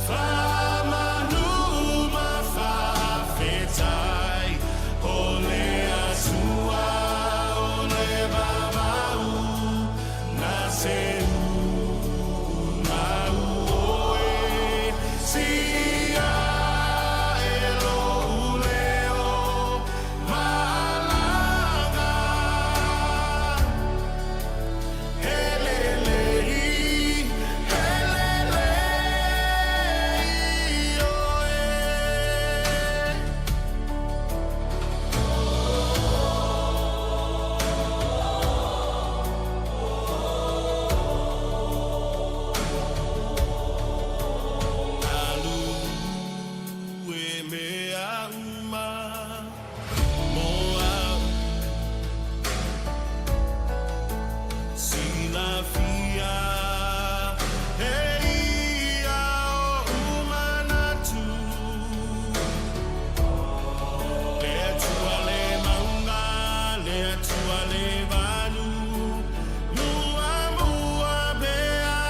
faamanu ma faafetai o le Atua o le vavau na se mau oe sia e lou leo malaga. Helelei, helelei, oe. Alu e me auma mo au silafia e ia oʻu manatu. Le Atua le mauga, le Atua le vanu, muamua pea.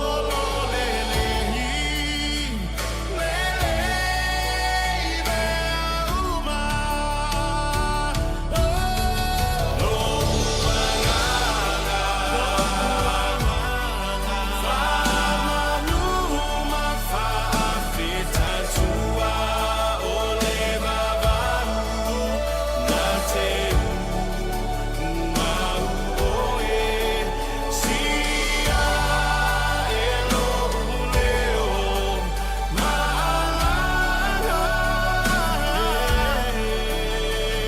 Olo le lehi, le lei mea uma. Lou agaga, faamanu ma faafetai Atua o le vavau na te mau oe sia e lou leo malaga.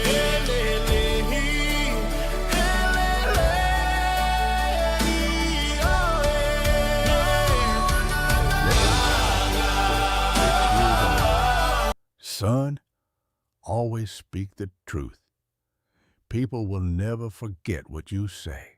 Helelei, helelei, oe. 6 years old. Son, always speak the truth. People will never forget what you say.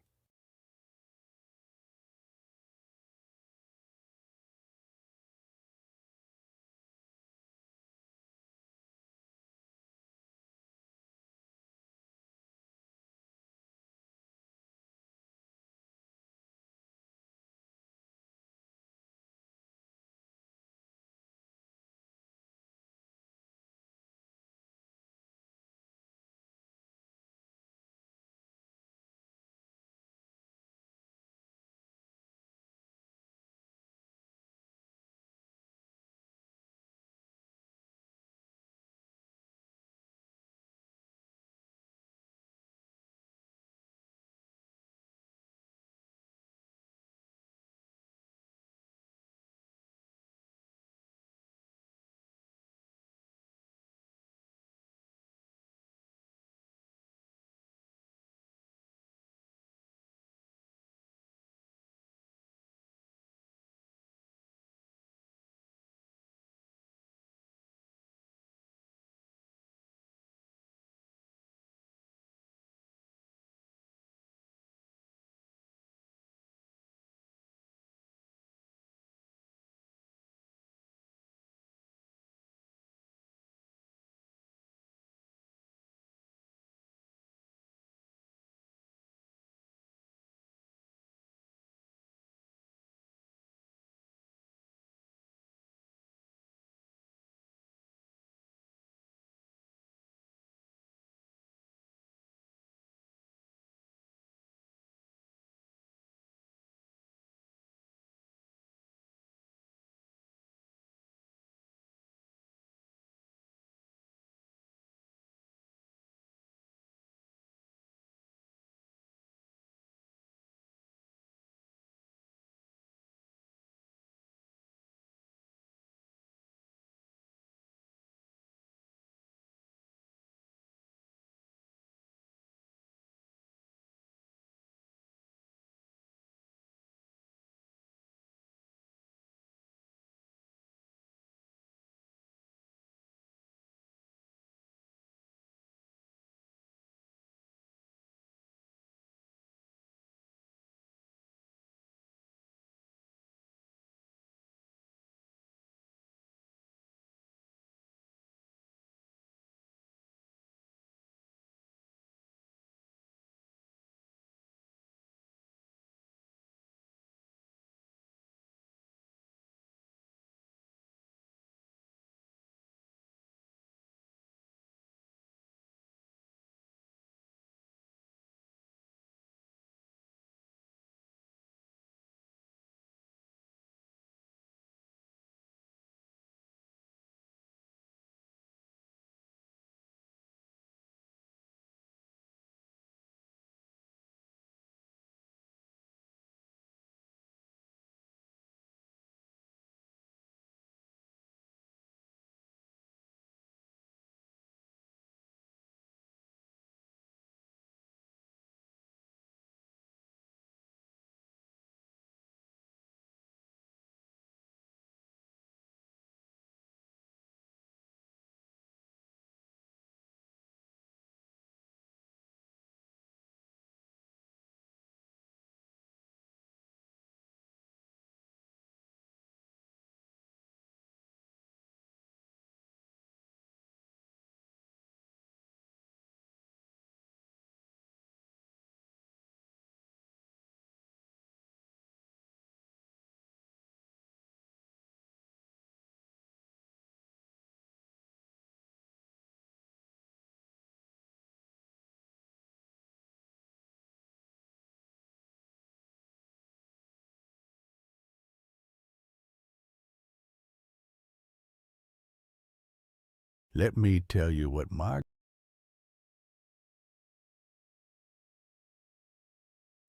Let me tell you what my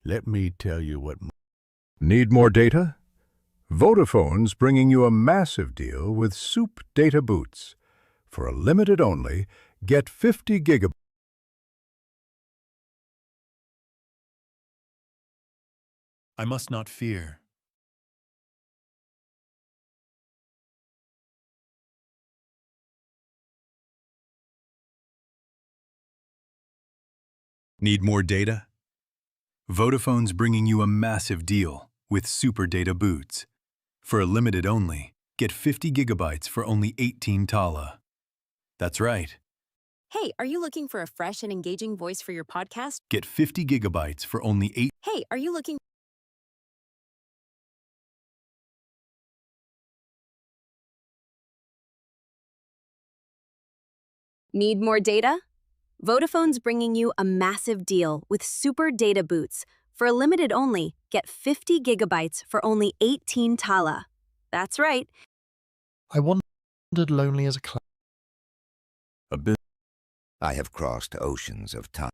Let me tell you what Need more data? Vodafone's bringing you a massive deal with Supe Data Boots. For a limited only, get 50 gigabytes. I must not fear. Need more data? Vodafone's bringing you a massive deal with Super Data Boots. For a limited only, get 50 gigabytes for only 18 Tala. That's right. Hey, are you looking for a fresh and engaging voice for your podcast? Get 50 gigabytes for only 8. Hey, are you looking Need more data? Vodafone's bringing you a massive deal with Super Data Boots. For a limited only, get 50 gigabytes for only 18 Tala. That's right. I wandered lonely as a cloud. A bit. I have crossed oceans of time.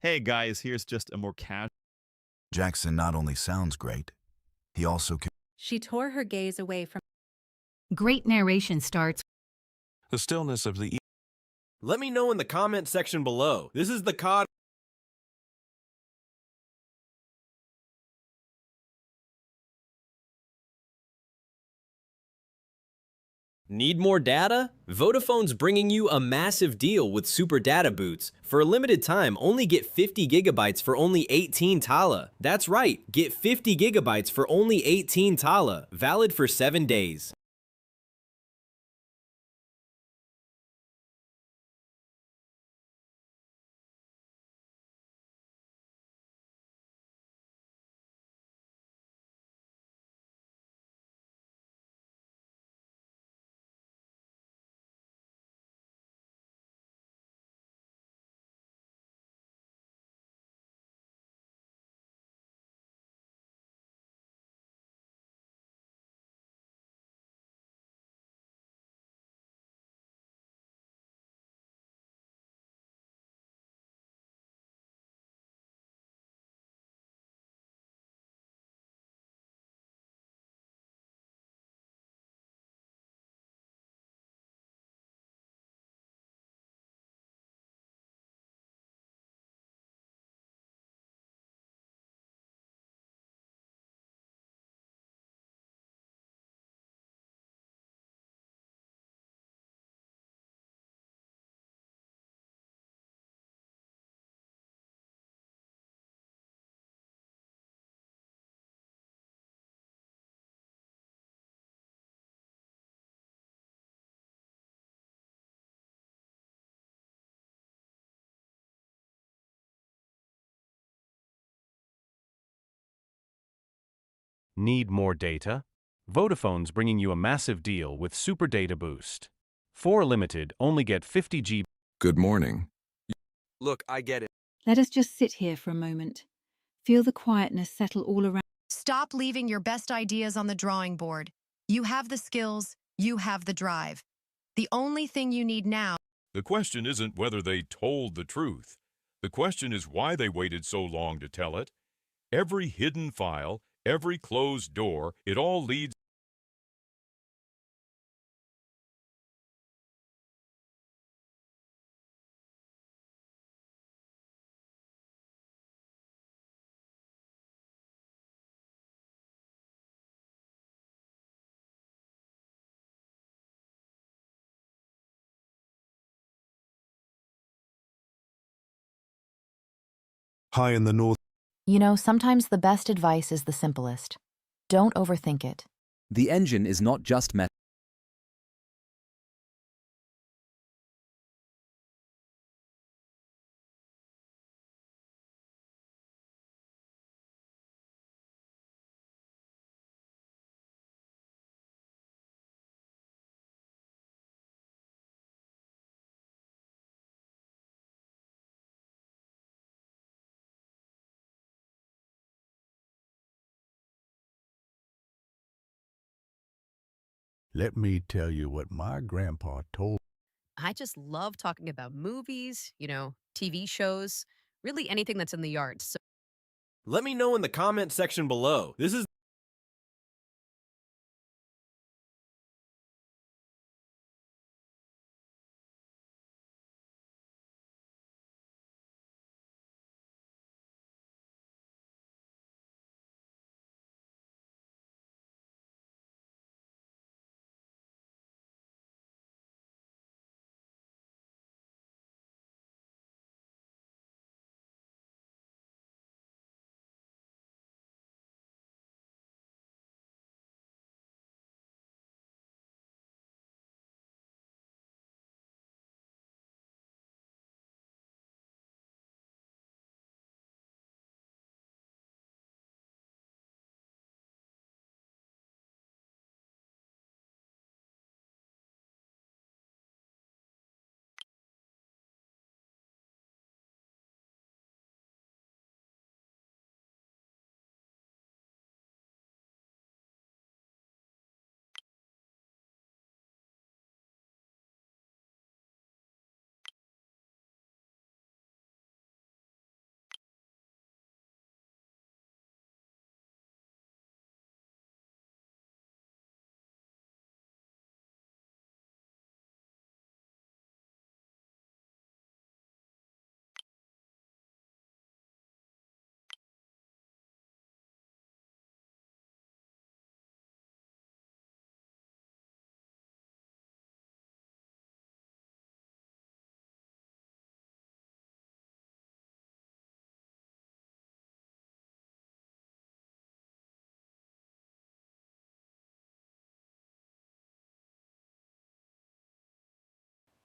Hey guys, here's just a more casual. Jackson not only sounds great, he also can. She tore her gaze away from. Great narration starts. The stillness of the Let me know in the comment section below. This is the COD. Need more data? Vodafone's bringing you a massive deal with Super Data Boots. For a limited time, only get 50 gigabytes for only 18 Tala. That's right, get 50 gigabytes for only 18 Tala, valid for 7 days. Need more data? Vodafone's bringing you a massive deal with Super Data Boost. For limited, only get 50 GB. Good morning. Look, I get it. Let us just sit here for a moment. Feel the quietness settle all around. Stop leaving your best ideas on the drawing board. You have the skills, you have the drive. The only thing you need now. The question isn't whether they told the truth. The question is why they waited so long to tell it. Every hidden file, every closed door, it all leads. High in the north. You know, sometimes the best advice is the simplest. Don't overthink it. The engine is not just metal. Let me tell you what my grandpa told. I just love talking about movies, TV shows, really anything that's in the arts. So Let me know in the comment section below. This is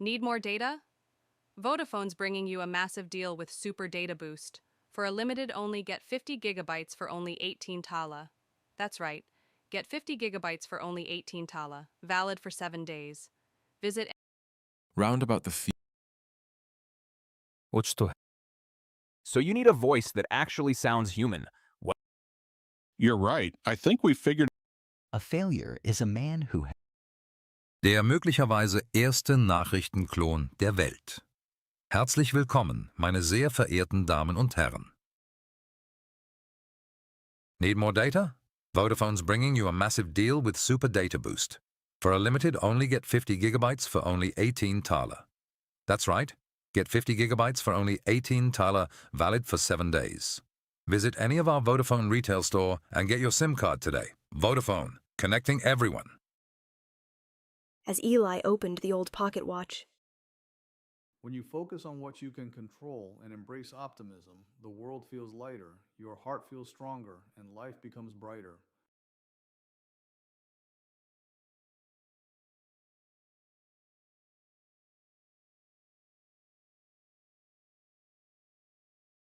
Need more data? Vodafone's bringing you a massive deal with Super Data Boost. For a limited only, get 50 gigabytes for only 18 Tala. That's right, get 50 gigabytes for only 18 Tala, valid for 7 days. Visit Round about the feet. So you need a voice that actually sounds human. What? You're right. I think we figured A failure is a man who Der möglicherweise erste Nachrichtenklon der Welt. Herzlich willkommen, meine sehr verehrten Damen und Herren. Need more data? Vodafone's bringing you a massive deal with Super Data Boost. For a limited, only get 50 gigabytes for only 18 Thaler. That's right, get 50 gigabytes for only 18 Thaler, valid for 7 days. Visit any of our Vodafone retail store and get your SIM card today. Vodafone, connecting everyone. As Eli opened the old pocket watch, When you focus on what you can control and embrace optimism, the world feels lighter, your heart feels stronger, and life becomes brighter.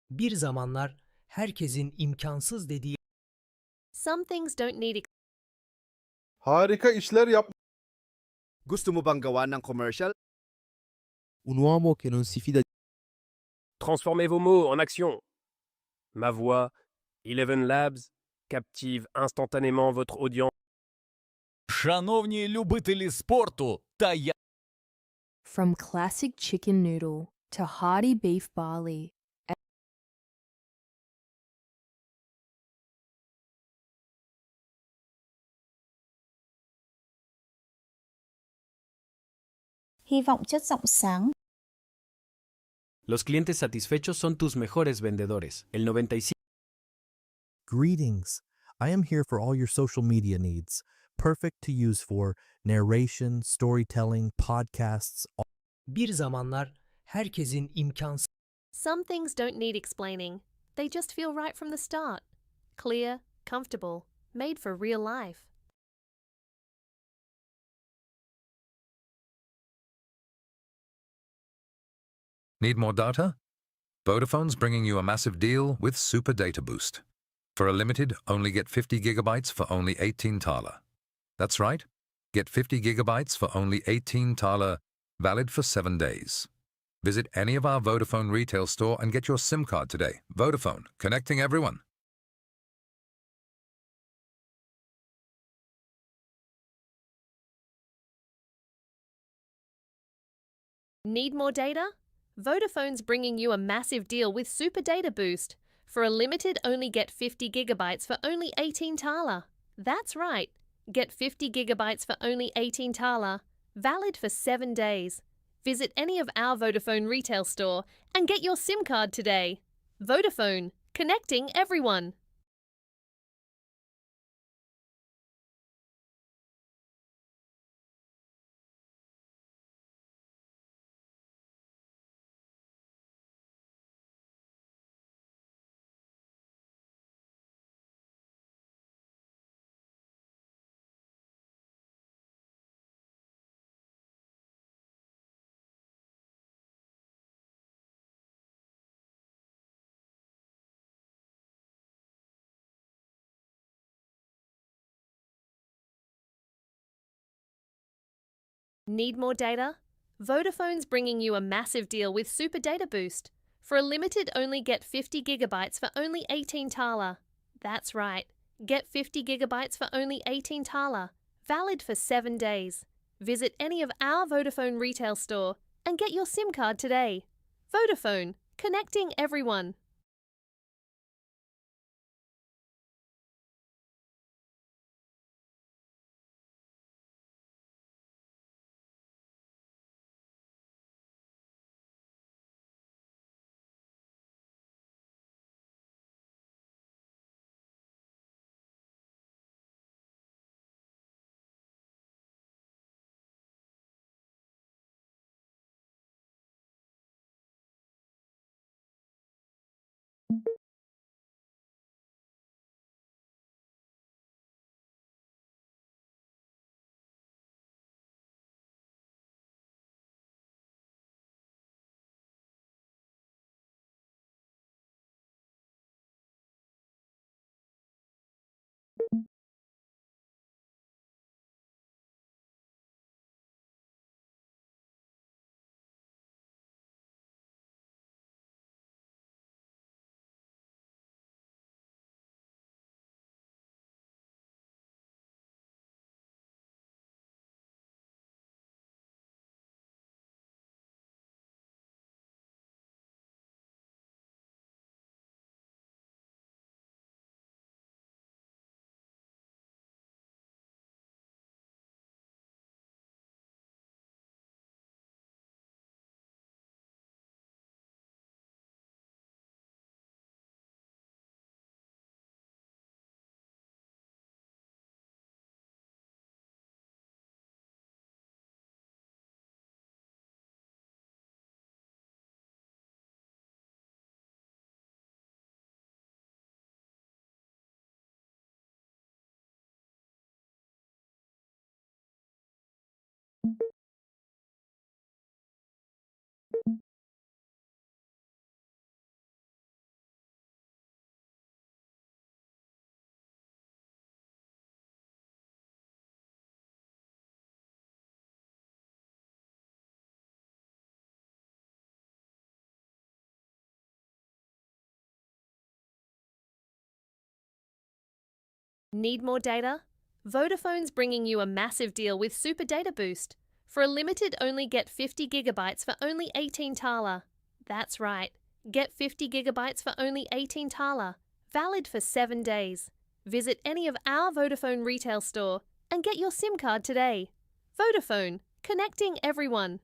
Bir zamanlar herkesin imkansız dediği Some things don't need Harika işler yap. Gusto mo bang gawa ng commercial? Un uomo che non si fida Transformez vos mots en actions. Ma voix, Eleven Labs, captive instantanément votre audience. Шановні любителі спорту та я. From classic chicken noodle to hearty beef barley. Hy vọng chất giọng sáng. Los clientes satisfechos son tus mejores vendedores. El 95 Greetings. I am here for all your social media needs. Perfect to use for narration, storytelling, podcasts. Bir zamanlar herkesin imkansız Some things don't need explaining. They just feel right from the start. Clear, comfortable, made for real life. Need more data? Vodafone's bringing you a massive deal with Super Data Boost. For a limited, only get 50 gigabytes for only 18 Thaler. That's right, get 50 gigabytes for only 18 Thaler, valid for 7 days. Visit any of our Vodafone retail store and get your SIM card today. Vodafone, connecting everyone. Need more data? Vodafone's bringing you a massive deal with Super Data Boost. For a limited, only get 50 gigabytes for only 18 Tala. That's right. Get 50 gigabytes for only 18 Tala. Valid for 7 days. Visit any of our Vodafone retail store and get your SIM card today. Vodafone, connecting everyone. Need more data? Vodafone's bringing you a massive deal with Super Data Boost. For a limited, only get 50 gigabytes for only 18 Tala. That's right. Get 50 gigabytes for only 18 Tala. Valid for 7 days. Visit any of our Vodafone retail store and get your SIM card today. Vodafone, connecting everyone. Need more data? Vodafone's bringing you a massive deal with Super Data Boost. For a limited, only get 50 gigabytes for only 18 Tala. That's right. Get 50 gigabytes for only 18 Tala. Valid for 7 days. Visit any of our Vodafone retail store and get your SIM card today. Vodafone, connecting everyone.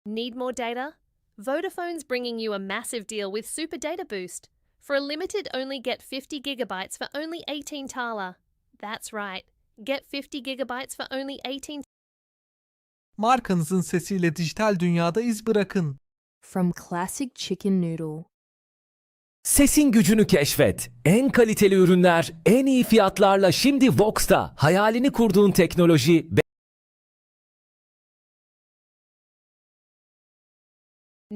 Need more data? Vodafone's bringing you a massive deal with Super Data Boost. For a limited, only get 50 gigabytes for only 18 Tala. That's right. Get 50 gigabytes for only 18 Markanızın sesiyle dijital dünyada iz bırakın. From classic chicken noodle Sesin gücünü keşfet. En kaliteli ürünler, en iyi fiyatlarla şimdi Vox'ta. Hayalini kurduğun teknoloji.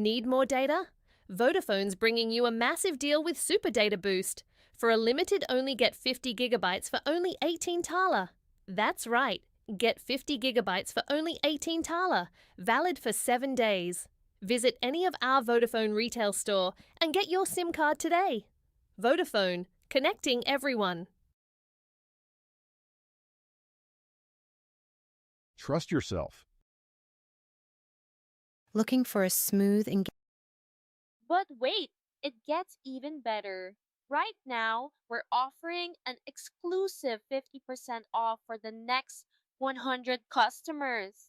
Need more data? Vodafone's bringing you a massive deal with Super Data Boost. For a limited only get 50 gigabytes for only 18 Tala. That's right, get 50 gigabytes for only 18 Tala, valid for 7 days. Visit any of our Vodafone retail store and get your SIM card today. Vodafone, connecting everyone. Trust yourself. Looking for a smooth and But wait, it gets even better. Right now, we're offering an exclusive 50% off for the next 100 customers.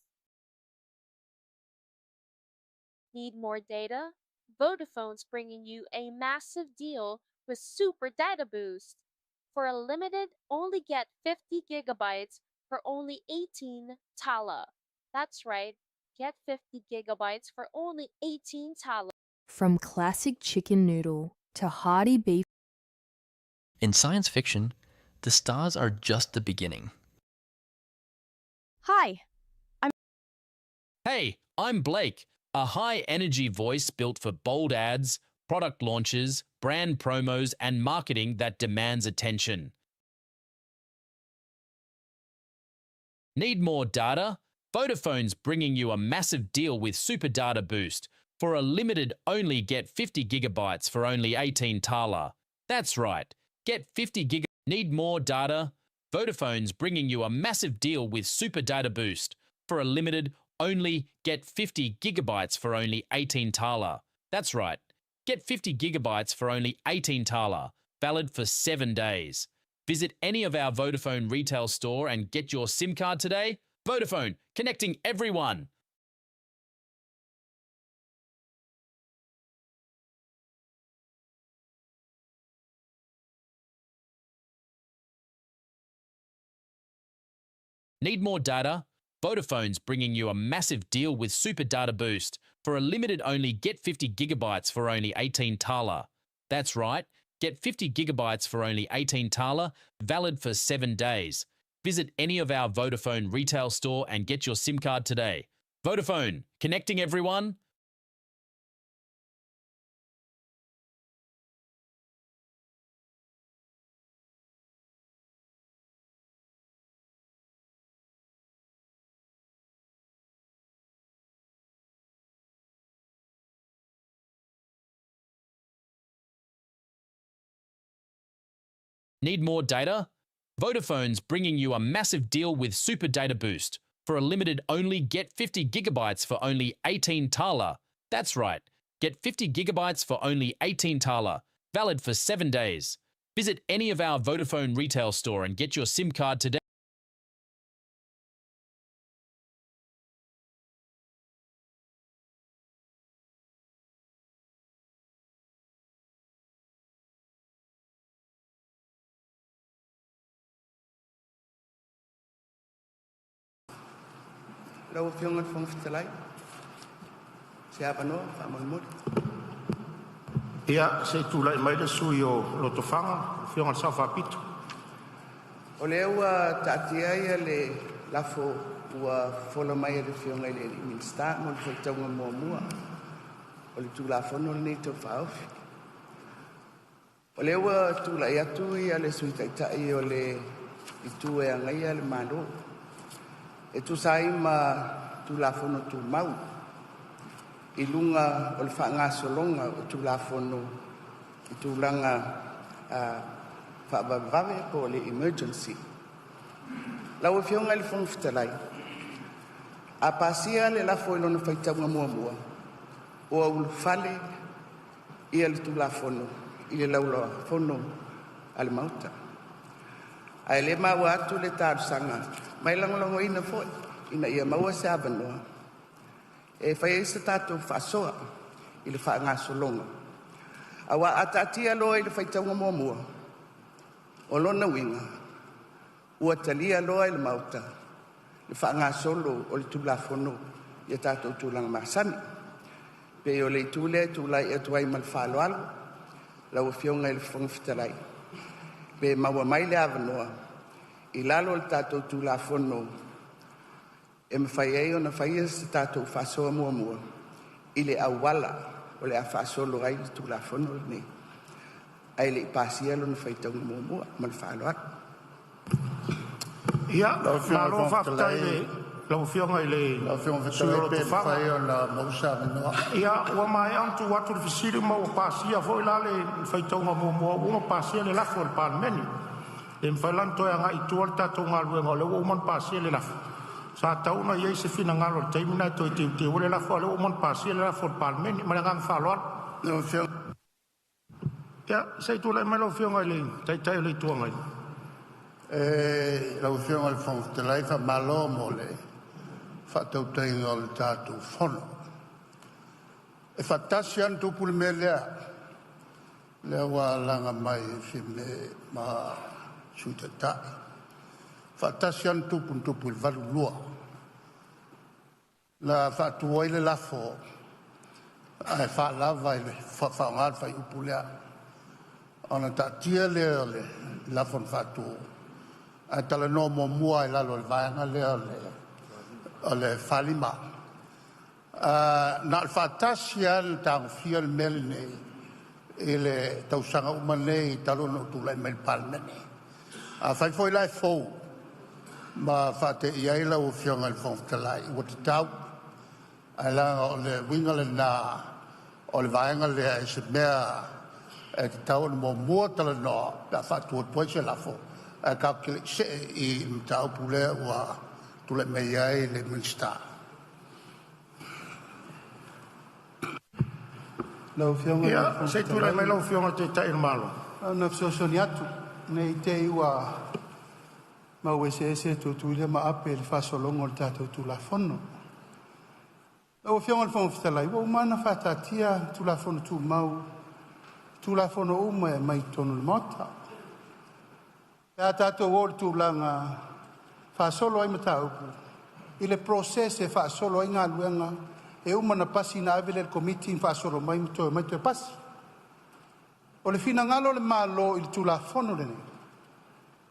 Need more data? Vodafone's bringing you a massive deal with Super Data Boost. For a limited, only get 50 gigabytes for only 18 Tala. That's right, get 50 gigabytes for only 18 Tala. From classic chicken noodle to hearty beef In science fiction, the stars are just the beginning. Hi, I'm Hey, I'm Blake, a high energy voice built for bold ads, product launches, brand promos, and marketing that demands attention. Need more data? Vodafone's bringing you a massive deal with Super Data Boost. For a limited only get 50 gigabytes for only 18 Tala. That's right. Get 50 gig. Need more data? Vodafone's bringing you a massive deal with Super Data Boost. For a limited only get 50 gigabytes for only 18 Tala. That's right. Get 50 gigabytes for only 18 Tala. Valid for 7 days. Visit any of our Vodafone retail store and get your SIM card today. Vodafone, connecting everyone. Need more data? Vodafone's bringing you a massive deal with Super Data Boost. For a limited only get 50 gigabytes for only 18 Tala. That's right, get 50 gigabytes for only 18 Tala, valid for 7 days. Visit any of our Vodafone retail store and get your SIM card today. Vodafone, connecting everyone. Need more data? Vodafone's bringing you a massive deal with Super Data Boost. For a limited only get 50 gigabytes for only 18 Tala. That's right, get 50 gigabytes for only 18 Tala, valid for 7 days. Visit any of our Vodafone retail store and get your SIM card today. Lau Afioga i le Fofoga Fetalai, se avanoa faamolemole. Ia, se i tulai mai le sui usufono o Lotofaga, le Afioga i le Sao Faapito. O lea ua taatia ia le lafo ua fofola mai e le Afioga i le Minisita mo le faitauga muamua o le Tulafono lenei Tau Faaofi. O lea ua tulai atu ia le Sui Taitai o le Itu e Agaia le Malo e tusa ai ma Tulafono Tumau i luga o le faagasologa o Tulafono i tulaga faavavevave po o le emergency. Lau Afioga i le Fofoga Fetalai, a pasia le lafo i lona faitauga muamua, ua ulufale ia le Tulafono i le Laulau-a-Fono a le Maota. Ae le maua atu le talosaga ma e lagolagoina foi ina ia maua se avanoa e fai ai se tatou faasoa i le faagasologa. Aua a taatia loa i le faitauga muamua, o lona uiga ua talia loa e le Maota le faagasolo o le Tulafono i a tatou tulaga masani. Pei o le itu lea e tulai atu ai ma le faaaloalo lau Afioga i le Fofoga Fetalai, pe maua mai le avanoa i lalo o le tatou Tulafono e mafai ai ona faia se tatou faasoa muamua I le auala o le a faasolo ai le Tulafono lenei ae le i pasia lona faitauga muamua. Ma le faaaloalo. Ia, malo faafetai i lau Afioga i le sui usufono o Lotofaga. Ia, ua maea ona tuu atu le fesili ma ua pasia foi la le faitauga muamua, ua uma ona pasia le lafo e le Palemene. E le mafai la ona toe agai i tua le tatou galuega o lea ua uma ona pasia le lafo. Sa tatau ona i ai se finagalo i le taimi lena e toe teuteu ai le lafo, a o lea ua uma ona pasia le lafo a le Palemene. Ma le agaga faaaloalo. Ia, se i tulai mai lau Afioga i le Taitai o le Itu Agai. Lau Afioga i le Fofoga Fetalai, faamalo mo le faatautaiga o le tatou Fono. E faatasi lava ona tupu le mea lea, lea ua laga mai e Fiame ma le Sui Taitai. E faatasi lava ona tupu, na tupu i le 1982. Na faatu ai le lafo ae faalava i le faaaoga le fuaiupu lea, ona taatia lea o le lafo na faatu ae talanoa muamua lava i lalo o le vaega lea o le 45. Na o le faatasi lava ona tagofia le mea lenei i le tausaga uma nei talu ona ou tulai mai i le Palemene. Afai foi la e fou ma faateia ai lau Afioga i le Fofoga Fetalai, ua tatau, ae leaga o le uiga lena o le vaega lea i se mea e tatau ona muamua talanoa pe a faatu atu ai se lafo, ae tatou te le i see i le mataupu lea ua tulai mai ai le Minisita. Lau Afioga i le Ia, Fofoga se i tulai Fetalai, mai lau Afioga i le Taitai o le Malo. Na ona fesoasoani atu, ne i te i ua mau eseese Tutuila ma Ape i le faasologa o le tatou Tulafono. Lau Afioga i le Fofoga Fetalai, ua uma ona faataatia Tulafono Tumau, Tulafono uma e aumai i totonu o le Maota. Pe a tatou oo i le tulaga e faasolo ai mataupu, i le process e faasolo ai galuega, e uma ona pasi ona ave lea i le Komiti ma faasolo mai ma toe omai toe pasi. O le finagalo o le Malo i le Tulafono lenei,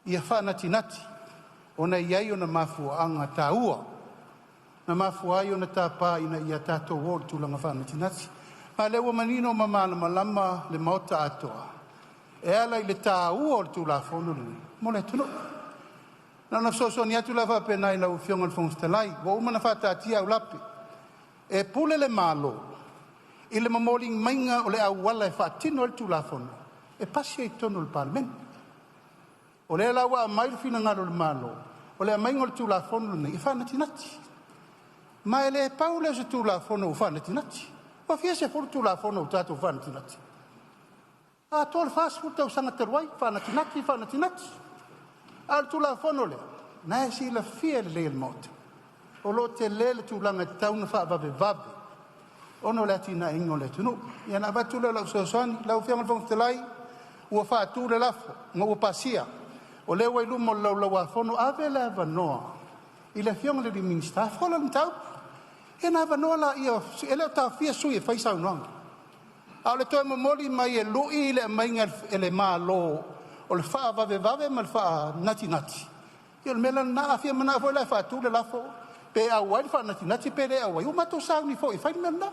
ia faanatinati, ona e i ai ona mafuaaga taua na mafua ai ona tapa ina ia tatou o i le tulaga faanatinati. Ma o lea ua manino ma malamalama le Maota atoa e ala i le taua o le Tulafono lenei mo le atunuu. Na ona fesoasoani atu la faapena i lau Afioga i le Fofoga Fetalai, ua uma ona faataatia aulape, e pule le Malo i le momoliga maiga o le auala e faatino ai le Tulafono e pasi ai i totonu o le Palemene. O lea la ua aumai le finagalo o le Malo, o le aumaiga o le Tulafono lenei e faanatinati. Ma e le pau lea o se Tulafono ua faanatinati. Ua fia sefulu Tulafono ua tatou faanatinati? Atoa le 40 tausaga talu ai, faanatinati, faanatinati. A o le Tulafono lea, o lena e silafia lelei e le Maota, o lo o tele le tulaga e tatau ona faavavevave ona o le atinaeina o le atunuu. Ia ona avatu lea o lau fesoasoani. Lau Afioga i le Fofoga Fetalai, ua faatu le lafo ma ua pasia, o lea ua i luma o le Laulau a Fono. Ave le avanoa i le Afioga i le Minisita e fola le mataupu, ia ona avanoa lea, e le o taofia sui usufono e fai saunoaga. A o le toe momoli mai e lui le aumaiga e le Malo o le faavavevave ma le faanatinati, ia o le mea la lena. A fia manao foi la e faatu le lafo, pe auai le faanatinati pe le auai, ua matou sauni foi e fai le mea lena.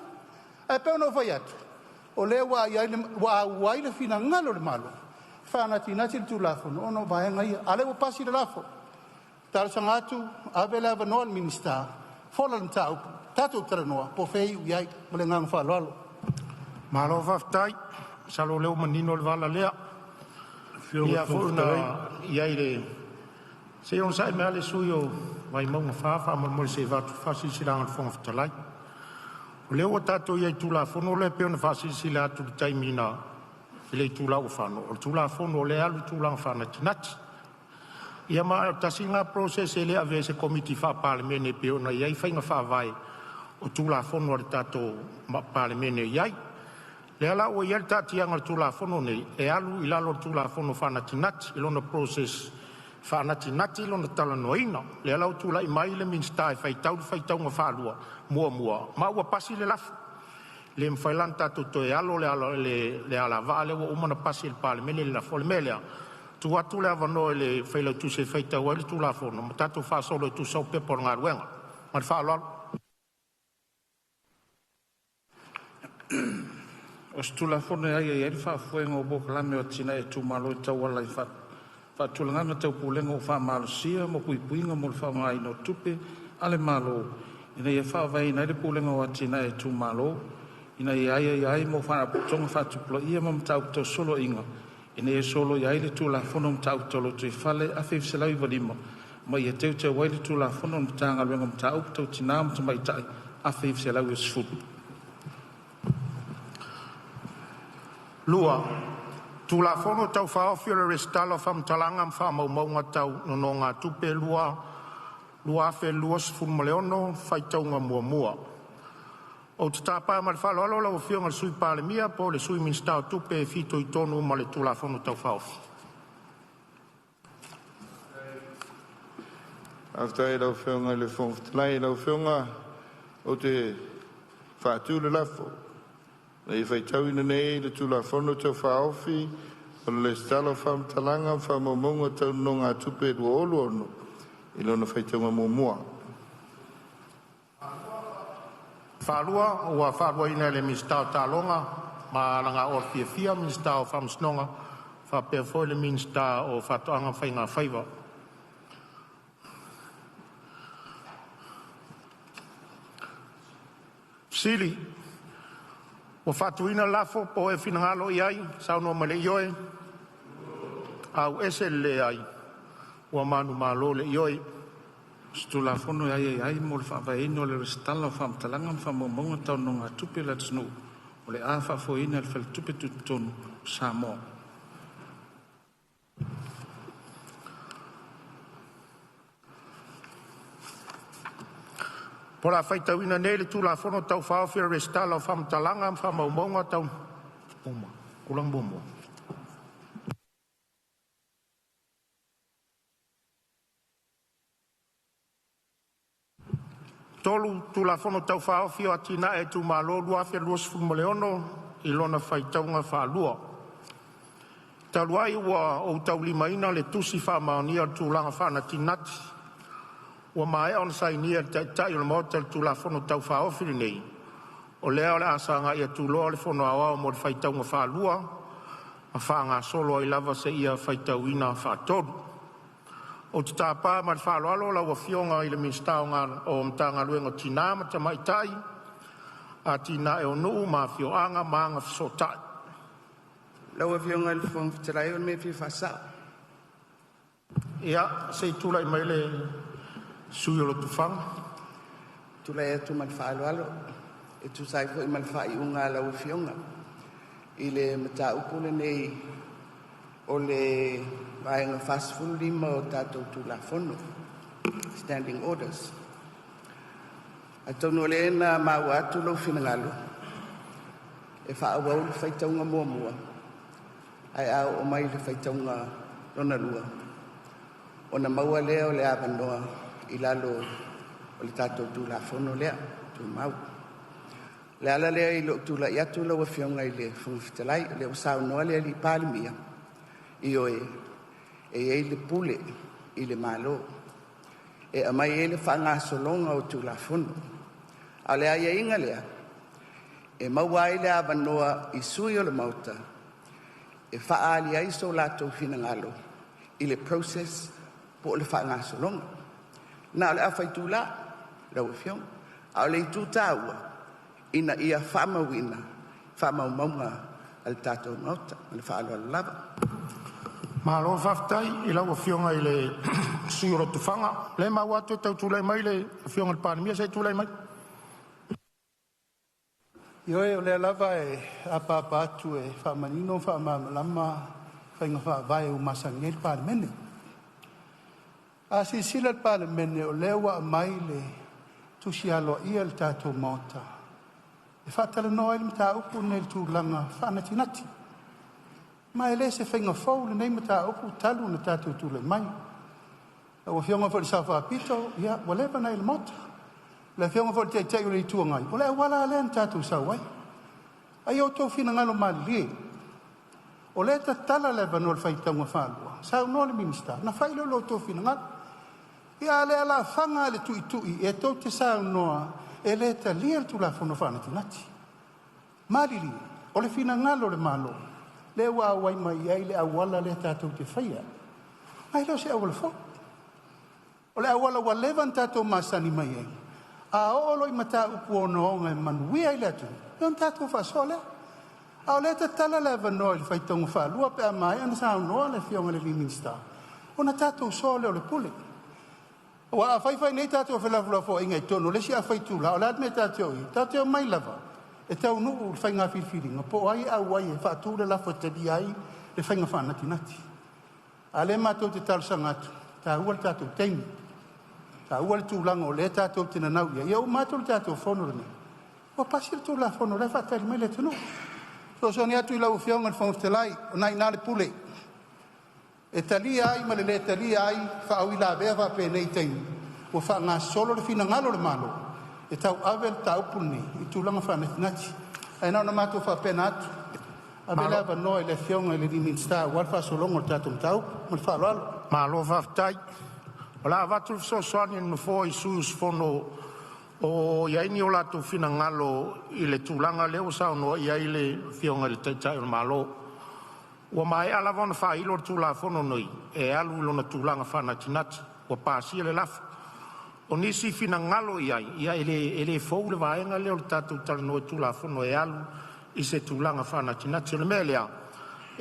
Ae pei ona ou fai atu, o lea ua auai le finagalo o le Malo e faanatinati le Tulafono ona o vaega ia. A o lea ua pasi le lafo, e talosaga atu, ave le avanoa i le Minisita e fola le mataupu, tatou talanoa po o fea e iu i ai. Ma le agaga faaaloalo. Malo faafetai. Masalo o lea ua manino le vala lea. Ia foi na i ai le… Se i onosai mai lava le sui usufono mo Vaimauga 4 faamolemole se i avatu le faasilasilaga a le Fofoga Fetalai. O lea ua tatou i ai i le Tulafono lea pei ona faasilasila atu i le taimi na i le itula ua fano, o le Tulafono o lea e alu i le tulaga faanatinati. Ia ma o le tasi lena process e le avea i se Komiti Faa-Palemene e pei ona i ai faiga faavae o Tulafono a le tatou Palemene e i ai. Lea la ua i ai le taatiaga o le Tulafono lenei, e alu i lalo o le Tulafono Faanatinati i lona process faanatinati lona talanoaina. Lea la ua tulai mai le Minisita e faitau le faitauga faalua muamua ma ua pasi le lafo. E le mafai la ona tatou toe alo le alavaa lea ua uma ona pasi e le Palemene le lafo. O le mea lea, e tuu atu le avanoa i le Failautusi e faitau ai le Tulafono ma tatou faasolo e tusa o Pepa o Luga. Ma le faaaloalo. O se Tulafono e aiaia ai le faafoega o polokalame o atinae a itumalo e tauala i faatulagaga tau pulega ua faamalosia mo puipuiga mo le faaaogaina o tupe a le Malo ina ia faavaeina ai le Pulega o Atinae a Itumalo, ina ia aiaia ai mo faalapotopotoga faatupulaia ma mataupu tau soloaiga, ina ia soloia ai le Tulafono o Mataupu Tau Lotoifale 1995, ma ia teuteu ai le Tulafono o le Matagaluega o Mataupu Tau Tina ma Tamaitai 1990. 2. Tulafono Tau Faaofi o le Resitala o Faamatalaga ma Faamaumauga Tau Nonogatupe 2026 Faitauga Muamua. Ou te tapa ma le faaaloalo lau Afioga i le Sui Palemia po o le Sui Minisita o Tupe e fitoitonu ma le Tulafono Tau Faaofi. Faafetai i lau Afioga i le Fofoga Fetalai. Lau Afioga ou te faatu le lafo, Ina ia faitauina nei le Tulafono Tau Faaofi o le Lesitala o Faamatalaga ma Faamaumauga Tau Nonogatupe 2026 i lona faitauga muamua. Faafetai ua faaluaina e le Minisita o Taaloga ma Agafua fiafia, Minisita o Faamasinoga faapea foi le Minisita o Faatoaga ma Faiga Faiva. Ua faatuina le lafo, Po o le a le finagalo saunoa mai le ioe, auese le leai. Ua manumalo le Ioe. Tulafono e aiaia ai mo le faavaeina o le resitala o faamatalaga ma faamaumauga tau nonogatupe a le atunuu o le a faafoeina e le Faletupe Tutotonu o Samoa. O le a faitauina nei le Tulafono Tau Faaofi o le Resitala o Faamatalaga ma Faamaumauga Tau Nonogatupe. Tulafono Tau Faaofi o Atinae a Itumalo 2026 i lona faitauga faalua. Talu ai ua ou taulimaina le Tusi Faamaonia o le Tulaga Faanatinati ua maea ona sainia e le Taitai o le Maota i le Tulafono Tau Faaofi lenei, o lea o le a sagai atu loa le Fono Aoao mo le faitauga faalua ma faagasolo ai lava seia faitauina faatolu. Ou te tapa ma le faaaloalo lau Afioga i le Minisita o Matagaluega o Tina ma Tamaitai, Atinae o Nuu ma Afioaga ma Agafesootai. Lau Afioga i le Fofoga Fetalai o le mea e fia faasao. Ia se i tulai mai le sui usufono o Lotofaga. Tulai atu ma le faaaloalo e tusa ai foi ma le faaiuga a lau Afioga i le mataupu lenei o le Vaega 45 o tatou Tulafono, Standing Orders. Atonu o lea na maua atu lou finagalo e faaauau le faitauga muamua, ae a oo mai i le faitauga lona lua ona maua lea o le avanoa i lalo o le tatou Tulafono lea Tumau. O le ala lea i lou tulai atu lau Afioga i le Fofoga Fetalai, o lea ua saunoa le Palemia, ioe, e i ai le pule i le Malo e aumai ai le faagasologa o Tulafono. A o le aiaiga lea, e maua ai le avanoa i sui usufono o le Maota e faaali ai so latou finagalo i le process po o le faagasologa. Na o le afa itula lau Afioga, a o le itu taua ina ia faamauina faamaumauga a le tatou Maota. Ma le faaaloalo lava. Malo faafetai i lau Afioga i le sui usufono o Lotofaga. O lea e maua atu e tau tulai mai le Afioga i le Palemia. Se i tulai mai. Ioe, o lea lava e apaapa atu e faamanino ma faamalamalama faiga faavae ua masani ai le Palemene. A silasila le Palemene o lea ua aumai le tusi aloaia i le tatou Maota e faatalanoa ai le mataupu lenei i le tulaga faanatinati. Ma e le o se faiga fou lenei mataupu talu ona tatou tulai mai. Lau Afioga foi i le Sao Faapito, ia ua leva ona e i le Maota. Le Afioga foi i le Taitai o le Itu Agai, o le auala lava lea na tatou sau ai. Ae ia outou finagalo malilie, o lea e tatala le avanoa i le faitauga faalua, saunoa le Minisita ona fai lea o lo outou finagalo. Ia a o le alafaga lava i le tuitui e tou te saunoa e le talia le Tulafono Faanatinati. Malilie, o le finagalo o le Malo, lea ua auai mai ai le auala lea tatou te faia. Ma e le o se auala fou. O le auala ua leva ona tatou masani mai ai, a oo loa i mataupu ogaoga e manuia ai le atunuu, ia ona tatou faasoa lea. A o lea e tatala le avanoa i le faitauga faalua pe a maea ona saunoa le Afioga i le Minisita, ona tatou soa lea o le pule. Aua a fai fai nei tatou felafolafoaiga i totonu o le isi afa itula, o le a le mea tatou te o i ai? Tatou te omai lava e taunuu le faiga filifiliga po o ai e auai e faatu le lafo e talia ai le faiga faanatinati. A o lea matou te talosaga atu, e taua le tatou taimi, e taua le tulaga o lea tatou te nanau i ai. Ia uma atu le tatou fono lenei ua pasi le Tulafono o la e faatali mai le atunuu. E fesoasoani atu i lau Afioga i le Fofoga Fetalai, o lena e i ina le pule, e talia ai ma le le talia ai faauilavea faapenei i taimi ua faagasolo le finagalo o le Malo e tauave le mataupu lenei i tulaga faanatinati. Ae na ona matou faapena atu, ave le avanoa i le Afioga i le Minisita aua le faagasologa o le tatou mataupu. Ma le faaaloalo. Malo faafetai. O le a avatu le fesoasoani a le Nofoa i sui usufono o i ai ni o latou finagalo i le tulaga lea ua saunoa i ai le Afioga i le Taitai o le Malo. Ua maea lava ona faailo le Tulafono nei e alu i lona tulaga faanatinati ua pasia le lafo. O nisi finagalo i ai, ia e le fou le vaega lea o le tatou talanoa i Tulafono e alu i se tulaga faanatinati. O le mea lea,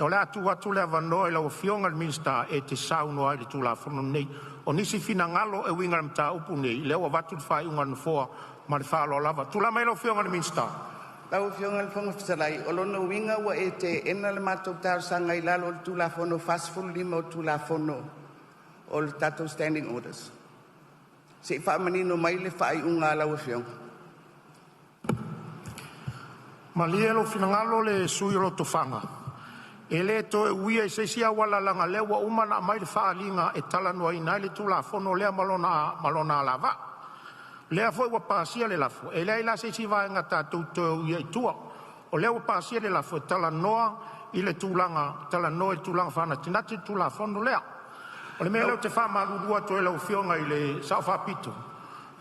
o le a tuu atu le avanoa i lau Afioga i le Minisita e te saunoa ai i le Tulafono lenei. O nisi finagalo e uiga i le mataupu lenei, lea ua avatu le faaiuga a le Nofoa ma le faaaloalo lava. Tulai mai lau Afioga i le Minisita. Lau Afioga i le Fofoga Fetalai, o lona uiga ua e teena le matou talosaga i lalo o le Tulafono 45 o le Tulafono o le tatou Standing Orders. Se i faamanino mai le faaiuga a lau Afioga. Malie lou finagalo le sui usufono o Lotofaga, e le toe uia i se isi auala leaga o lea ua uma ona aumai le faaaliga e talanoaina ai le Tulafono lea ma lona alavaa. O lea foi ua pasia le lafo, e leai la se isi vaega tatou te toe uia i tua. O lea ua pasia le lafo e talanoa i le tulaga faanatinati le Tulafono lea. O le mea lea ou te faamalulu atu ai i lau Afioga i le Sao Faapito,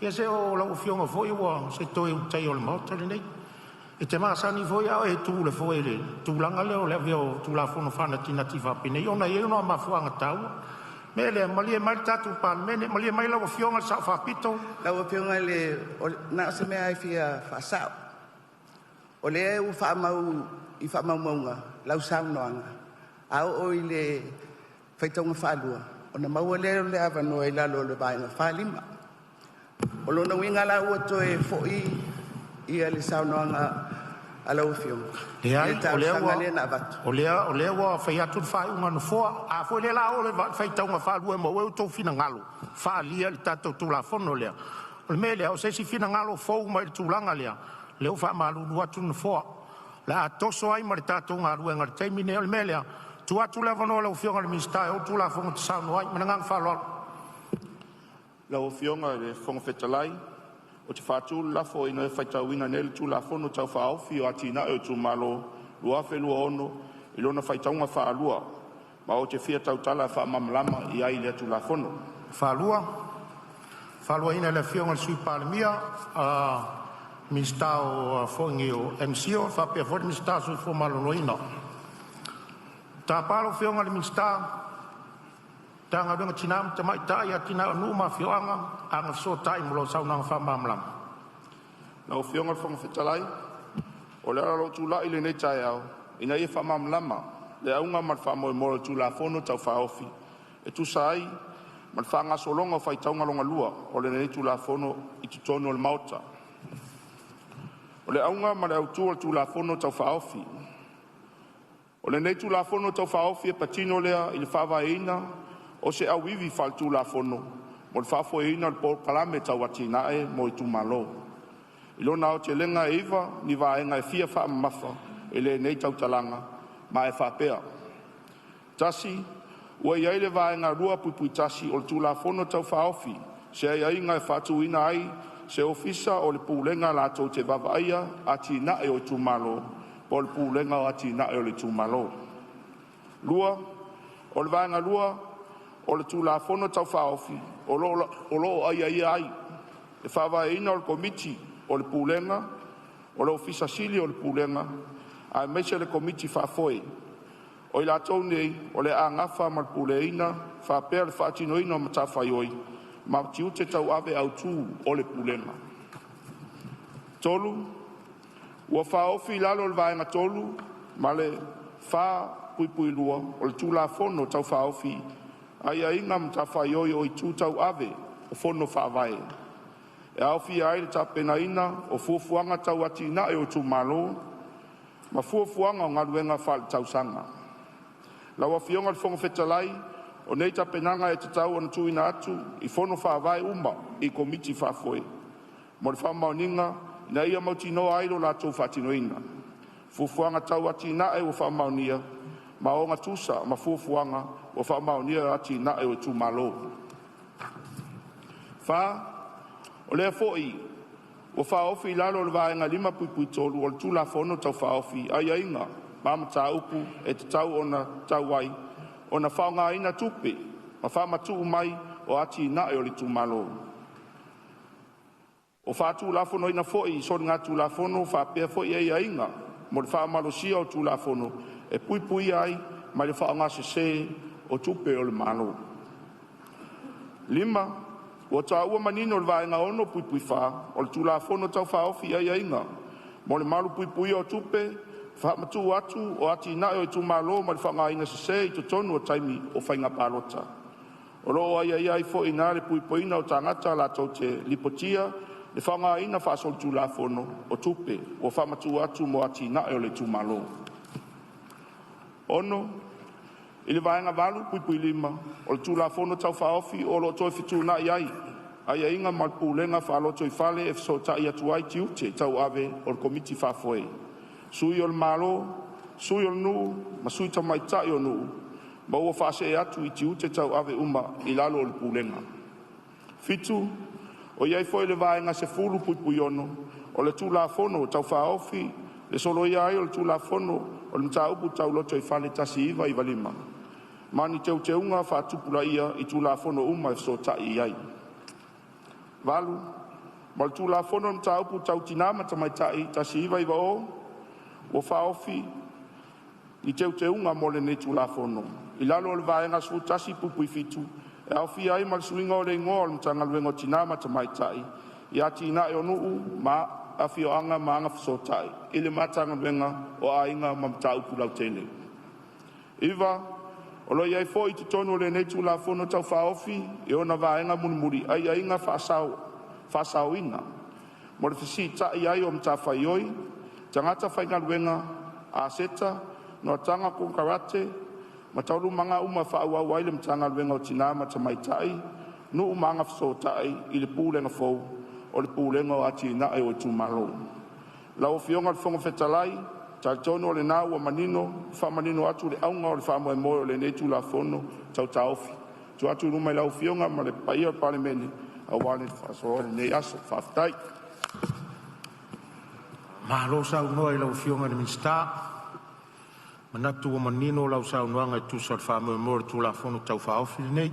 ia se o lau Afioga foi o se Toe Ulutaia o le Maota lenei. E te masani foi a o e tu i le foe i le tulaga lea o le avea o Tulafono faanatinati faapenei ona e i ai ona mafuaaga taua. O le mea lea, malie mai le tatou Palemene, malie mai lau Afioga i le Sao Faapito. Lau Afioga i le… na o se mea lava e fia faasao. O lea ua faamau i faamaumauga lau saunoaga, a oo i le faitauga faalua ona maua lea o le avanoa i lalo o le Vaega 45. O lona uiga la ua toe foi le saunoaga a lau Afioga i Leai, le talosaga lea na avatu. O lea ua fai atu le faaiuga a le Nofoa. A foi lea o le a oo i le faitauga faalua e maua ai outou finagalo faaalia i le tatou Tulafono lea, o le mea lea, o se isi finagalo fou mai i le tulaga lea, o lea ua faamalulu atu le Nofoa, o le a toso ai ma le tatou galuega i le taimi lenei. O le mea lea, tuu atu le avanoa i lau Afioga i le Minisita e ou le Tulafono e te saunoa ai. Ma le agaga faaaloalo. Lau Afioga i le Fofoga Fetalai, ou te faatu le lafo, Ina ia faitauina nei le Tulafono Tau Faaofi o Atinae o Itumalo 2026 i lona faitauga faalua, ma ou te fia tautala e faamalamalama i ai i lea Tulafono. Faaluaina e le Afioga i le Sui Palemia, Minisita o MCIL faapea foi le Minisita o le Soifua Maloloina. Tapa lau Afioga i le Minisita o Tina ma Tamaitai, Atinae o Nuu ma Afioaga, Agafesootai mo lau saunoaga faamalamalama. Lau Afioga i le Fofoga Fetalai, o le ala o lou tulai i lenei taeao, ina ia faamalamalama le auga ma le faamoemoe o le Tulafono Tau Faaofi e tusa ai ma le faagasologa o faitauga lona lua o lenei Tulafono i totonu o le Maota. O le auga ma le autu o le Tulafono Tau Faaofi O lenei Tulafono Tau Faaofi e patino lea i le faavaeina o se auivi faaletulafono mo le faafoeina o le polokalame tau atinae mo itumalo. I lona aotelega, e iva ni vaega e fia faamamafa i lenei tautalaga, ma e faapea: 1. Ua i ai le Vaega 2(1) o le Tulafono Tau Faaofi se aiaiga e faatuina ai se Ofisa o le Pulega latou te vaavaaia atinae o itumalo po o le Pulega o Atinae o Itumalo. 2. O le Vaega 2 o le Tulafono Tau Faaofi, o lo o aiaia ai le faavaeina o le Komiti o le Pulega o le Ofisa Sili o Pulega aemaise le Komiti Faafoe. O i latou nei o le a nafa ma le puleaina faapea le faatinoina o matafaioi ma tiute tauave autu o le Pulega. 3. Ua faaofi i lalo o le Vaega 3 ma le 4(2) o le Tulafono Tau Faaofi aiaiga o matafaioi o itu tauave o Fono Faavae, e aofia ai le tapenaina o fuafuaga tau atinae o itumalo ma fuafuaga o galuega faaletausaga. Lau Afioga i le Fofoga Fetalai, o nei tapenaga e tatau ona tuuina atu i Fono Faavae uma i Komiti Faafoe mo le faamaoniga ina ia mautinoa ai lo latou faatinoina. Fuafuaga tau atinae ua faamaonia ma o gatusa ma fuafuaga ua faamaonia o atinae o itumalo. 4. O lea foi ua faaofi i lalo o le Vaega 5(3) o le Tulafono Tau Faaofi aiaiga ma mataupu e tatau ai ona faaaogaina tupe faamatuu mai o atinae o itumalo. Ua faatulafonoina foi soligatulafono faapea aiaiga mo le faamalosia o Tulafono e puipuia ai mai le faaaogasese o tupe a le Malo. 5. Ua taua manino i le Vaega 6(4) o le Tulafono Tau Faaofi aiaiga mo le malupuipuia o tupe faamatuu atu o atinae o itumalo mai le faaaogaina sese i totonu o taimi o faiga palota. O lo o aiaia ai foi i ina le puipuiga o tagata latou te lipotia le faaaogaina faasolitulafono o tupe ua faamatuu atu mo atinae o itumalo. 6. I le Vaega 8(5) o le Tulafono Tau Faaofi, o lo o toe fetuunai ai aiaiga mo le pulega faalotoifale e fesootai atu ai tiute tauave o le Komiti Faafoe, Sui o le Malo, Sui o le Nuu ma Sui Tamaitai o Nuu, ma ua faasee atu i tiute tauave uma i lalo o le Pulega. 7. O i ai foi i le Vaega 10(6) o le Tulafono Tau Faaofi le soloia ai o le Tulafono o Mataupu Tau Lotoifale 1995 ma ni teuteuga faatupulaia i Tulafono uma e fesootai ai. 8. Ma o le Tulafono o Mataupu Tau Tina ma Tamaitai 1990, ua faaofi ni teuteuga mo lenei Tulafono. I lalo o le Vaega 11(7), e aofia ai ma le suiga o le igoa o le Matagaluega o Tina ma Tamaitai, Atinae o Nuu ma Afioaga ma Agafesootai i le Matagaluega o Aiga ma Mataupu Lautele. 9. O lo o i ai foi i totonu o lenei Tulafono Tau Faaofi i ona vaega mulimuli aiaiga faasaoina mo le fesiitai i ai o matafaioi, tagata faigaluega, aseta, noataga, konekarate ma taualumaga uma e faaauau ai le Matagaluega o Tina ma Tamaitai, Nuu ma Agafesootai i le Pulega fou o le Pulega o Atinae o Itumalo. Lau Afioga i le Fofoga Fetalai, ou te talitonu o lena ua manino le faamanino atu o le auga o le faamoemoe o lenei Tulafono Tau Faaofi e tuu atu i luma i lau Afioga ma le paia o le Palemene aua le faasoa i lenei aso. Faafetai. Malo saunoa i lau Afioga i le Minisita. E manatu ua manino lau saunoaga e tusa o le faamoemoe o le Tulafono Tau Faaofi lenei.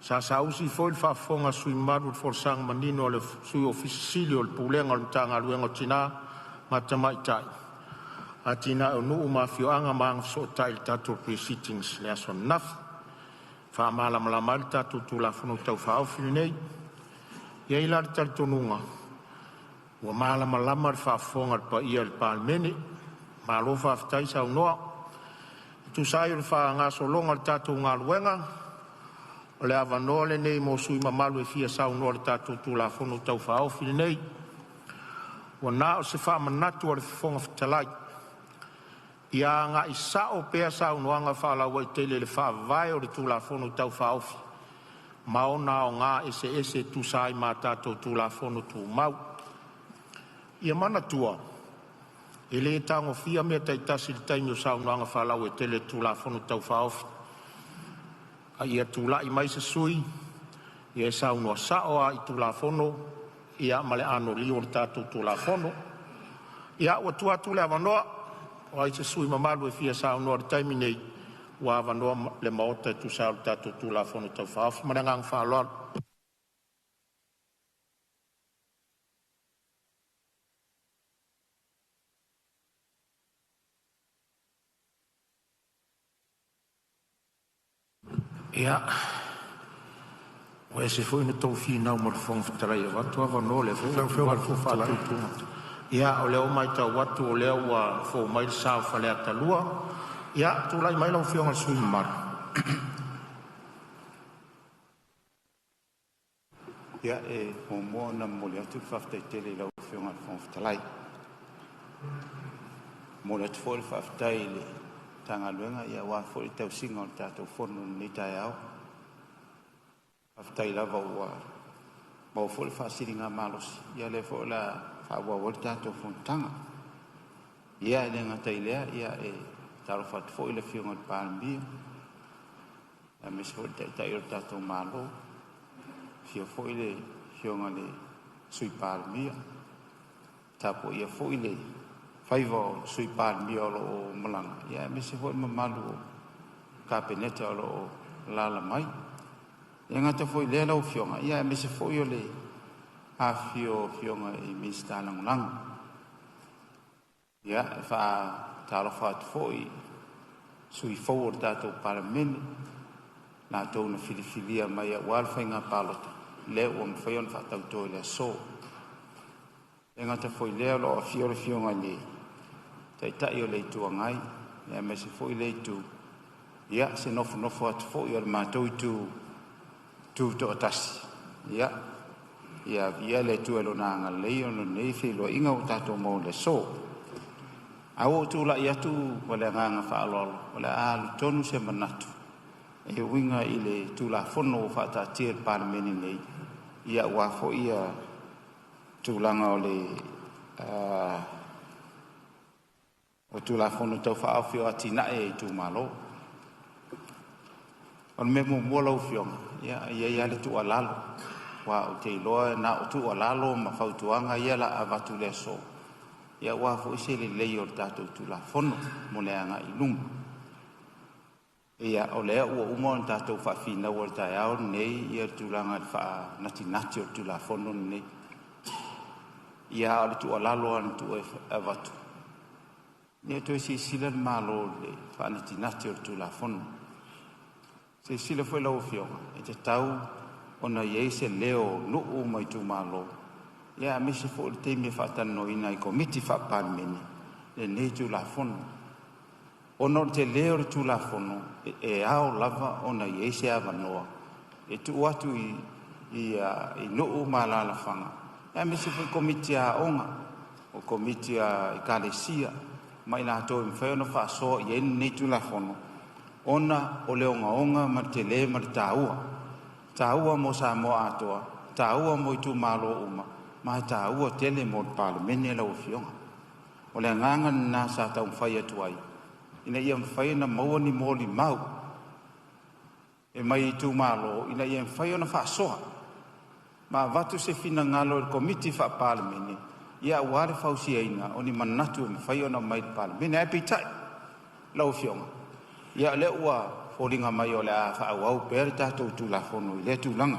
Sa saausi foi le faafofoga a sui usufono mamalu i le folasaga manino a le Sui Ofisa Sili o Pulega o le Matagaluega o Tina ma Tamaitai, Atinae o Nuu ma Afioaga ma Agafesootai i le tatou Pre-sitting i le aso ananafi, e faamalamalama ai le tatou Tulafono Tau Faaofi lenei. E i ai la le talitonuga ua malamalama le faafofoga a le paia o le Palemene. Malo faafetai saunoa. E tusa ai o le faagasologa o le tatou galuega, o le avanoa lenei mo sui usufono mamalu e fia saunoa i le tatou Tulafono Tau Faaofi lenei. Ua na o se faamanatu a le Fofoga Fetalai, ia agai sao pea saunoaga faalauaitele i le faavae o le Tulafono Tau Faaofi ma ona aoga eseese e tusa ai ma tatou Tulafono Tumau. Ia manatua, e le tagofia mea taitasi i le taimi o saunoaga faalauaitele i le Tulafono Tau Faaofi, a ia tulai mai se sui usufono e saunoa sao lava i Tulafono ma le anoliu o le tatou Tulafono. Ia, ua tuu atu le avanoa. O ai se sui usufono mamalu e fia saunoa i le taimi nei? Ua avanoa le Maota e tusa ai o le tatou Tulafono Tau Faaofi. Ma le agaga faaaloalo. Ia, ua ese foi na tou finau ma le Fofoga Fetalai e avatu avanoa, o lea foi Lau ua tuu Afioga i le atu Fofoga Fetalai. faatautuga. Ia, o lea ua matau atu o lea ua fou mai le sa o Faleata 2. Ia, tulai mai lau Afioga i le sui usufono mamalu. Ia, e muamua ona momoli atu le faafetai tele i lau Afioga i le Fofoga Fetalai. E momoli atu foi le faafetai i le Matagaluega aua foi le tausiga o le tatou fono i lenei taeao. Faafetai lava ua maua foi le faasiligamalosi, o lea foi o le a faaauau ai le tatou fonotaga. Ia, e le gata i lea, e faatalofa atu foi i le Afioga i le Palemia aemaise foi le Taitai o le tatou Malo, afio foi le Afioga i le Sui Palemia, tapuaia foi le faiva o le Sui Palemia o lo o malaga, aemaise foi le mamalu o le Kapeneta o lo o alaala mai. E le gata foi i lea lau Afioga, aemaise foi o le afifio o Afioga i Minisita Lagolago. Ia, e faatalofa atu foi i sui usufono fou o le tatou Palemene, latou na filifilia mai aua le faiga palota lea ua mafai ona faatauto i le aso. E le gata foi i lea o lo o afio le Afioga i le Taitai o le Itu Agai, aemaise foi lea Itu, ia se nofonofo atu foi a le matou Itu Tutoatasi, ia viia le Atua i Lona agalelei ona o lenei feiloaiga ua tatou maua i le aso. Ae ua ou tulai atu ma le agaga faaaloalo o le a alu tonu se manatu e uiga i le Tulafono ua faataatia i le Palemene nei, aua foi tulaga o le Tulafono Tau Faaofi o Atinae a Itumalo. O le mea muamua lau Afioga, e i ai lava le tuualalo, aua ou te iloa na o tuualalo ma fautuaga ia o le a avatu i le aso, aua foi se lelei o le tatou Tulafono mo le agai i luma. Ia, o lea ua uma ona tatou faafinaua i le taeao lenei le tulaga i le faanatinati o le Tulafono lenei. Ia, a o le tuualalo lava na tuu e avatu, ia toe silasila le Malo i le faanatinati o le Tulafono. Silasila foi lau Afioga, e tatau ona i ai se leo o nuu ma itumalo, aemaise foi o le taimi e faatalanoaina ai i Komiti Faa-Palemene lenei Tulafono. Ona o le tele o le Tulafono, e ao lava ona i ai se avanoa e tuu atu i nuu ma alaalafaga aemaise foi Komiti a aoga, o Komiti a Ekalesia ma i latou e mafai ona faasoa i ai lenei Tulafono, ona o le ogaoga ma le tele ma le taua, e taua mo Samoa atoa, e taua mo itumalo uma, ma e taua tele mo le Palemene lau Afioga. O le agaga lena sa taumafai atu ai, ina ia mafai ona maua ni molimau e mai itumalo ina ia mafai ona faasoa ma avatu se finagalo i le Komiti Faa-Palemene aua le fausiaina o ni manatu e mafai ona aumai i le Palemene. Ae peitai lau Afioga, ia o lea ua foliga mai o le a faaauau pea le tatou Tulafono i lea tulaga.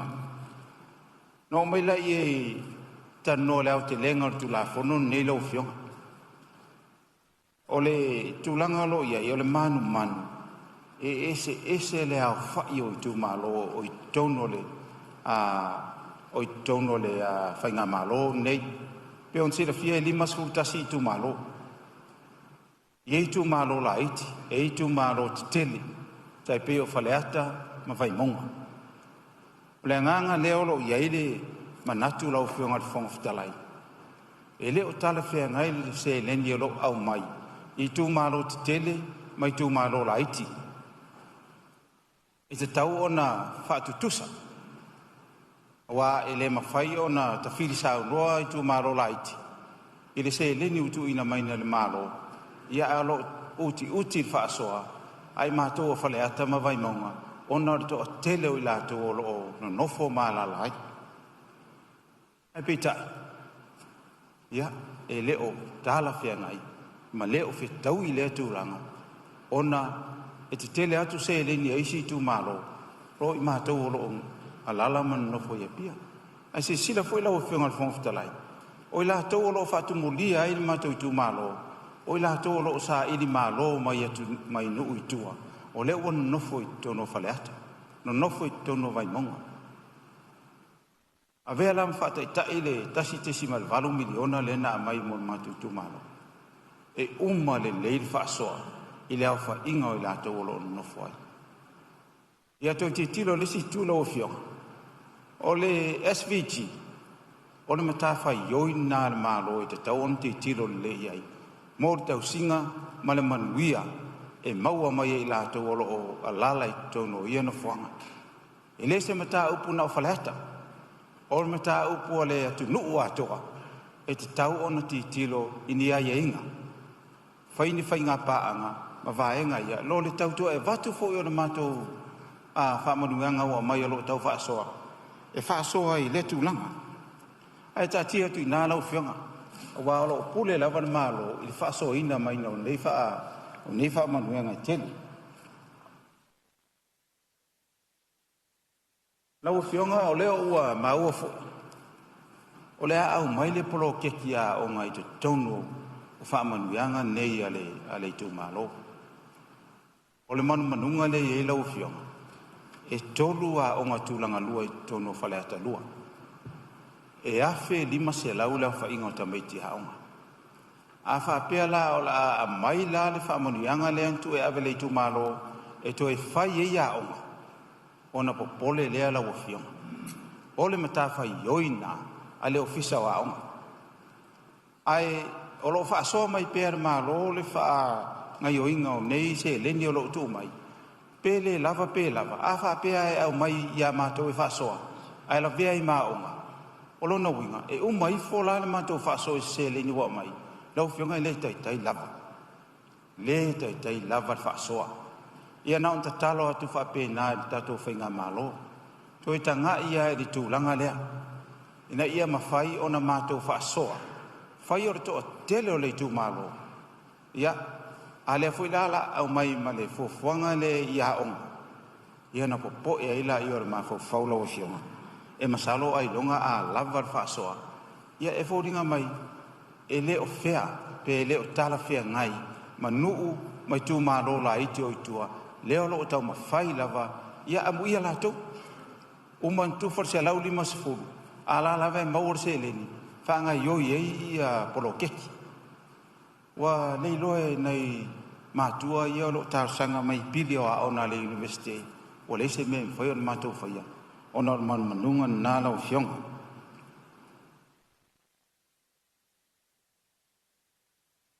Ona oo mai lea i talanoa i le aotelega o le Tulafono lenei lau Afioga. O le tulaga o lo o i ai, o le manumanu e eseese le aofai o itumalo o i totonu o le Faigamalo lenei. E pei ona silafia e 51 itumalo. E i ai itumalo laiti, e i ai itumalo tetele, tai pei o Faleata ma Vaimauga. O le agaga lea o lo o i ai le manatu lau Afioga i le Fofoga Fetalai, e le o talafeagai le seleni o lo o aumai i itumalo tetele ma itumalo laiti. E tatau ona faatutusa, aua e le mafai ona tafili saunoa itumalo laiti i le seleni ua tuuina mai e le Malo, ae o lo o utiuti le faasoa a i matou o Faleata ma Vaimauga ona o le toatele o i latou o lo o nonofo ma alaala ai. Ae peitai, ia, e le o talafeagai ma le o fetaui lea tulaga ona e tetele atu seleni a isi itumalo nai lo matou o lo o alaala ma nonofo i Apia. Ae silasila foi lau Afioga i le Fofoga Fetalai, o i latou o lo o faatumulia ai le matou itumalo, o i latou o lo o sailimalo mai nuu i tua, o lea ua nonofo i totonu o Faleata. nonofo i totonu o Vaimauga. Avea la ma faataitai le 1.8 miliona lea na aumai mo le matou itumalo, e uma lelei le faasoa i le aofaiga o i latou o lo o nonofo ai. Ia toe tilotilo i le isi itu lau Afioga, o le SVG, o le matafaioi lena a le Malo e tatau ona tilotilo lelei i ai mo le tausiga ma le manuia e maua mai e i latou o lo o alaala i totonu o ia nofoaga. E le se mataupu na o Faleata, o le mataupu a le atunuu atoa e tatau ona tilotilo i ni aiaiga, fai ni faigapaaga ma vaega ia lo le tau toe avatu foi o le matou faamanuiaga ua aumai o lo o tau faasoa, e faasoa ai i lea tulaga. Ae taatia atu i ina lau Afioga, aua o lo o pule lava le Malo i le faasoaina mai o nei faamanuiaga e tele. Lau Afioga o lea ua maua foi o le a aumai le poloketi a aoga i totonu o faamanuiaga nei a le itumalo. O le manumanuga lea e i ai lau Afioga, e 3 aoga tulagalua i totonu o Faleata 2, e 1,500 le aofaiga o tamaiti aoga. A faapea la o le a aumai la le faamanuiaga lea na tuu e ave i le itumalo e toe fai ai aoga, ona popole lea lau Afioga. O le matafaioi lena a le Ofisa o Aoga, ae o lo o faasoa mai pea e le Malo le faagaoioiga o nei seleni o lo o tuu mai, pe le lava pe lava. A faapea e aumai ia matou e faasoa ae lavea ai ma aoga, o lona uiga e uma ifo la le matou faasoa i se seleni ua aumai. Lau Afioga e le taitai lava, le taitai lava le faasoa. Ia na ona tatalo atu faapena i le tatou faigamalo, toe tagai lava i le tulaga lea ina ia mafai ona matou faasoa, fai o le toatele o le itumalo, ia, a o lea foi la o le a aumai ma le fuafuaga lea i aoga, ia ona popoe ai lea o le mafaufau lau Afioga. E masalo ailoga a lava le faasoa, ia e foliga mai e le o fair pe le o talafeagai ma nuu ma itumalo laiti o i tua lea o lo o taumafai lava. Ia amuia latou, uma ona tufa le $150, a o la e lava e maua le seleni e faagaoioi ai poloketi. Ua leiloa e nai matua ia o lo o talosaga mai i pili o aoga a le Iunivesite, ua leai se mea e mafai ona matou faia ona o le manumanuga lena lau Afioga.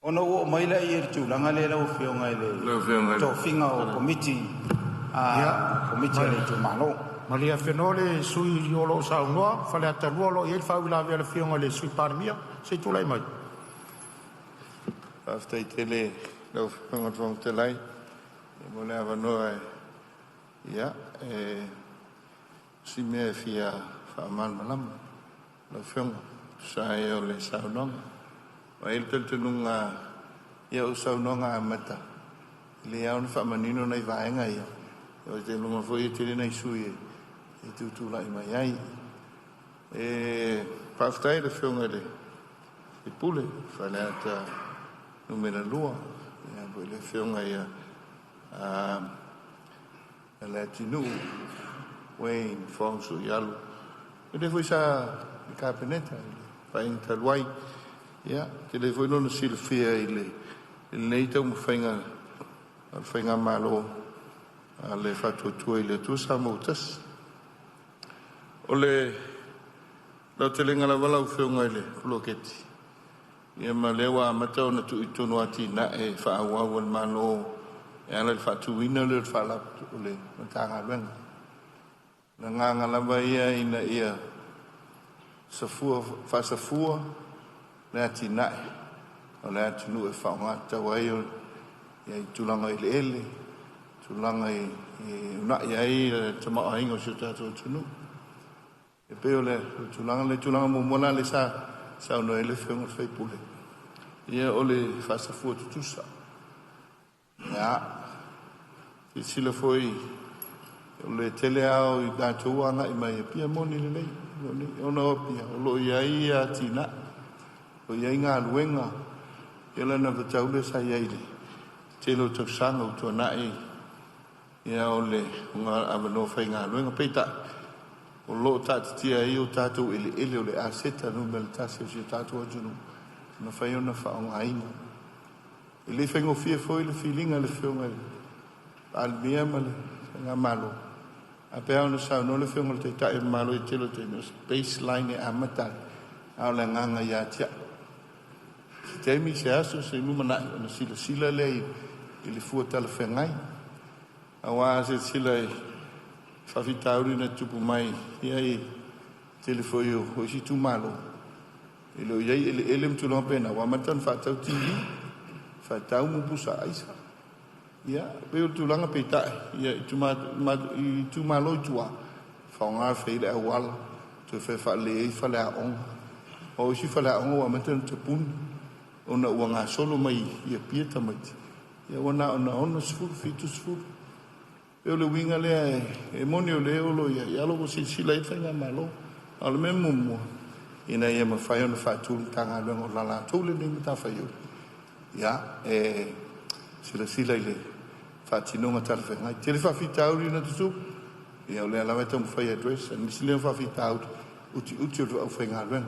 Ona ou oo mai lea i le tulaga lea lau Afioga i le tofiga o Komiti a le itumalo. Malie afenoa le sui usufono o lo o saunoa, Faleata 2, o lo o i ai le faauilavea a le Afioga i le Sui Palemia. Se i tulai mai. Faafetai tele i lau Afioga i le Fofoga Fetalai mo le avanoa ia, e si mea e fia faamalamalama lau Afioga e tusa ai o le saunoaga. Ua i ai le talitonuga ia o saunoaga amata, e lelei lava ona faamanino nai vaega ia, ou te iloa foi e tele nai sui usufono e tutulai mai ai. E faafetai i le Afioga i le sui usufono o Faleata 2, ia po o le Afioga ia Leatinuu Wayne Fong Suialu, o lea foi sa i le Kapeneta i le Paeaiga talu ai. Ia, tele foi lona silafia i lenei taumafaiga a le Faigamalo a le Faatuatua i le Atua Samoa ua Tasi. O le aotelega lava lau Afioga i le poloketi, ia ma o lea ua amata ona tuu i totonu o atinae faaauau a le Malo e ala i le faatuina lea o le Matagaluega. O le agaga lava ia ina ia safua, faasafua le atinae o le atunuu e faaaoga tatau ai ia i tulaga o eleele, tulaga e uunai ai le tamaoaiga o si o tatou atunuu. E pei o le tulaga lea, tulaga muamua la lea sa saunoa ai le Afioga i le sui usufono, ia o le faasafua tutusa. Ia, silasila foi o le tele lava o i latou ua agai mai Apia, e moni lelei, ona o Apia o lo o i ai atinae, o i ai galuega, ia o le anavatau lea sa i ai i le tele o tausaga ua tuanai. Ia o le avanoa faigaluega. Peitai, o lo o taatitia ai o tatou eleele o le aseta numera tasi o si o tatou atunuu e mafai ona faaaogaina. E le faigofie foi le filiga a le Afioga i le Palemia ma le Faigamalo, ae pei lava ona saunoa le Afioga i le Taitai o le Malo i le tele o taimi, o se baseline e amata ai, a o le agaga ia te au, se taimi, se aso, se lumanai ona silasila lea i le fua talafeagai. Aua a silasila i faafitauli na tutupu mai ia i tele foi o isi itumalo, e le o i ai eleele ma tulaga faapena, ua amata ona faatau TV, faatau pusa aisa. Ia, pei o le tulaga peitai, ia i itumalo i tua, faaaoga e fai ai le auala, toe fai faalelei ai faleaoga. O isi faleaoga ua amata ona tapuni, ona ua gasolo mai i Apia tamaiti, ia ua na o le 60, 70. E o le uiga lea e moni o lea o lo o i ai, ae o lo o ua silasila i ai le Faigamalo. A o le mea muamua, ina ia mafai ona faatu le Matagaluega o la latou lenei matafaioi, ia, e silasila i le faatinoga talafeagai. Tele faafitauli na tutupu, ia o lea lava e taumafai e address, nisi lea o faafitauli, utiuti o le aufaigaluega.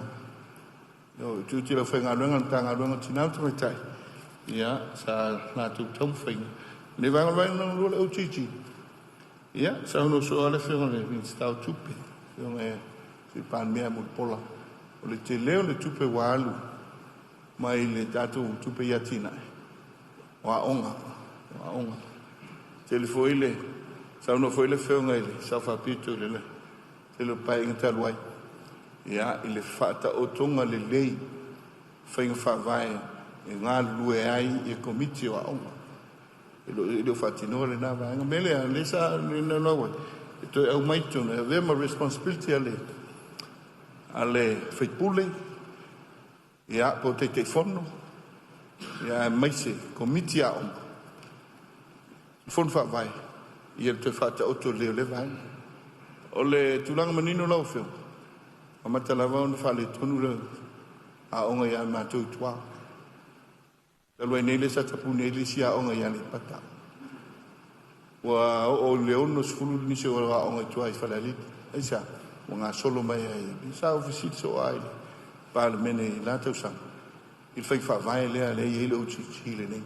O utiuti o le aufaigaluega o le Matagaluega o Tina ma Tamaitai, ia, sa latou taumafaiga. Nei vaega o le vaega lona lua le OGG, ia, saunoa soo lava le Afioga i le Minisita o Tupe, Afioga i le Sui Palemia Mulipola, o le tele o le tupe ua alu mai le tatou tupe i atinae, o aoga, o aoga. Tele foi le saunoa foi le Afioga i le Sao Faapito i le tele o paeaiga talu ai, ia, i le faataotoga lelei faiga faavae e galulue ai ia komiti o aoga. E le o faatinoa lena vaega. Mea lea, lea sa naunau ai, e toe aumai totonu, e avea ma responsibility a le faipule, ia, po o Taitaifono, ia, aemaise komiti aoga, fono faavae, ia le toe faataoto lelei o lea vaega. O le tulaga manino lau Afioga, amata lava ona faaletonu le aoga ia matou i tua. Talu ai nei lea sa tapuni ai le isi aoga i Aleipata. Ua oo i le 60 nisi o aoga i tua i Falealili. Aisea? Ua gasolo mai ai. Sa ou fesili soo lava i le Palemene i la tausaga i le faiga faavae lea lea e i ai le OGG lenei.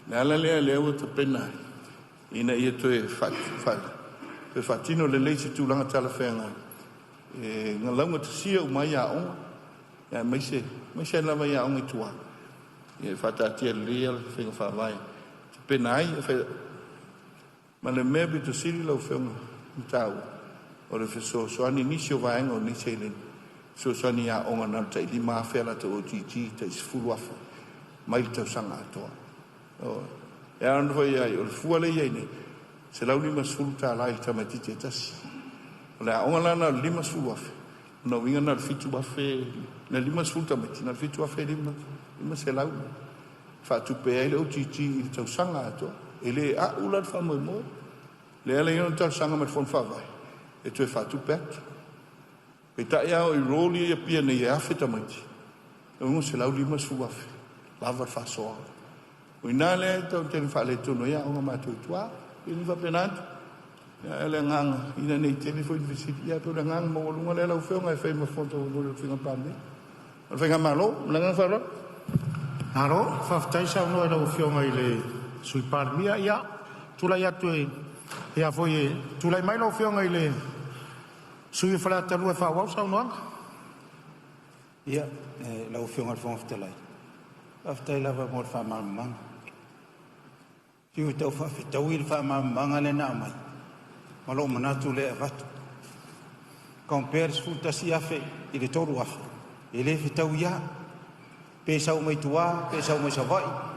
Le ala lea lea ua tapena ai ina ia toe faatino lelei se tulaga talafeagai e laugatasia uma ai aoga, aemaise lava i aoga i tua. Ia faataatia lelei le faiga faavae tapena ai. Ma le mea pito sili lau Afioga ma taua, o le fesoasoani nisi o vaega o nei seleni, fesoasoani i aoga na o le tai 5,000 a latou OGG, tai 10,000 mai le tausaga atoa. E ala ona fai ai, o le fua lea e i ai nei, $150 i le tamaitiiti e tasi. O le aoga la na o le 50,000, o na uiga na o le 7,000, na 50 tamaiti, na o le 7,500 faatupe ai le OGG i le tausaga atoa. E le a'u la le faamoemoe. Lea la i ai ona talosaga mai le Fono Faavae e toe faatupe atu. Peitai lava o enroll ia i Apia nei e 1,000 tamaiti, e 650,000 lava le faasoa. O ina lea e tau faaletonu ai aoga matou i tua. E pei ona faapena atu. Ia, le agaga ina nei tele foi ni fesili, ia pei o le agaga maualuga lea lau Afioga e fai ma fofoga taumolimoli o le Faiga Palemene. O le Faigamalo, ma le agaga faaaloalo. Malo, faafetai saunoa i lau Afioga i le Sui Palemia. Ia, tulai atu e ia foi e tulai mai lau Afioga i le sui usufono o Faleata 2 e faaauau saunoaga. Ia, lau Afioga i le Fofoga Fetalai, faafetai lava mo le faamalamalamaga. Fiu e taufaafetaui le faamalamalamaga lea na aumai ma lou manatu lea e avatu. Compare le 11,000 i le 3,000, e le fetaui lava. Pe sau mai tua, pe sau mai Savaii,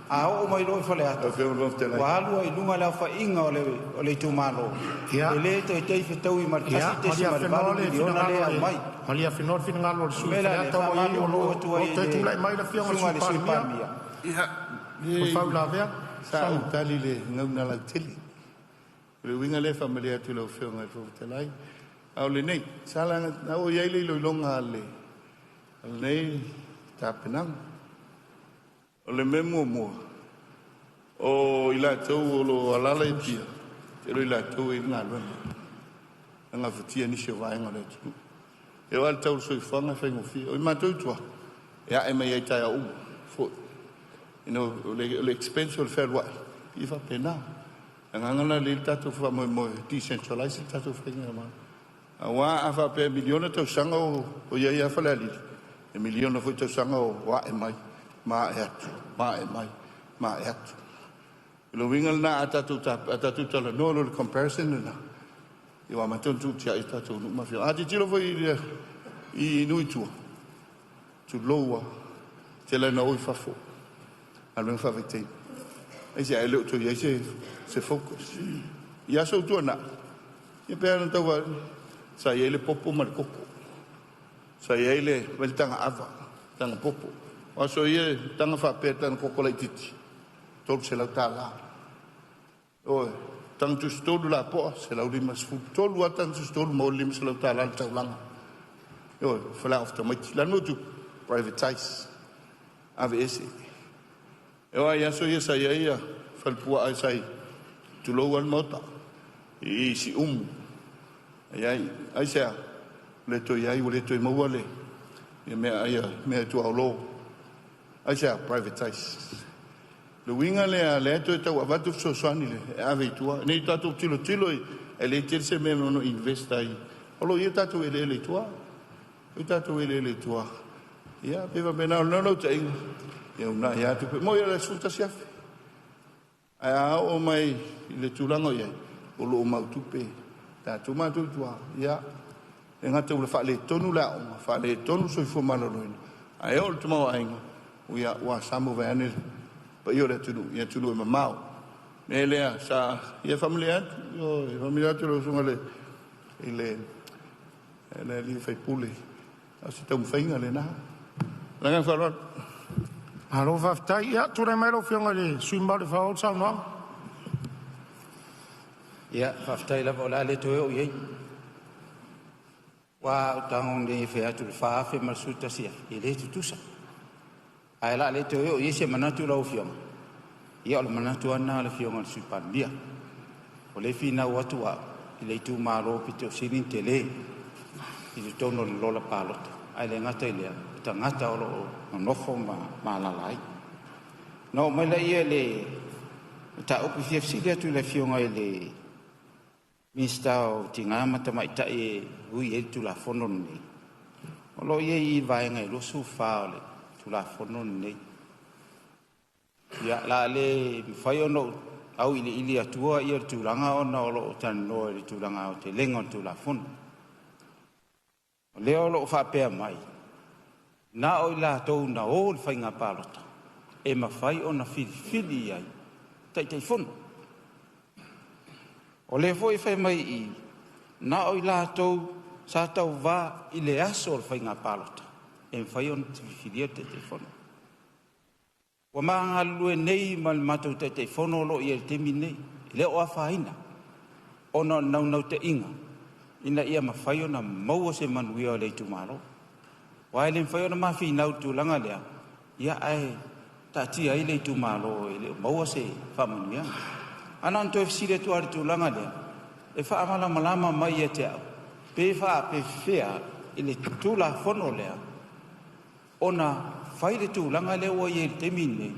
a oo mai loa i Faleata, Lau Afioga i le Fofoga Fetalai. Ua alu ai i luga le aofaiga o le itumalo, e le taitai fetaui ma le 1.8 miliona lea e aumai. Malie afenoa le finagalo o le sui O le mea la lea, Faleata o lo o faamalulu atu ai toe i le tulai mai le Afioga i le susuga i le Sui Sui Palemia. Palemia. Ia, O le faauilavea. Sa ou tali i le gauna lautele. O le uiga lea e faamalie atu i lau Afioga i le Fofoga Fetalai. A o lenei, sa laga na oo i ai le iloiloga a lenei tapenaga. O le mea muamua, o i latou o lo o alaala i Apia, Tele o i latou e i le galuega e gafatia nisi o vaega o le atunuu. E oo lava i le tau o le soifuaga e faigofie. O i matou i tua, e ae mai lava i taeao uma foi. O le expense o le fealuai, e faapena. O le agaga lena o lea e i ai le tatou faamoemoe e decentralize le tatou faigamalo. Aua a faapea e miliona tausaga o i ai lava Falealili, e miliona foi tausaga o ae mai ma ae atu, ma ae mai ma ae atu. O le uiga lena, a tatou talanoa loa i le comparison lena, ua amata ona tuutiai tatou nuu ma afioaga. A tilotilo foi i nuu i tua, tulou lava, tele ina o i fafo, galuega faavaitaimi. Aisea? E le o toe i ai se focus. I aso ua tuanai, ia pei ona tau fai atu, sa i ai le popo ma le koko, sa i ai le taga ava, taga popo. O aso ia e taga faapea, taga koko laitiiti, $300. Ioe, taga tusitolu lapoa, $150. Tolu lava taga tusitolu maua le $500 i le taulaga. Ioe, faleaoga o tamaiti. O le a le mea ua tupu? Privatize, aveese. E oo lava i aso ia sa i ai falepuaa sa i, tulou lava le Maota, i Siumu. Aisea? Ua le toe i ai, ua le toe maua le mea, mea tuaolo. Aisea? Privatize. Le uiga lea, lea toe tau avatu fesoasoani e ave i tua. Ne i tatou tilotilo e le tele se mea e ono invest ai. O lo o i ai tatou eleele i tua. O tatou eleele i tua. Ia, pe faapena, o le naunautaiga, ia uunai atu. Mo i le 11,000. Ae a oo mai i le tulaga o i ai, o lo o mautupe tatou matou i tua. Ia, e gata ua faaletonu le aoga, faaletonu le soifua maloloina, ae oo i le tamaoaiga, ia, ua sama vaeane le paia o le atunuu i atunuu e mamao. O le mea lea sa ia faamalie atu, ioe, faamalie atu i lau Susuga i le sui usufono, o se taumafaiga lena. Ma le agaga faaaloalo. Malo faafetai. Ia, tulai mai lau Afioga i le sui usufono mamalu e faaauau le saunoaga. Ia, faafetai lava o le a le toe oo i ai. Aua a ou tago nei e fai atu i le 4,000 ma le 11,000, e le tutusa. Ae o le a le toe oo i ai se manatu lau Afioga. Ia o le manatu lava lena o le Afioga i le Sui Palemia. O lea e finau atu au i le itumalo pito sili ona tele i totonu o le lola palota, ae le gata i lea, o tagata o lo o nonofo ma alaala ai. Na oo mai lea i le mataupu e fia fesili atu i le Afioga i le Minisita o Tina ma Tamaitai e ui i ai le Tulafono lenei. O lo o i ai i le vaega e 24 o le Tulafono lenei. Ia, o le a le mafai ona ou auiliili atua ia le tulaga ona o lo o talanoa i le tulaga aotelega o le Tulafono. O lea o lo o faapea mai, na o i latou na o i le faiga palota e mafai ona filifili i ai Taitaifono. O lea foi e fai mai i i, na o i latou sa tauva i le aso o le faiga palota e mafai ona filifilia le Taitaifono. Ua ma galulue nei ma le matou Taitaifono o lo o i ai i le taimi lenei, e le o afaina ona o le naunautaiga ina ia mafai ona maua se manuia o le itumalo. Aua e le mafai ona ma finau i le tulaga lea, ia ae taatia ai le itumalo e le o maua se faamanuiaga. Ae na ona toe fesili atu lava i le tulaga lea, e faamalamalama mai ia te au, pe faapefea i le Tulafono lea ona fai le tulaga lea ua i ai i le taimi lenei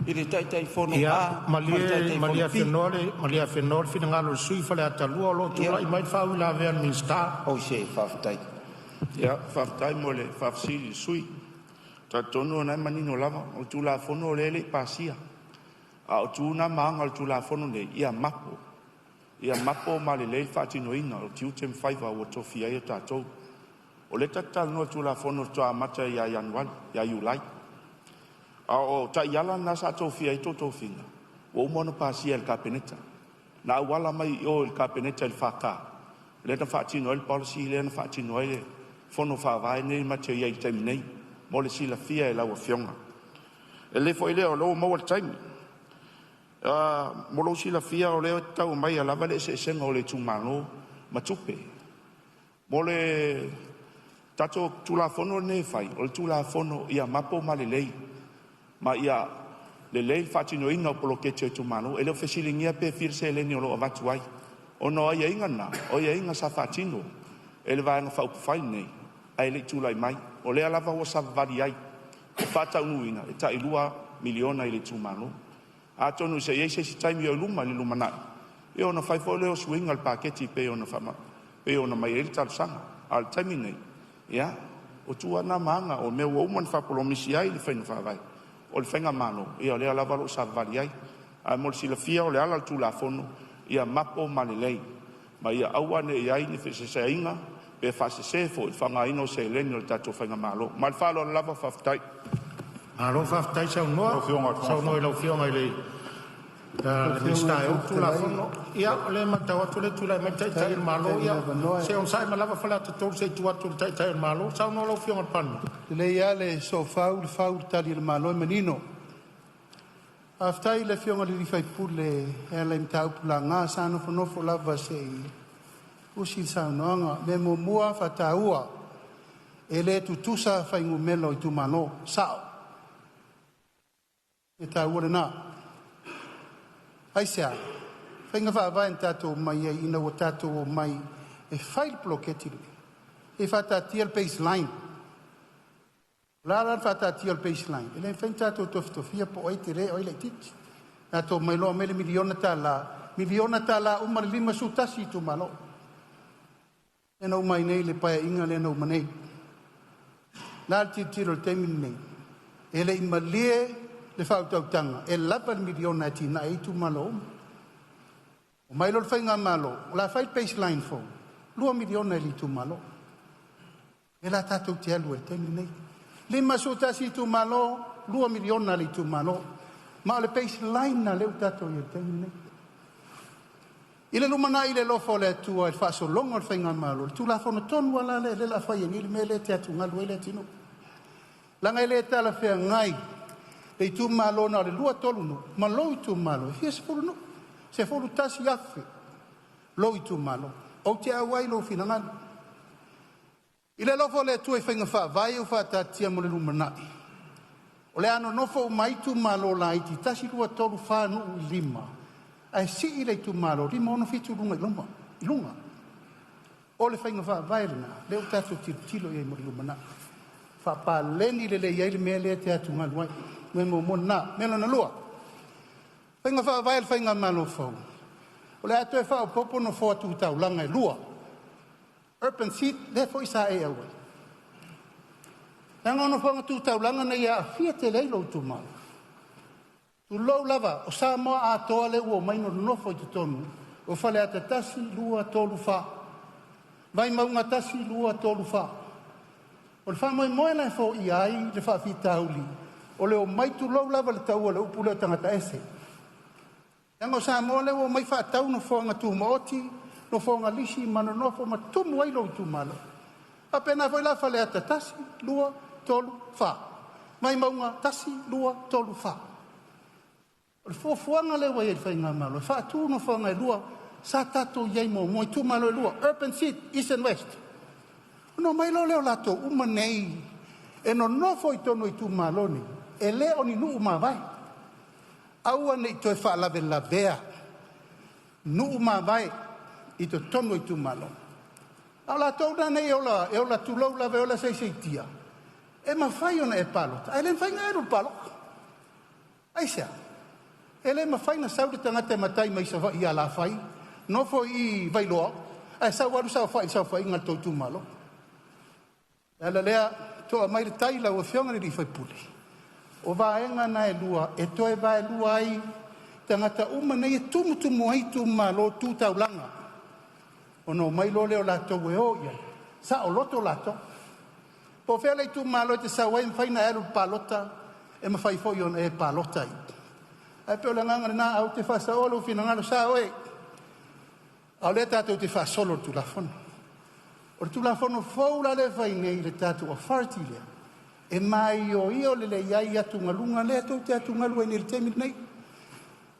i le Taitaifono Ia A ma le malie Taitaifono malie B. afenoa le, malie afenoa le finagalo o le sui usufono Faleata 2, o lo o tulai mai le faauilavea a le Minisita. Oh se faafetai. Ia, faafetai mo le faafesili i le sui usufono. E talitonu o lena e manino lava, o le Tulafono lea e le i pasia. A o tu na ma aga o le Tulafono lenei, ia mapo, ia mapo ma lelei le faatinoina o tiute ma faiva ua tofia ai e tatou. O lea tatou te talanoa i le Tulafono faatoa amata ia Ianuari, ia Iulai. A o taiala na sa tofia ai tofiga, ua uma ona pasia e le Kapeneta. Na auala mai i o i le Kapeneta i le FK, lea na faatino ai le policy lea na faatino ai le Fono Faavae lenei matou te i ai i le taimi nei, mo le silafia e lau Afioga. E le foi lea o lea ua maua le taimi. Mo lou silafia o lea e tau aumaia lava le eseesega o le itumalo ma tupe. Mo le tatou Tulafono lenei e fai, o le Tulafono ia mapo ma lelei ma ia lelei le faatinoina o poloketi a itumalo, e le o fesiligia pe fia le seleni o lo o avatu ai, ona o aiaiga na, o aiaiga sa faatino e le Vaega Faaupufai lenei ae le i tulai mai. O lea lava ua savavali ai e faataunuuina e tai $2 miliona i le itumalo. Atonu se i ai se isi taimi o i luma i le lumanai, ia ona fai foi lea o suiga o le paketi e pei ona aumai ai le talosaga. A o le taimi lenei, ia, o tu lava na ma aga, o mea ua uma ona faapolomisi ai le faiga faavae o le faigamalo, ia o lea lava o lo o savavali ai. Ae mo le silafia o le ala o le Tulafono, ia mapo ma lelei, ma ia aua ne i i ai ni feseseaiga pe faasese foi le faaaogaina o seleni a le tatou faigamalo. Ma le faaaloalo lava, faafetai. Malo faafetai saunoa i lau Afioga i le Lau Minisita e Afioga i le ou le Fofoga Fetalai, Tulafono. Ia, o lea e matau atu o lea e tulai mai le Taitai o le Malo. faafetai mo Ia, le avanoa. se i onosai mai lava Faleata 3 se i tuu atu i le Taitai o le Malo. Saunoa lau Afioga i le Palemia. Lelei lava le soofau, le fau le tali a le Malo e manino. Faafetai i le Afioga i le sui usufono e ala i mataupu laga, sa nofonofo lava se i usi le saunoaga. O le mea muamua faataua, e le tutusa fuainumera o itumalo, sao, e taua lena. Aisea? Faiga faavae na tatou omai ai ina ua tatou omai e fai le poloketi lenei, e faataatia le baseline. O le a la le faataatia o le baseline? E le mafai ona tatou tofitofia po o ai e tele o ai e laitiiti. Tatou omai loa aumai le miliona tala, miliona tala uma le 51 itumalo. Lea na uma ai nei le Paeaiga lea na uma nei. O le a le tilotilo i le taimi lenei? E le i malie le faautautaga e lava le miliona e atinae ai itumalo uma. Omai loa le faigamalo o le a fai le baseline fou, 2 miliona i le itumalo. Lea la tatou te alu ai i le taimi lenei. 51 itumalo, 2 miliona le itumalo. Ma o le baseline lena lea ua tatou i ai i le taimi lenei. I le lumanai i le alofa o le Atua i le faasologa o le faigamalo, o le Tulafono tonu lava la lea o le a fai ai nei le mea lea e te atugalu ai le atunuu. Leaga e le talafeagai le itumalo na o le 2, 3 nuu ma lou itumalo e fia sefulu nuu, 11,000 lou itumalo. Ou te auai i lou finagalo. I le alofa o le Atua i faiga faavae ua faataatia mo le lumanai, o le a nonofo uma ai itumalo laiti 1, 2, 3, 4 nuu i lima, ae sii le itumalo 5, 6, 7 i luga i luga. O le faiga faavae lena lea ua tatou tilotilo i ai mo le lumanai. Faapaleni lelei ai le mea lea e te atugalu ai. Mea muamua lena. Mea lona lua, faiga faavae a le faigamalo fou, o le a toe faaopoopo nofoa tu taulaga e 2, urban seat lea foi sa e auai. Leaga o nofoaga tu taulaga nei e aafia tele ai lou itumalo. Tulou lava, o Samoa atoa lea ua omai nonofo i totonu o Faleata 1, 2, 3, 4, Vaimauga 1, 2, 3, 4. O le faamoemoe la e foia ai le faafitauli o le omai, tulou lava le taua o le upu lea, o tagata ese. Leaga o Samoa lea ua omai faatau nofoaga tumaoti, nofoaga lisi ma nonofo ma tumu ai lou itumalo. E faapena foi la Faleata 1, 2, 3, 4, Vaimauga 1, 2, 3, 4. O le fuafuaga lea ua i ai e le faigamalo e faatu nofoaga e lua sa tatou i ai muamua, itumalo e lua, urban seat, east and west. Ona omai loa lea o latou uma nei e nonofo i totonu o itumalo nei, e le o ni nuu mavae. Aua ne i toe faalavelavea nuu mavae i totonu o itumalo. A o latou la nei e ola, e ola, tulou lava, e ola seiseitia, e mafai ona e palota ae le mafai ona e alu i le palota. Aisea? E le mafai ona sau le tagata e matai mai Savaii i Salafai, nofo i Vailoa, ae sau alu saofai i le saofaiga a le tou itumalo. O le ala lea, toa mai le tai lau Afioga i le sui usufono, o vaega na e lua e toe vaelua ai tagata uma nei e tumutumu ai itumalo tu taulaga, ona omai loa lea o latou e o i ai, saoloto latou. Po o fea le itumalo e te sau ai, e mafai ona e alu i le palota, e mafai foi ona e palota i. Ae pei o le agaga lena, ae ou te faasaoa lou finagalo, e sao oe, a o lea tatou te faasolo i le Tulafono. O le Tulafono fou la lea e fai nei i le tatou authority lea, e maioio lelei ai atugaluga lea tou te atugalu ai nei i le taimi lenei.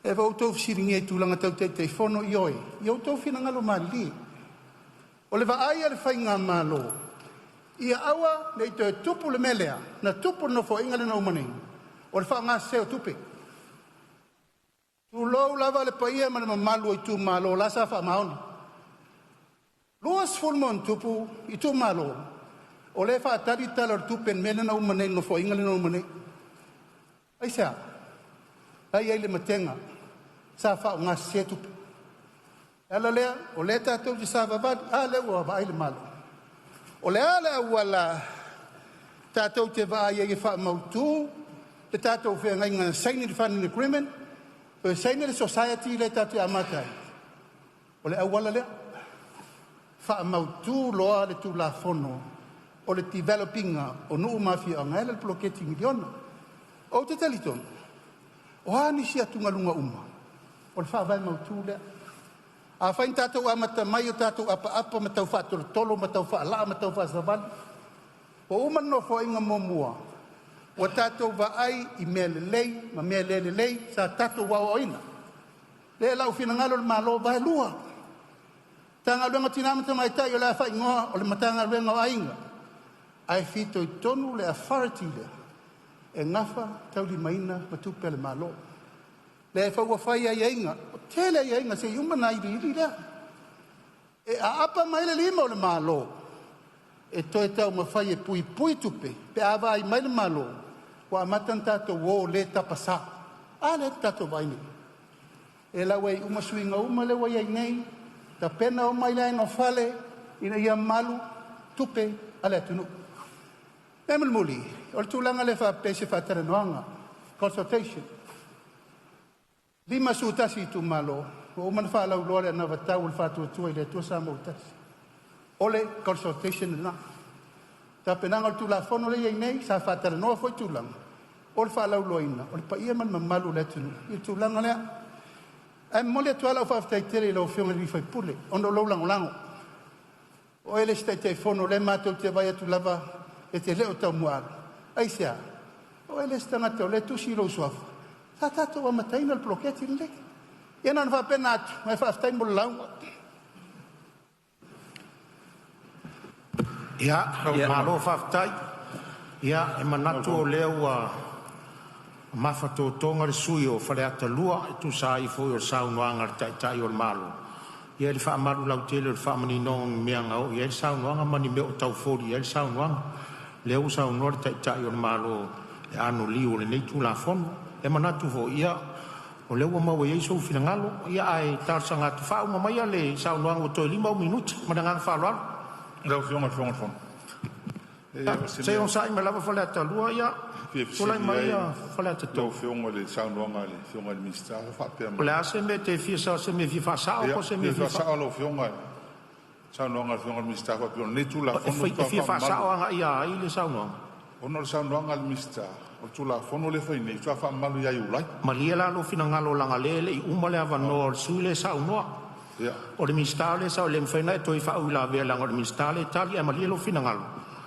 E ua outou fesiligia i tulaga tau Taitaifono, ioe, ia outou finagalo malilie. O le vaai a le faigamalo, ia aua ne i toe tupu le mea lea na tupu i le Nofoaiga lea na uma nei, o le faaaoga sese o tupe. Tulou lava le paia ma le mamalu o itumalo la sa faamaoni. 20+ itumalo o lea e faatali le Tala o le Tupe i le mea lea na uma nei i le Nofoaiga lea na uma nei. Aisea? La e i ai le matega sa faaaogasese tupe. O le ala lea o lea tatou te savavali, a lea ua vaai le Malo. O le a le auala tatou te vaai ai e faamautu le tatou feagaiga na saini i le funding agreement, toe saini le society lea tatou te amata ai? O le auala lea, faamautu loa le Tulafono o le develop ina o nuu ma afioaga e ala i le poloketi miliona. Ou te talitonu o a nisi atugaluga uma, o le faavae mautu lea. Afai na tatou amata mai o tatou apaapa ma tau faatolotolo ma tau faalaa ma tau faasavali, ua uma le Nofoaiga muamua ua tatou vaai i mea lelei ma mea le lelei sa tatou aoaoina. Lea la ua finagalo le Malo vaelua Matagaluega o Tina ma Tamaitai o le a faaigoa o le Matagaluega o Aiga, ae fitoitonu le authority lea e nafa taulimaina ma tupe a le Malo. Lea foi ua fai aiaiga, ua tele aiaiga sei uma ona iliili lea. E aapa mai le lima o le Malo e toe taumafai e puipui tupe pe a vaai mai le Malo ua amata ona tatou o le tapasa. A lea ua tatou vaai nei? E lau ai uma suiga uma lea ua i ai nei, tapena uma i le aega o fale ina ia malu tupe a le atunuu. Mea mulimuli, o le tulaga lea faapea i se faatalanoaga, consultation. 51 itumalo ua uma ona faalauiloa le anavatau a le Faatuatua i le Atua Samoa ua Tasi. O le consultation lena. Tapenaga o le Tulafono lea e i ai nei sa faatalanoa foi tulaga o le faalauiloaina o le paia ma le mamalu o le atunuu i le tulaga lea. Ae momoli atu lava lau faafetai tele i lau Afioga i le sui usufono ona o lou lagolago. O oe le isi Taitaifono o lea matou te vaai atu lava e te le o Taumuaava. Aisea? O oe le isi tagata o lea e tusi lou suafa sa tatou amataina le poloketi lenei. Ia na ona faapena atu, ae faafetai mo le lauga. Ia, malo faafetai. Ia, e manatu o lea ua mafatotoga le sui usufono o Faleata 2 e tusa ai foi o le saunoaga a le Taitai o le Malo, ia i le faamalu lautele o le faamaninoga o ni mea na oo i ai le saunoaga ma ni mea o tau foli i ai le saunoaga. O lea ua saunoa le Taitai o le Malo i le anoliu o lenei Tulafono. E manatu foi, ia, o lea ua maua i ai sou finagalo, ia ae talosaga atu, faauma maia le saunoaga ua toe 5 ou minute. Ma le agaga faaaloalo. Lau Afioga i le Fofoga o le Fono, e o se Se i mea onosai mai lava Faleata 2, ia fia tulai fesili mai ai Faleata lau 3. Afioga i le saunoaga a le Afioga i le Minisita o faapea O le mai. a se mea e te fia sao, se mea e fia faasao Ia, po o se mea fia e fia faasao lau Afioga i le saunoaga a le Afioga i le Minisita faapea o lenei E Tulafono e faatoa fia faamamalu faasao agai ia ai le saunoaga? ona o le saunoaga a le Minisita, o le Tulafono lea e fai nei faatoa faamamalu ia Iulai. Malie la lou finagalo leaga o lea e le i uma le avanoa o le sui usufono lea e saunoa. Ia, O le Minisita lea e sau, e le mafai ona e toe faauilavea leaga o le Minisita lea e tali. Ae malie lou finagalo,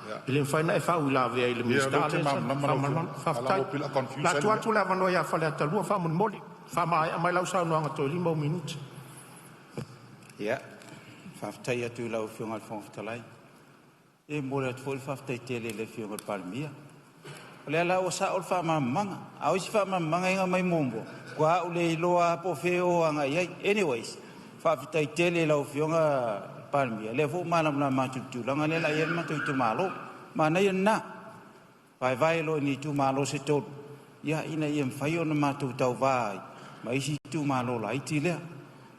ia. e le mafai ona e faauilavea i le Ia, o lea Minisita ou te lea e saunoa. malamalama lau Faamalamalama. Afioga, ae Faafetai. leaga pei o le a O le confuse a ai le tuu mea. atu le avanoa ia Faleata 2 faamolemole. Faamaea mai lau saunoaga toe 5 ou minute. Ia, faafetai atu i lau Afioga i le Fofoga Fetalai. E momoli atu foi le faafetai tele i le Afioga i le Palemia. O lea la ua sao le faamalamalamaga, a o isi faamalamalamaga ia na aumai muamua, matua ou le iloa lava po o fea e o agai i ai. Anyways, faafetai tele i lau Afioga i le Palemia, o lea foi ua malamalama atu i le tulaga lea o le a i ai le matou itumalo. Manaia lena, vaevae loa i itumalo se tolu, ia ina ia mafai ona matou tauva ai ma isi itumalo laiti lea.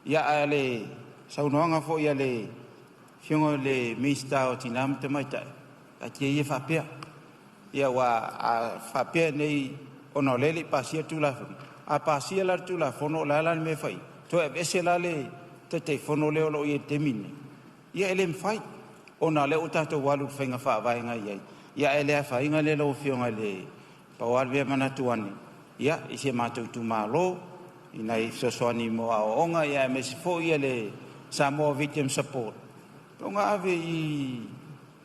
Ia a o le saunoaga foi a le Afioga i le Minisita o Tina ma Tamaitai, taatia ia faapea. Ia aua a faapea nei ona o lea e le i pasia le Tulafono, a pasia la le Tulafono o le a la le mea e fai ai? Toe aveese la le Taitaifono lea o lo o i ai i le taimi lenei? Ia e le mafai ona o lea ua tatou alu i le faiga faavae na i ai, ia ae le afaina lea lau Afioga i le… Pau lava le mea e manatu ane, ia i si o matou itumalo i nai fesoasoani mo aoaoga aemaise foi le Samoa Victim Support ona ave i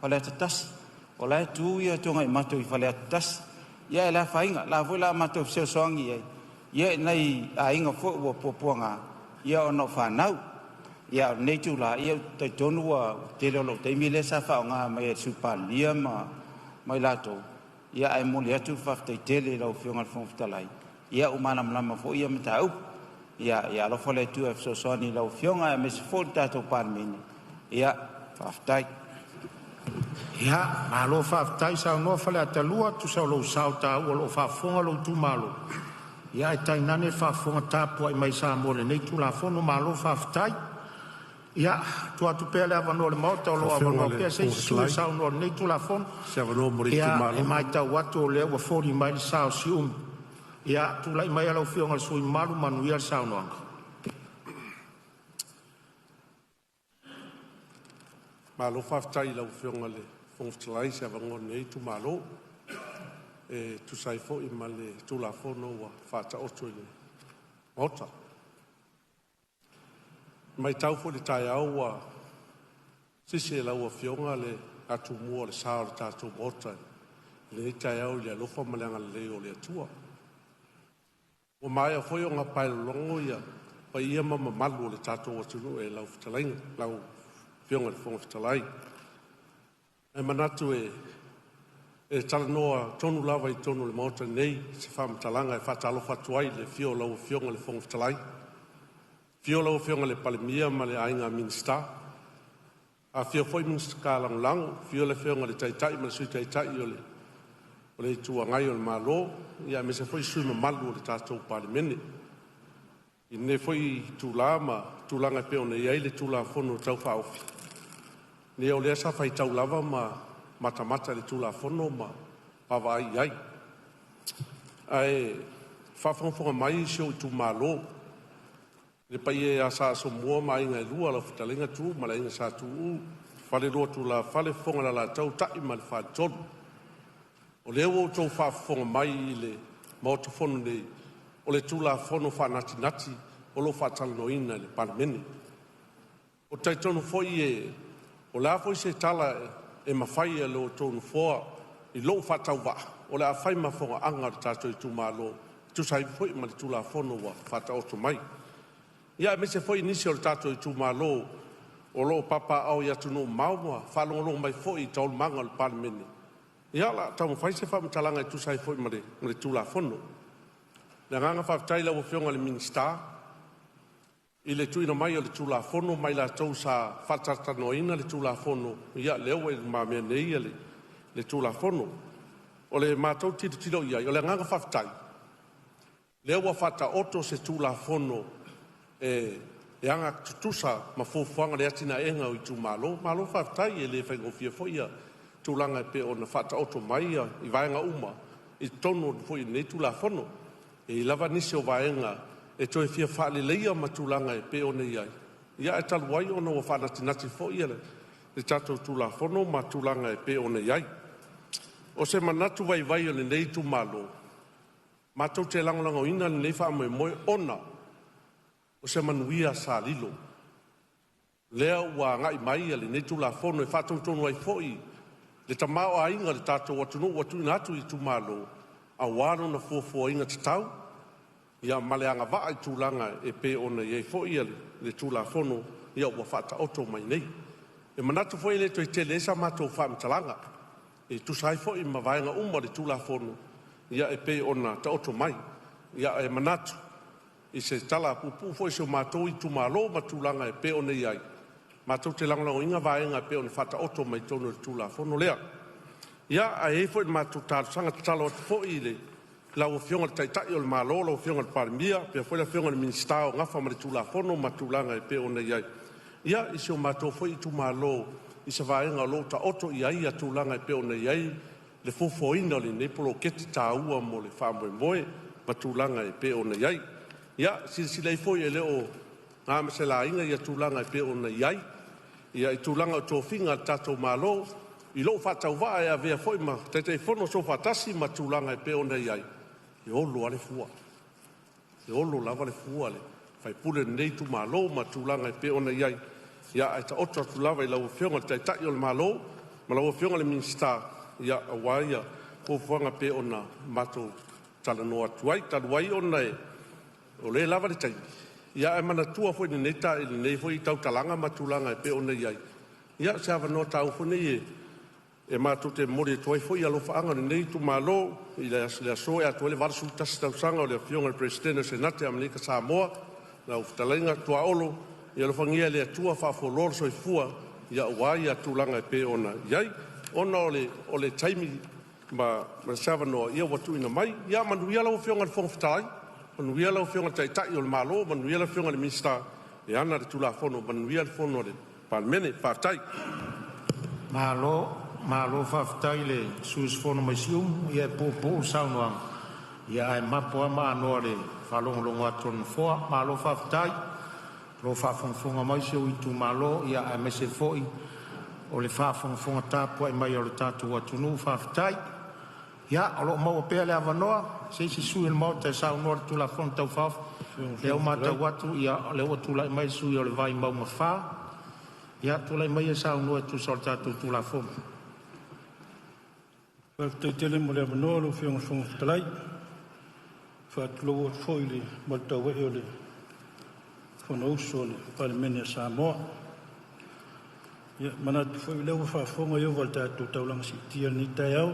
Faleata 1. O la e tu ia Tuanaimato i Faleata 1. Ia ae le afaina, o la foi o le a matou fesoasoani i ai ia i nai aiga foi ua puapuaga ia ona o fanau. Ia a o lenei itula, ia ou te talitonu ua tele o lou taimi lea sa faaaoga mai e le Sui Palemia ma i latou, ia ae momoli atu le faafetai tele i lau Afioga i le Fofoga Fetalai, ia ua malamalama foi ia mataupu. Ia ia alofa le Atua e fesoasoani i lau Afioga aemaise foi le tatou Palemene. Ia faafetai. Ia, malo faafetai saunoa Faleata 2 tusa o lou sao taua o lo o faafofoga lou itumalo, ia ae tainane le faafofoga tapuai mai a Samoa i lenei Tulafono. Malo faafetai. Ia, tuu atu pea le avanoa i le Maota o lo o Afioga avanoa i le pea se Fofoga isi sui usufono e Fetalai, saunoa i lenei Tulafono. o se avanoa mo le Ia, e itumalo. matau atu o lea ua foliga mai le sa o Siumu. Ia, tulai maia lau Afioga i le sui usufono mamalu, manuia le saunoaga. Malo faafetai i lau Afioga i le Fofoga Fetalai i se avanoa o lenei itumalo e tusa ai foi ma le Tulafono ua faataoto i le Maota. E matau foi i le taeao ua sisi e lau Afioga le atumua o le sa o le tatou Maota i lenei taeao i le alofa ma le agalelei o le Atua. Ua maea foi ona paelologo ia paia ma mamalu o le tatou atunuu e lau fetalaiga, lau Afioga i le Fofoga Fetalai. Ae manatu e talanoa tonu lava i totonu o le Maota nei se faamatalaga e faatalofa atu ai i le afio o lau Afioga i le Fofoga Fetalai, afio lau Afioga i le Palemia ma le Aiga Minisita, afifio foi Minisita Lagolago, afio le Afioga i le Taitai ma le Sui Taitai o le Itu Agai o le Malo, aemaise foi sui usufono mamalu o le tatou Palemene. I lenei foi itula ma tulaga e pei ona i ai le Tulafono Tau Faaofi, ia o lea sa faitau lava ma matamata i le Tulafono ma vaavaai i ai. Ae faafogafoga mai si ou itumalo, le paia ia Sa Asomua ma Aiga e Lua, lau Fetalaiga Tuuu ma le Aiga Sa Tuuu, Falelua o Tulafale, Fofoga o le Alataua, Ta'i ma le Faletolu. O lea ua outou faafofoga mai i le Maota Fono nei, o le Tulafono Faanatinati o lo o faatalanoaina e le Palemene. Ou te talitonu foi o le a foi se tala e mafai e lo outou Nofoa i lou faatauvaa, o le a fai ma fogaga a le tatou itumalo e tusa ai foi ma le Tulafono ua faataoto mai. Ia aemaise foi nisi o le tatou itumalo o lo o papaaao i atunuu mamao ma faalogologo mai foi i taualumaga o le Palemene. Ia o le a taumafai se faamatalaga e tusa ai foi ma le Tulafono. O le agaga faafetai i lau Afioga i le Minisita i le tuuina mai o le Tulafono ma i latou sa faatalatalanoaina le Tulafono, ia lea ua i lumamea nei le Tulafono. O le matou tilotilo i ai, o le agaga faafetai, lea ua faataoto se Tulafono e agatutusa ma fuafuaga o le atinaeina o itumalo. Malo faafetai, e le faigofie foi ia tulaga e pei ona faataoto mai i vaega uma i totonu foi o lenei Tulafono. E i ai lava nisi o vaega e toe fia faaleleia ma tulaga e pei ona i ai, ia ae talu ai ona ua faanatinati foi le tatou Tulafono ma tulaga e pei ona i ai. O se manatu vaivai o lenei itumalo, matou te lagolagoina lenei faamoemoe ona o se manuia sa lilo lea ua agai mai lenei Tulafono e faatonutonu ai foi le tamaoaiga o le tatou atunuu ua tuuina atu i itumalo aua lona fuafuaina tatau ia ma le agavaa i tulaga e pei ona i ai foi le Tulafono ua faataoto mai nei. E manatu foi e le toe tele ai sa matou faamatalaga e tusa ai foi ma vaega uma o le Tulafono ia e pei ona taoto mai. Ia ae manatu i se tala puupuu foi a si o matou itumalo ma tulaga e pei ona i ai, matou te lagolagoina vaega e pei ona faataoto mai totonu o le Tulafono lea. Ia, ae i ai foi le matou talosaga, tatalo atu foi i lau Afioga i le Taitai o le Malo lau Afioga i le Palemia faapea foi le Afioga i le Minisita o nafa ma le Tulafono ma tulaga e pei ona i ai i si o matou foi itumalo i se vaega o lo o taoto i ai tulaga e pei ona i ai le fuafuaina o lenei poloketi taua mo le faamoemoe ma tulaga e pei ona i ai. Ia, silasila ifo e le o na ma se laina ia tulaga e pei ona i ai i tulaga o tofiga a le tatou Malo i lou faatauvaa e avea foi ma Taitaifono Soofaatasi ma tulaga e pei ona i ai, e olo lava le fua. E olo lava le fua a le sui usufono o lenei itumalo ma tulaga e pei ona i ai, ae taoto atu lava i lau Afioga i le Taitai o le Malo ma lau Afioga i le Minisita aua fuafuaga e pei ona matou talanoa atu ai. Talu ai ona o lea e lava le taimi, ae manatua foi i lenei foi tautalaga ma tulaga e pei ona i ai, ia o se avanoa taua foi lenei e matou te momoli atu ai foi alofaaga o lenei itumalo i le aso e atoa ai le 81 tausaga o le Afioga i le Peresetene o le Senate a Amerika Samoa, Lau fetalaiga Tuaolo, ia alofagia e le Atua faafualoa le soifua aua ia tulaga e pei ona i ai. Ona o le taimi ma se avanoa ua tuuina mai. Ia manuia lau Afioga i le Fofoga Fetalai, manuia lau Afioga i le Taitai o le Malo, manuia le Afioga i le Minisita e ana le Tulafono, manuia le Fono a le Palemene. Faafetai. Malo faafetai i le sui usufono mai Siumu, e puupuu le saunoaga ae mapo lava ma anoa i le faalogologo atu a le Nofoa. Malo faafetai o lo o faafogafoga mai si ou itumalo aemaise foi o le faafogafoga tapuai mai a lo tatou atunuu. Faafetai. Ia, o lo o maua pea le avanoa i se isi sui usufono o le Maota e saunoa i le Tulafono Tau Faaofi. O lea ua matau atu o lea ua tulai mai le sui usufono mo Vaimauga 4. Ia, tulai maia e saunoa e tusa o le tatou Tulafono. Faafetai tele mo le avanoa lau Afioga i le Fofoga Fetalai. E faatulou atu foi i le malu tauee o le Fonousu a le Palemene a Samoa. Ia, e manatu foi o lea ua faafofoga Ieova i le tatou taulaga siitia i lenei taeao,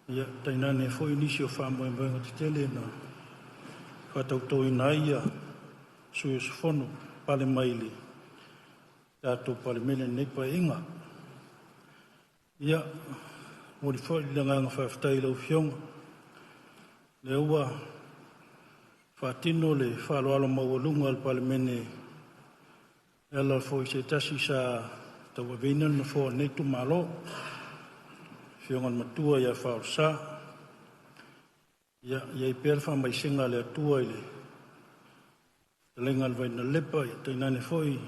ia tainane foi nisi o faamoemoega tetele na faatautoina ai sui usufono pale mai le tatou Palemene i lenei Paeaiga. Ia, e momoli foi le agaga faafetai i lau Afioga, lea ua faatino le faaaloalo maualuga a le Palemene e ala foi i se tasi sa tauaveina le nofoa o lenei itumalo, le Afioga i le Matua ia Faaolesa. Ia i ai pea le faamaisega a le Atua i le fetalaiga a le Vainalepa, tainane foi le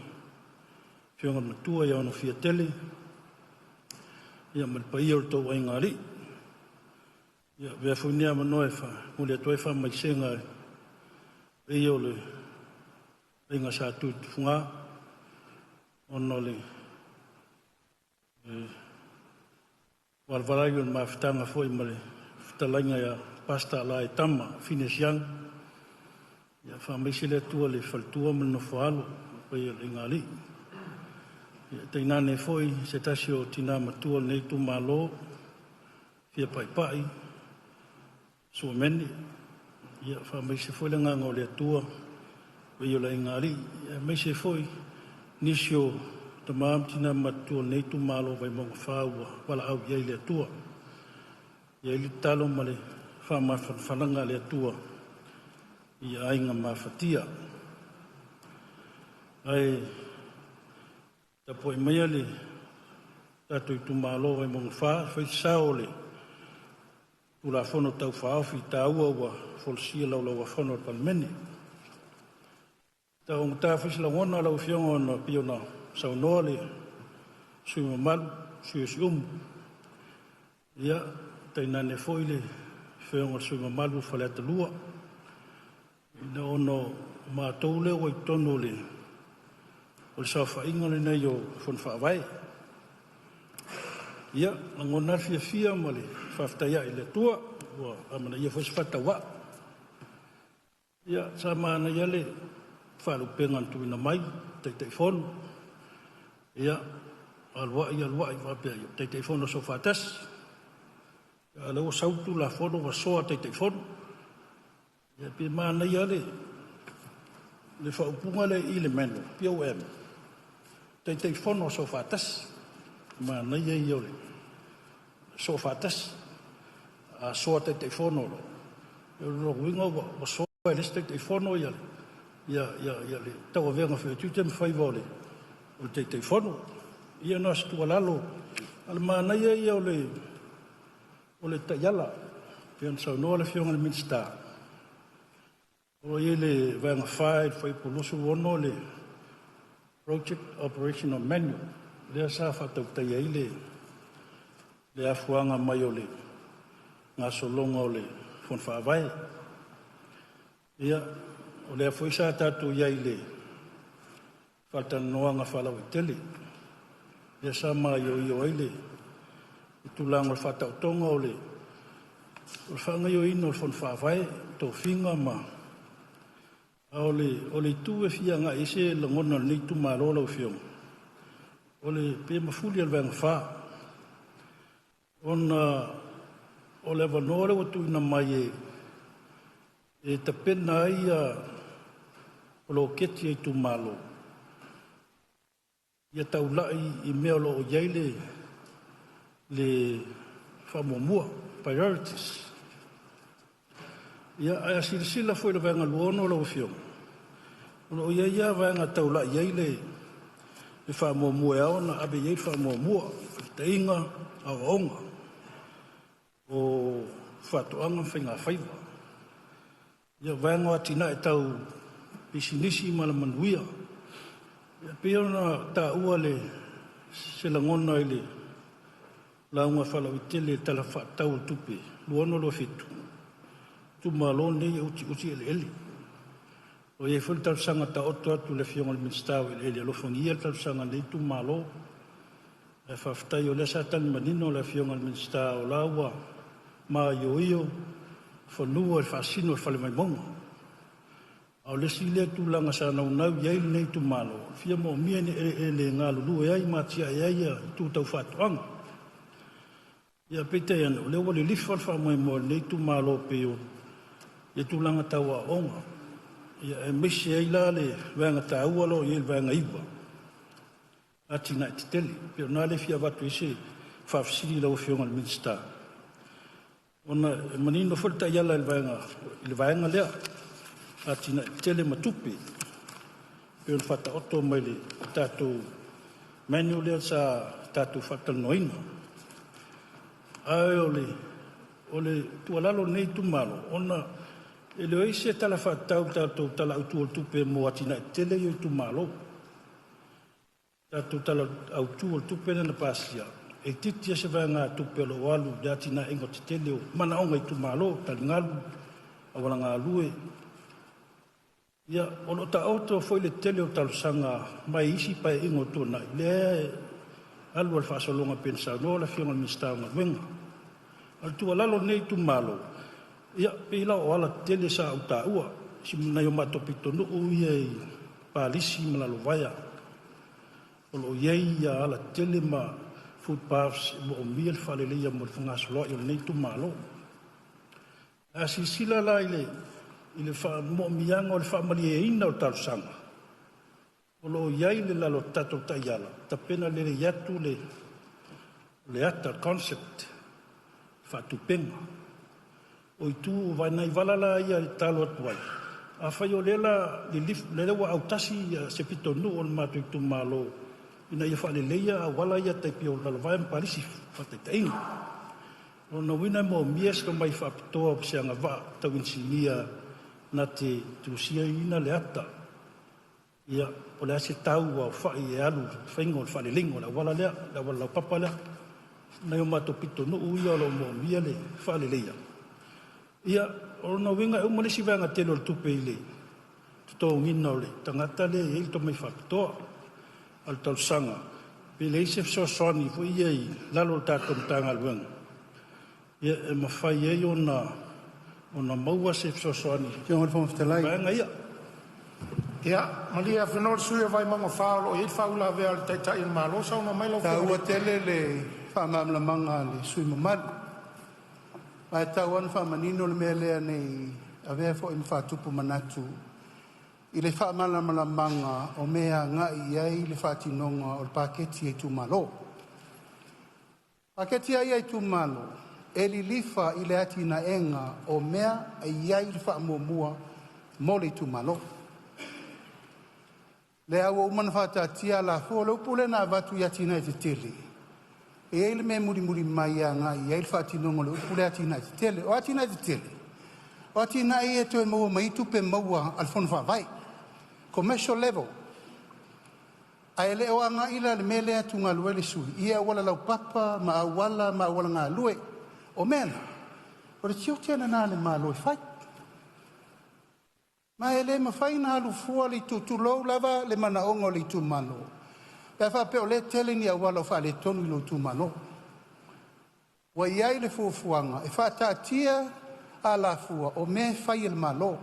Afioga i le Matua ia Onofiatele, ia ma le paia o le tou aigaalii. Ia avea foi lenei avanoa e momoli atu ai faamaisega i le paia o le aiga Sa Tuitufuga ona o le valavalai o le mafutaga foi ma le fetalaiga ia Pastor Alaetama Fineas Young. Ia faamaise le Atua i le faletua ma le nofo-a-alo ma le paia o le aigaalii. Ia tainane foi se tasi o tina matua o lenei itumalo, Fia Paipai Suamene. Ia faamaise foi le agaga o le Atua i le paia o le aigaalii, aemaise foi nisi o tama ma tina matutua o lenei itumalo o Vaimauga 4 ua valaau i ai le Atua. E i ai le tatalo ma le faamafanafanaga a le Atua i aiga mafatia. Ae tapuai maia le tatou itumalo Vaimauga 4 e fai se sao o le Tulafono Tau Faaofi taua ua folasia i le Laulau-a-Fono a le Palemene. E taugata foi se lagona lau Afioga ona e pei ona saunoa le sui usufono mamalu, le sui usufono o Siumu, ia, tainane foi le afioga i le sui usufono mamalu o Faleata 2, ina ona o matou lea ua i totonu o le saofaiga lenei o Fono Faavae. Ia, lagona lava le fiafia ma le faafetai ae i le Atua ua amanaia foi se faatauvaa. Ia, sa manaia le faalupega na tuuina mai, Taitaifono, ia, alu ai alu ai faapea, Taitaifono o Soofaatasi, a o lea ua sau le Tulafono ua soa Taitaifono. Ia pei e manaia lava le faaupuga lea i le manual, POM, Taitaifono o Soofaatasi. Manaia ia o le Soofaatasi. A soa Taitaifono loa, o lona uiga ua soa e le isi Taitaifono ia le tauavega foi o tiute ma faiva o le Taitaifono. Ia na o se tuualalo, a o le manaia ia o le taiala, pei ona saunoa le Afioga i le Minisita, o lo o i ai le Vaega 4 i le Fuaiupu 26 le Project Operational Manual, lea sa faatautaia ai le afuaga mai o le gasologa o le Fono Faavae. Ia, o lea foi sa tatou i ai i le faatalanoaga faalauaitele, lea sa maioio ai le tulaga o le faataotoga o le faagaoioiga o le Fono Faavae, tofiga ma... A o le itu e fia agai i ai se lagona o lenei itumalo lau Afioga, o le pei e mafuli lava i le Vaega 4, ona o le avanoa lea ua tuuina mai e tapena ai Poloketi a itumalo, ia taulai i mea o lo o i ai le faamuamua, priorities. Ia, ae a silasila foi i le vaega 26 lau Afioga, o lo o i ai lava vaega e taulai i ai le faamuamua e ao ona ave i ai le faamuamua, faitaitaiga, aoaoga, o faatoaga ma faigafaiva. Ia, vaega o atinae tau pisinisi ma alamanuia. E pei ona taua se lagona i le lauga faalauaitele i le Tala Faatatau o le Tupe 2026/2027, itumalo lenei e utiuti eleele. Ua i ai foi le talosaga taoto atu i le Afioga i le Minisita o Eleele e alofagia le talosaga a lenei itumalo. Ae faafetai o lea sa tali manino le Afioga i le Minisita o la ua maioio fanua i le faasino i le Fale Vaimauga. A o le isi lea tulaga sa naunau i ai lenei itumalo, e fia moomia ni eleele e galulue ai ma atiae ai itu tau faatoaga. Ia peitai ane o lea ua lilifa le faamoemoe o lenei itumalo pei o le tulaga tau aoaoga, ia aemaise ai la le vaega taua o lo o i ai le vaega 9, atinae tetele. E pei o i ina lea e fia avatu ai se faafesili i lau Afioga i le Minisita, ona e manino foi le taiala i le vaega lea, atinae tetele ma tupe, pei ona faataoto mai i le tatou manual lea sa tatou faatalanoaina. Ae o le tuualalo a lenei itumalo, ona e leai se tala faatatau i le tatou Tala Autu o le Tupe mo atinae tetele ia o itumalo. Tatou Tala Autu o le Tupe lea na pasia, e itiiti lava se vaegatupe o lo o alu i le atinaeina tetele o manaoga o itumalo, taligalu, auala galue. Ia, o lo o taoto foi le tele o talosaga mai isi Paeaiga ua tuanai, lea e alu a i le faasologa pei ona saunoa le Afioga i le Minisita o Galuega. O le tuualalo a lenei itumalo, ia pei la o alatetele sa ou taua, si nai o matou pitonuu ia i Palisi ma Lalovaea, o lo o i ai alatetele ma footpaths e moomia le faaleleia mo le fegasoloai o lenei itumalo. A silasila la i le moomiaga o le faamalieina o le talosaga, o lo o i ai i lalo o tatou taiala, tapena lelei atu le ata concept faatupega. O itu o nai vala la ia e tatalo atu ai, afai o lea lea ua autasi se pitonuu o le matou itumalo ina ia faaleleia auala ia tai pei o Lalovaea ma Palisi faataitaiga. O lona uiga e moomia se tomai faapitoa o se agavaa tau inisinia na te tusiaina le ata. Ia, o le a se tau aofai e alu i le faiga o le faaleleiga o le auala lea, le auala laupapa lea. Nai o matou pitonuu ia o lo o moomia le faaleleia. Ia, o lona uiga e uma le isi vaega tele o le tupe i le totogiina o le tagata lea e i ai le tomai faapitoa. A o le talosaga, pe leai se fesoasoani foi ia i lalo o le tatou Matagaluega, ia e mafai ai ona maua se fesoasoani Afioga i le Fofoga Fetalai. i vaega ia. Ia, malie afenoa le sui usufono o Vaimauga 4 o lo o i ai le faauilavea a le Taitai o le Malo. Saunoa mai lau E Afioga taua i le tele le faamalamalamaga a le sui usufono mamalu, ma e tatau lava ona faamanino le mea lea ne i avea foi ma faatupu manatu i le faamalamalamaga o mea e agai i ai le faatinoga o le paketi a itumalo. Paketi a ia a itumalo, e lilifa i le atinaeina o mea e i ai le faamuamua mo le itumalo. Lea ua uma ona faataatia alafua, o le upu lea na avatu i atinae tetele, e i ai le mea e mulimuli mai e agai i ai le faatinoga o le upu lea atinae tetele. O atinae tetele, o atinae ia e toe maua mai ai tupe maua a le Fono Faavae, commercial level. Ae le o agai la i le mea lea e atugalu ai le sui usufono i auala laupapa ma auala ma auala galue. O mea na, o le tiute lena o le Malo e fai. Ma e le mafai ona alu fua le itu, tulou lava le manaoga o le itumalo, pe a faapea o lea e tele ni auala o faaletonu i lou itumalo. Ua i ai le fuafuaga e faataatia alafua o mea e fai e le Malo,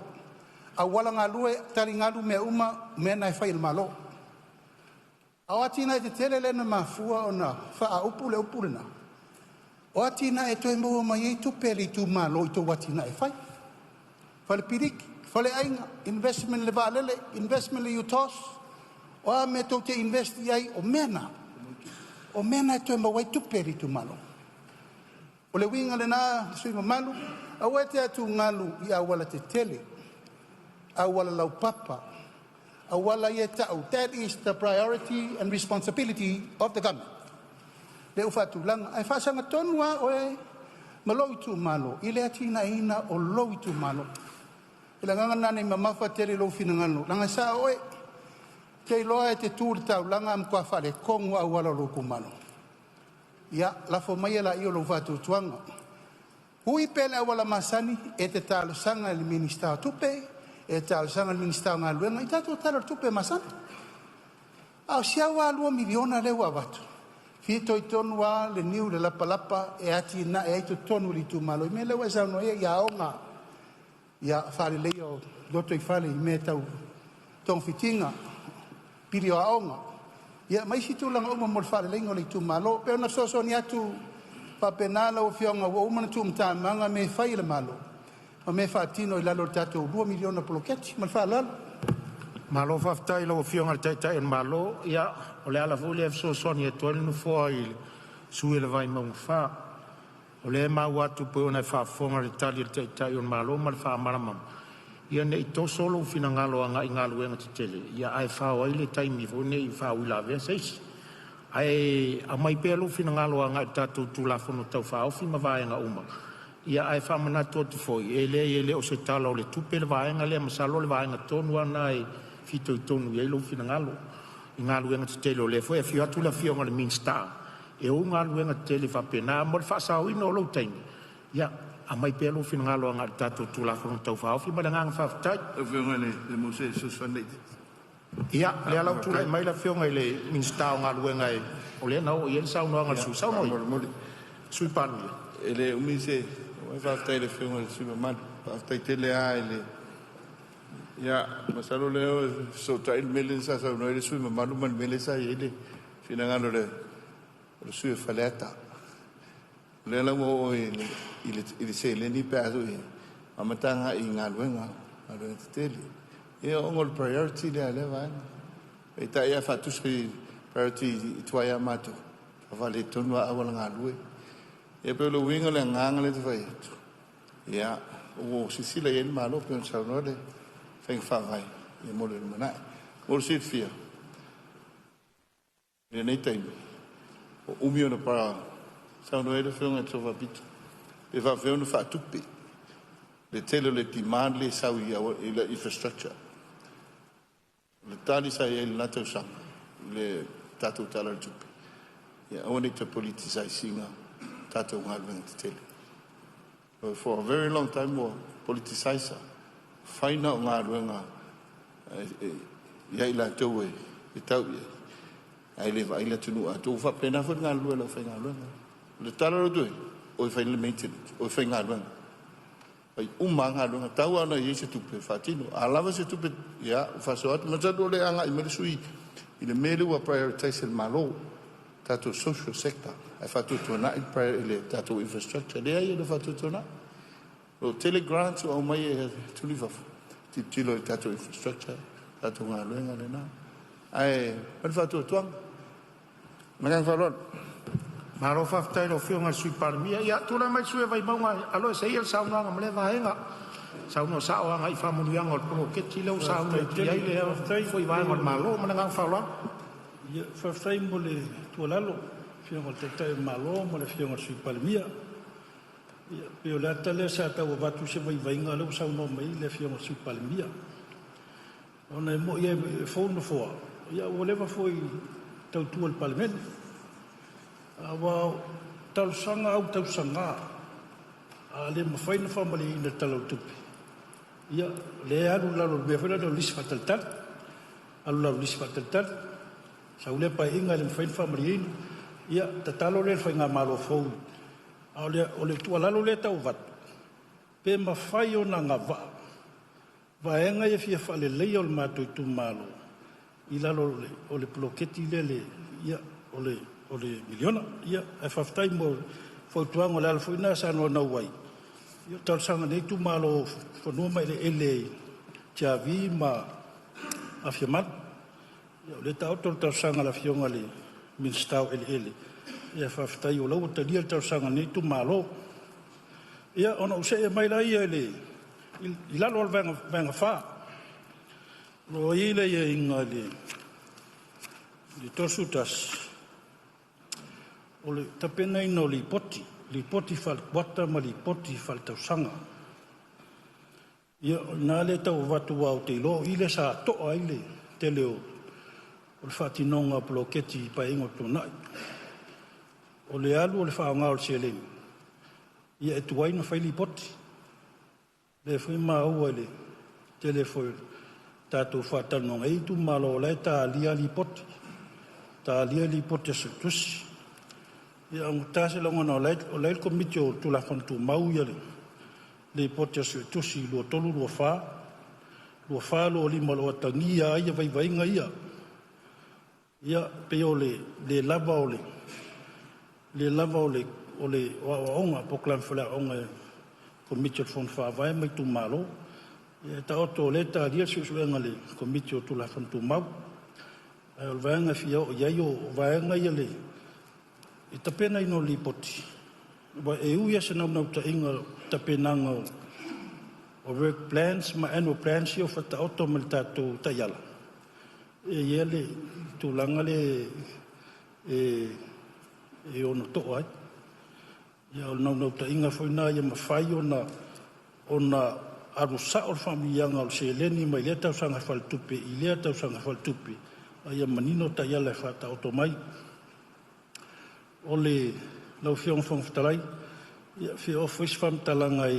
auala galue, taligalu, mea uma, o mea na e fai e le Malo. A o atinae tetele lea na mafua ona faaupu le upu lena, o atinae e toe maua mai ai tupe a le itumalo i tou atinae e fai, falepiliki, Faleaiga, investment i le vaalele, investment i le UTOS, o a mea tou te invest i ai, o mea na, o mea na e toe maua ai tupe a le itumalo. O le uiga lena sui usufono mamalu, aua e te atugalu i aualatetele, auala laupapa, auala ia e tau, that is the priority and responsibility of the government. Lea ua faatulaga, ae faasagatonu lava oe ma lou itumalo i le atinaeina o lou itumalo. O le agaga lena ne i mamafa tele i lou finagalo, leaga e sao oe. Ou te iloa e te tu i le taulaga ae matua faaletonu lava auala o lou itumalo. Ia lafo maia laia o lou faatuatuaga. Ui pea i le auala masani, e te talosaga i le Minisita o Tupe, e talosaga i le Minisita o Galuega i tatou Tala o le Tupe masani. A o si au lava $2 miliona lea ua avatu, e fitoitonu lava le niu i le lapalapa e atinae ai totonu o le itumalo i mea lea ua e saunoa i ai, i aoga, ia faaleleia o lotoifale i mea tau togafitiga, pili o aoga, ia ma isi tulaga uma mo le faaleleiga o le itumalo. E pei ona fesoasoani atu faapena lau Afioga, ua uma ona tuumatamaga mea e fai e le Malo ma mea e faatino i lalo o le tatou $2 miliona poloketi. Ma le faaaloalo. Malo faafetai i lau Afioga i le Taitai o le Malo. Ia o le ala foi lea e fesoasoani atu ai le Nofoa i le sui usufono o Vaimauga 4. O lea e maua atu pei ona e faafofoga i le tali a le Taitai o le Malo ma le faamalamalama, ia ne i toso lou finagalo agai i galuega tetele ae fao ai le taimi foi lenei i faauilavea a se isi. Ae aumai pea lou finagalo agai le tatou Tulafono Tau Faaofi ma vaega uma. Ia ae faamanatu atu foi, e leai e le o se Tala o le Tupe le vaega lea, masalo o le vaega tonu lava lena e fitoitonu i ai lou finagalo i galuega tetele, o lea foi e afio atu le Afioga i le Minisita e ou galuega tetele faapena. Ae mo le faasaoina o lou taimi, ia aumai pea lou finagalo agai le tatou Tulafono Tau Faaofi. Ma le agaga faafetai. Ia, o lea la ua tulai mai le Afioga i le Minisita o Galuega, o lea na oo i ai le saunoaga a le sui usufono. Saunoa le Sui Palemia. E le umi se faafetai i le Afioga i le sui usufono mamalu. Faafetai tele lava i le... Ia, masalo o lea e fesootai le mea lea sa saunoa ai le sui usufono mamalu ma le mea lea sa i ai le finagalo o le sui usufono o Faleata. O lea la ua oo i le seleni pe a foi e amata agai i galuega, galuega tetele. Ia ona o le priority lea a lea vaega. Peitai a faatusa i priority tuai a matou, e faaletonu lava auala galue. Ia pei o le uiga o le agaga lea e fai atu, ia, ua silasila i ai le Malo pei ona saunoa le faiga faavae mo le lumanai. Mo le silafia, i lenei taimi, ua umi ona saunoa ai le Afioga i le Sao Faapito, pe faapefea ona faatupe le tele o le demand lea e sau i le infrastructure. O le tali sa i ai i lena tausaga i le tatou Tala o le Tupe, ia aua ne i toe politicize ina tatou galuega tetele. For a very long time ua politicize, fai na o galuega ia i latou e tau i ai, ae le vaai le atunuu atoa. Ua faapena foi le galulue a le aufaigaluega. O le tala lea ua o e fai le maintenance, o e faigaluega. Fai uma lava galuega, tau lava ina i ai se tupe e faatino. A lava se tupe, ia, ua faasoa atu. Masalo o lea e agai mai le sui usufono i le mea lea ua prioritize e le Malo, tatou social sector, ae faatuatuanai le tatou infrastructure. Leai, e le faatuatuanai. O lo o tele grants ua aumai e atunuu i fafo, tilotilo i tatou infrastructure, tatou galuega lena. Ae o le faatuatuaga. Ma le agaga faaaloalo. Malo faafetai i lau Afioga i le Sui Palemia. Ia tulai mai le sui usufono o Vaimauga e aloese ia le saunoaga ma lea vaega. Saunoa sao agai i faamanuiaga o le poloketi lea ua sauni atu i ai lea foi vaega o le Malo. Ma le agaga faaaloalo. Ia, faafetai mo le tuualalo, Afioga i le Taitai o le Malo ma le Afioga i le Sui Palemia. Ia, pei o le ata lea sa tau avatu se vaivaiga, o lea ua saunoa mai le Afioga i le Sui Palemia. Ona e moni e fou le Nofoa, ia ua leva foi tautua i le Palemene. Aua o talosaga au tausaga, a le mafai ona faamalieina i le Tala o le Tupe, ia, lea e alu i lalo o le mea foi lea o le lisi faatalitali. Alu i lalo o le lisi faatalitali, sau lea paeaiga e le mafai ona faamalieina. Ia, tatalo lea i le faigamalo fou. A o le tuualalo lea e tau avatu, pe mafai ona agavaa vaega ia fia faaleleia o le matou itumalo i lalo o le poloketi lea, ia, o le miliona. Ia, ae faafetai mo fautuaga, o le ala foi lena sa naunau ai, ia o talosaga a lenei itumalo o fanua ma eleele Tiavi ma Afiamalu. Ia, o lea e taoto le talosaga a le Afioga i le Minisita o Eleele, ia faafetai o la ua talia le talosaga a lenei itumalo. Ia, ona ou see mai lea i lalo o le Vaega 4, o lo o i ai le aiaiga i le 31, o le tapenaina o Lipoti, Lipoti Faale-Kuata ma Lipoti Faaletausaga. Ia, o i ina lea e tau avatu aua ou te iloa o i lea sa to'a ai le tele o le faatinoga o poloketi i Paeaiga ua tuanai. O le alu o le faaaoga o le seleni, ia e tuai ona fai lipoti. O lea foi e maua i le tele foi o tatou faatalanoaga, e i ai itumalo o la e talia lipoti, talia lipoti a Suetusi. Ia augata se lagona o la e i le Komiti o Tulafono Tumau le Lipoti a Suetusi 23/24, 24/25 o lo o atagia ai vaivaiga ia. Ia pei o le le lava o le aoaoga, polokalame faaleaoaoga a le Komiti o le Fono Faavae ma itumalo. Ia taoto o lea e talia le suesuega a le Komiti o Tulafono Tumau. Ae o le vaega e fia oo i ai o vaega ia i le tapenaina o lipoti, aua e ui lava i se naunautaiga o le tapenaga o work plans ma annual plans ia ua faataoto mai i le tatou taiala, e i ai le tulaga lea e ono to'a ai. Ia o le naunautaiga foi lena ia mafai ona alu sao le faamanuiaga o le seleni mai lea tausaga faaletupe i lea tausaga faaletupe, a ia manino taiala e faataoto mai. O le lau Afioga i le Fofoga Fetalai, ia, e fia oo foi se faamatalaga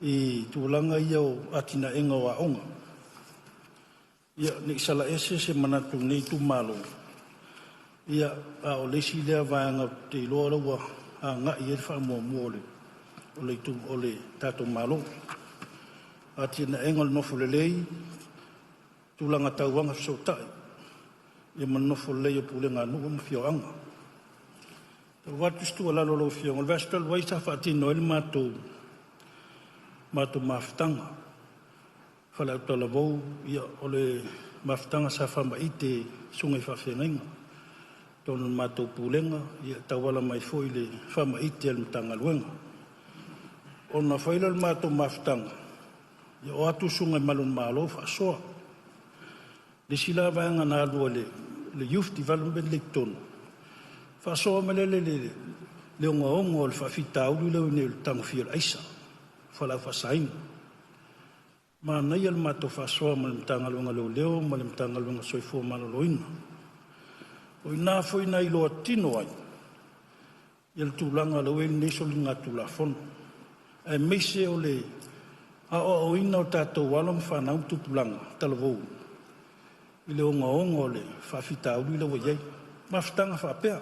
i tulaga ia o atinaeina o aoga. Ia, ne i sala ese se manatu o lenei itumalo, ia, a o le isi lea vaega ou te iloa o la ua agai i ai le faamuamua o le tatou Malo. Atinaega o le nofo lelei, tulaga tau agafesootai, ia ma le nofo lelei o pulega a nuu ma afioaga. E avatu se tuualalo i lau Afioga, o le vaiaso talu ai sa faatino ai le matou mafutaga faale-autalavou, ia o le mafutaga sa faamaite i susuga i faafeagaiga i totonu o le matou pulega, ia e tauala mai foi i le faamaite a le Matagaluega. Ona fai lea o le matou mafutaga, ia o atu susuga i malu o le Malo faasoa. Le isi la vaega na alu a le Youth Development lea i totonu, faasoa mai le ogaoga o le faafitauli lea ua i ai nei o le tagofia o le aisa, fualaau faasaina. Manaia le matou faasoa ma le Matagaluega o Leoleo ma le Matagaluega o le Soifua Maloloina. O i ina foi na iloa tino ai le tulaga o lea ua i ai lenei soligatulafono, aemaise o le aoaoina o tatou alo ma fanau ma tupulaga talavou i le ogaoga o le faafitauli lea ua i ai. Mafutaga faapea,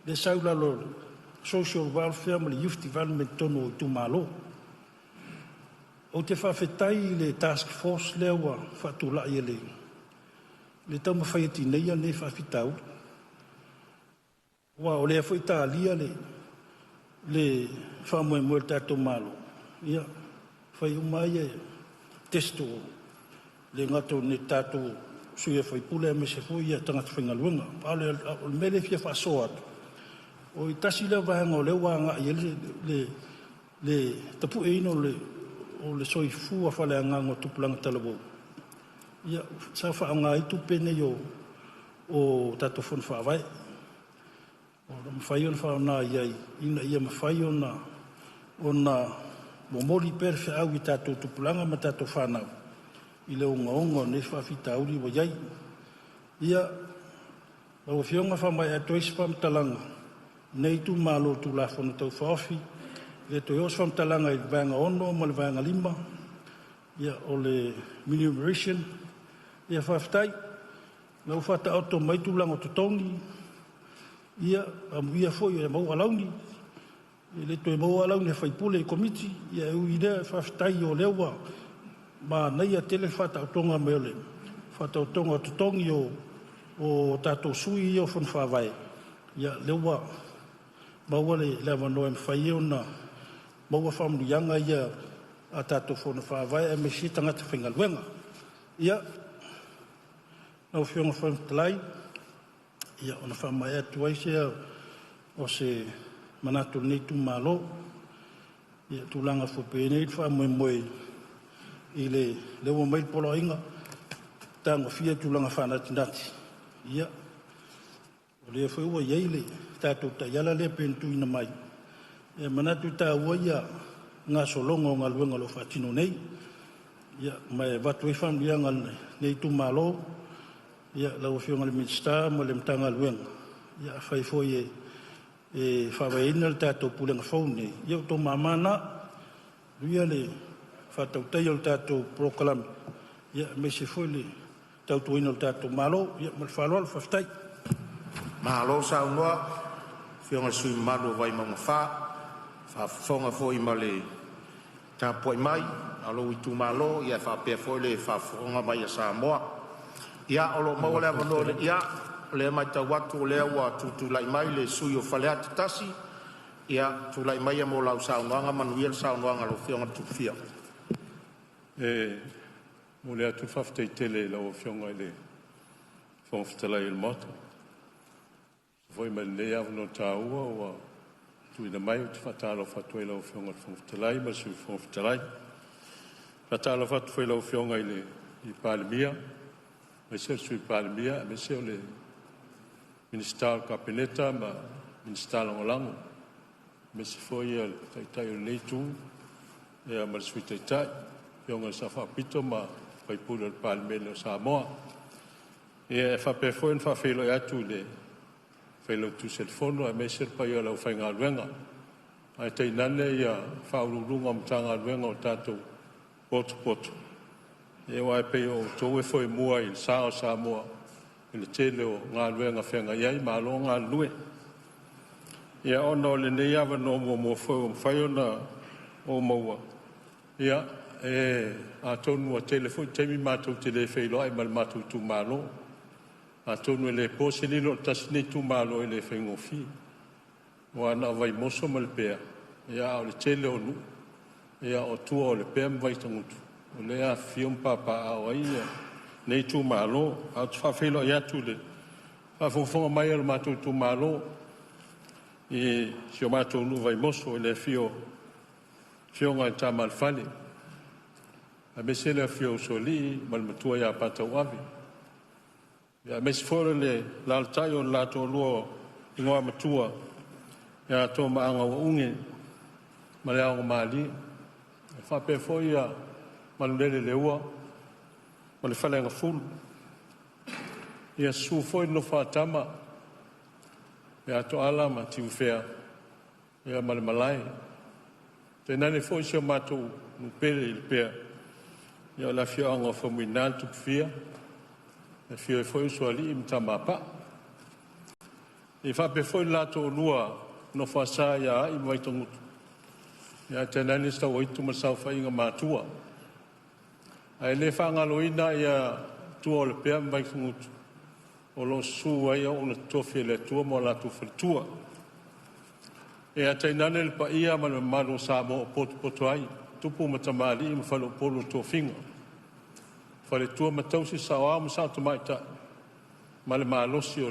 lea sau i lalo o le Social Welfare ma le Youth Development i totonu o itumalo. Ou te faafetai i le task force lea ua faatulai e le taumafai e tineia lenei faafitauli, aua o lea foi e talia le faamoemoe o le tatou Malo, ia fai uma lava test o le gata o tatou sui usufono aemaise foi tagata faigaluega. A o le mea lea e fia faasoa atu, o le tasi lea vaega o lea ua agai i ai le tapueina o le soifua faaleagaga o tupulaga talavou, ia sa faaaoga ai tupe nei o tatou fono faavae. O lo o mafai ona faaaoga i ai ina ia mafai ona momoli pea le feau i tatou tupulaga ma tatou fanau i le ogaoga o nei faafitauli ua i ai. Ia, lau Afioga, e faamaea atu ai se faamatalaga lenei itumalo i Tulafono Tau Faaofi. E le toe oo se faamatalaga i le Vaega 6 ma le Vaega 5, ia o le remuneration. Ia faafetai, o lea ua faataoto mai tulaga o totogi, ia amuia foi e maua alauni, e le toe maua alauni a faipule i komiti, ia e ui i lea, faafetai o lea ua manaia tele le faataotoga mai o le faataotoga o totogi o tatou sui ia o Fono Faavae, ia lea ua maua le avanoa e mafai ai ona maua faamanuiaga ia. a tatou Fono Faavae aemaise tagata faigaluega. Ia, lau Afioga i le Fofoga Fetalai, ia ona faamaea atu ai lea o se manatu o lenei itumalo i le tulaga foi pei ona i ai le faamoemoe i le lea ua aumai le poloaiga, tagofia tulaga faanatinati. Ia, o lea foi ua i ai le tatou taiala lea pei ona tuuina mai, e manatu e taua ia gasologa o galuega o lo o faatino nei. Ia ma e avatu ai faamanuiaga a lenei itumalo i lau Afioga i le Minisita ma le Matagaluega. Ia afai foi e faavaeina le tatou Pulega fou lenei, ia o outou mama na. Manuia le faatautaia o le tatou polokalame aemaise foi le tautuaina o le tatou Malo. Ia ma le faaaloalo faafetai. Malo saunoa i lau Afioga i le sui usufono mamalu o Vaimauga 4, faafofoga foi ma le tapuai mai a lou itumalo ae faapea foi le faafofoga mai a Samoa. Ia o lo o maua le avanoa, ia o lea e matau atu o lea ua tutulai mai le sui usufono mo Faleata 1. Ia, tulai maia mo lau saunoaga. Manuia le saunoaga a lau Afioga Tuifia. E momoli atu le faafetai tele i lau Afioga i le Fofoga Fetalai o le Maota e tusa foi ma lenei avanoa taua ua tuuina mai. Ou te faatalofa atu ai i lau Afioga i le Fofoga Fetalai ma le Sui Fofoga Fetalai. E faatalofa atu foi i lau Afioga i le Palemia aemaise le Sui Palemia aemaise o le Minisita o le Kapeneta ma Minisita Lagolago, aemaise foi le Taitai o lenei Itu ma le Sui Taitai, le Afioga i le Sao Faapito ma sui usufono o le Palemene o Samoa. E faapea foi ona faafeiloai atu i le Failautusi o le Fono aemaise le paia o le aufaigaluega, ae tainane Ofisa Sili o Pulega o Matagaluega ua tatou potopoto, aua e pei o outou e foemua i le sa o Samoa i le tele o galuega feagai ai. Malo le galulue. Ia ona o lenei avanoa muamua foi ua mafai ona ou maua, ia e atonu ua tele foi taimi matou te le feiloai ma le matou itumalo. Atonu e le po se lilo, o le tasi lenei itumalo e le faigofie, aua na o Vaimoso ma Lepea, a o le tele o nuu o tua o Lepea ma Vaitagutu o lea e afifio ma papaaao ai lenei itumalo. Ae ou te faafeiloai atu i le faafogafoga mai a lo matou itumalo i si o matou nuu o Vaimoso i le afio o Afioga i Tama a le Fale, aemaise le afio o Usoalii ma le Matua ia Patauave, aemaise foi o le alaalatai o le la toalua o Igoamatua ia Toomaaga ua Uge ma le Aogomalie, e faapea foi ia Malulele i le ua ma le Faleagafulu. Ia susu foi le nofo a tama ia Toala ma Tiufea ma le malae, tainane foi si o matou nuu pele i Lepea, o le afioaga o Faumuina le Tupufia, e afio ai foi Usoalii ma Tamapaa. E faapea foi le la toalua nofo a sa ia Aii ma Vaitagutu, ae tainane Sauaitu ma le saofaiga Matua. Ae le faagaloina ia tua o Lepea ma Vaitagutu o lo o susu ai auauna totofi a le Atua ma o latou faletua. Ia tainane le paia ma le mamalu o Samoa o potopoto ai tupu ma tamalii ma faleupolu o tofiga, faletua ma tausi, saoao ma sao tamaitai ma le malosi o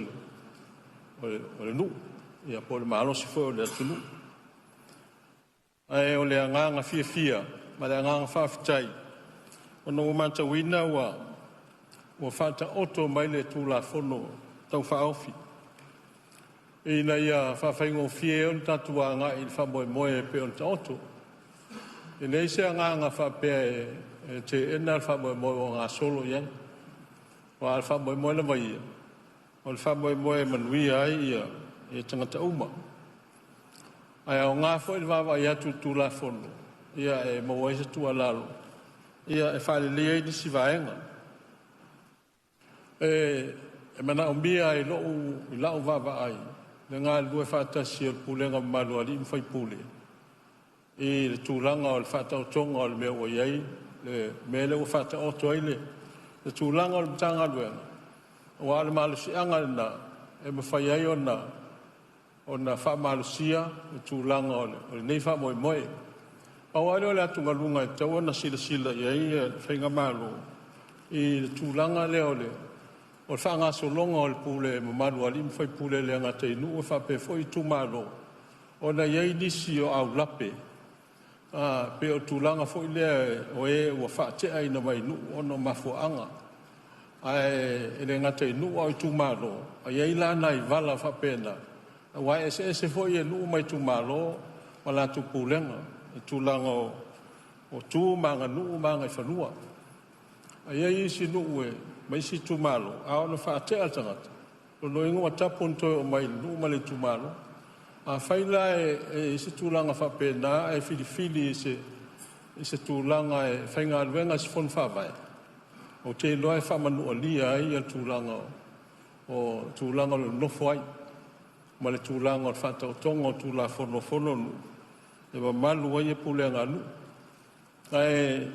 le nuu po o le malosi foi o le atunuu. Ae o le agaga fiafia ma le agaga faafetai ona ua matauina ua faataoto mai le Tulafono Tau Faaofi ina ia faafaigofie ai ona tatou agai i le faamoemoe e pei ona taoto. E leai se agaga faapea e teena le faamoemoe ua gasolo i ai, aua o le faamoemoe lava ia, o le faamoemoe e manuia ai tagata uma. Ae aoga foi le vaavaai atu i le Tulafono e maua ai se tuualalo e faaleleia ai nisi vaega. E manaomia i lau vaavaai le galulue faatasi o le pulega mamalu a alii ma faipule i le tulaga o le faataotoga o le mea ua i ai le mea lea ua faataoto ai le tulaga o le Matagaluega, aua o le malosiaga lena e mafai ai ona faamalosia le tulaga o lenei faamoemoe. Pau lava lea o le atugaluga e tatau ona silasila i ai le Faigamalo i le tulaga lea o le faagasologa o le pule mamalu a alii ma faipule, e le gata i nuu ae faapea foi itumalo, ona e i ai nisi o aulape, pei o le tulaga foi lea o e ua faateaina mai nuu ona o mafuaaga. Ae le gata i nuu a o itumalo. E i ai la nai vala faapena, aua e eseese foi nuu ma itumalo ma latou pulega i tulaga o tu ma aganuu ma agaifanua. Ae i ai isi nuu ma isi itumalo, a oo ina faatea le tagata, o lona uiga ua tapu ona toe oo mai i le nuu ma le itumalo. Afai la e i ai se tulaga faapena ae filifili i se tulaga e faigaluega i se fono faavae, ou te iloa e faamanualia ai le tulaga o tulaga o lo o nonofo ai ma le tulaga o le faataotoga o Tulafono o Fono a nuu e mamalu ai pulega a nuu. Ae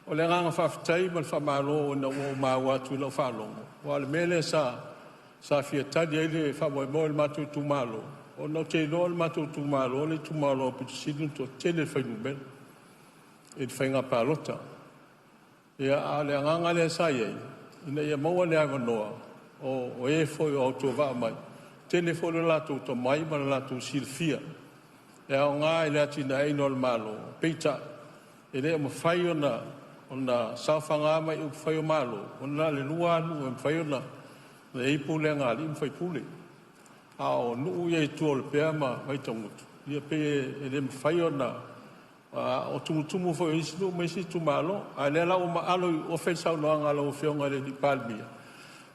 o le agaga faafetai ma le faamalo ina ua ou maua atu i lau faalogo, aua o le mea lea sa fia tali ai le faamoemoe o le matou itumalo, ona ou te iloa o le matou itumalo le itumalo aupito sili ona toatele fuainumera i le faiga palota. Ia, a o le agaga lea sa i ai, ina ia maua le avanoa o e foi o autovaa mai, tele foi lo latou tomai ma le latou silafia e aoga i le atinaeina o le Malo. Peitai, e le o mafai ona saofaga mai i upufai o Malo, ona na o le lua lava nuu e mafai ona i ai pulega a alii ma faipule. A o nuu ia i tua o Lepea ma Vaitagutu, ia pei e le mafai ona o tumutumu foi o isi nuu ma isi itumalo. A o lea la ua maalo i ofe le saunoaga a lau Afioga i le Palemia,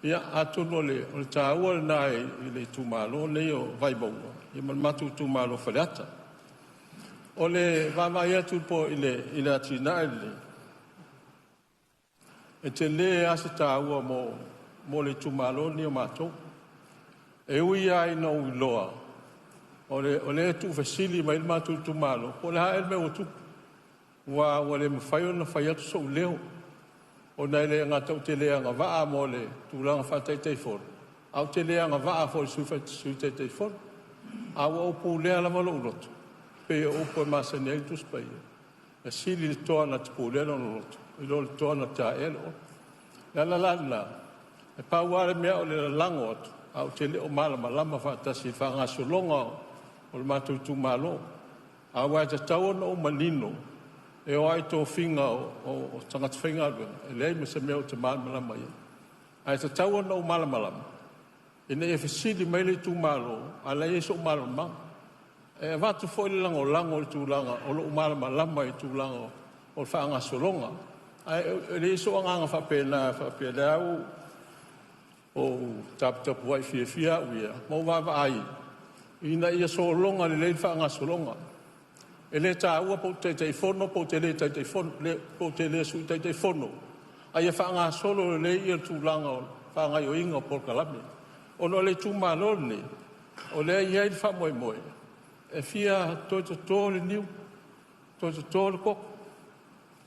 ia atonu o le taua lena i le itumalo lenei o Vaimauga ma le matou itumalo o Faleata. O le vaavaai atu i le atinae lenei, e tele lava se taua mo le itumalo lenei o matou. E ui lava ina ou iloa o lea e tuufesili mai ai le matou itumalo, po o le a ea le mea ua tupu, aua ua le mafai ona fai atu sou leo, ona e le gata ou te le agavaa mo le tulaga faa-Taitaifono, ae ou te le agavaa foi i le Sui Taitaifono. A ua ou pulea lava lou loto, pei o upu e masani ai le Tusi Paia, e sili le toa na te pulea lona loto i lo le toa na te aea le olo. O le ala la lena, e pau lava le mea o le lalago atu, ae ou te le o malamalama faatasi i le faagasologa o le matou itumalo. Aua e tatau ona ou manino e oo lava i tofiga o tagata faigaluega, e leai ma se mea ou te malamalama i ai. Ae tatau ona ou malamalama ina ia fesili mai le itumalo, a o la e i ai sou malamalamaga. E avatu foi le lagolago i le tulaga o lou malamalama i le tulaga o le faagasologa. Ae leai sou agaga faapena faapea o lea ua ou taputapuai fiafia au ia ma ou vaavaai ina ia sologa lelei le faagasologa. E le taua pe ou te Taitaifono pe ou te le Taitaifono, pe ou te le Sui Taitaifono, a ia faagasolo lelei le tulaga o le faagaoioiga o polokalame. Ona o le itumalo lenei, o lea e i ai le faamoemoe e fia toe toto le niu, toe toto le koko,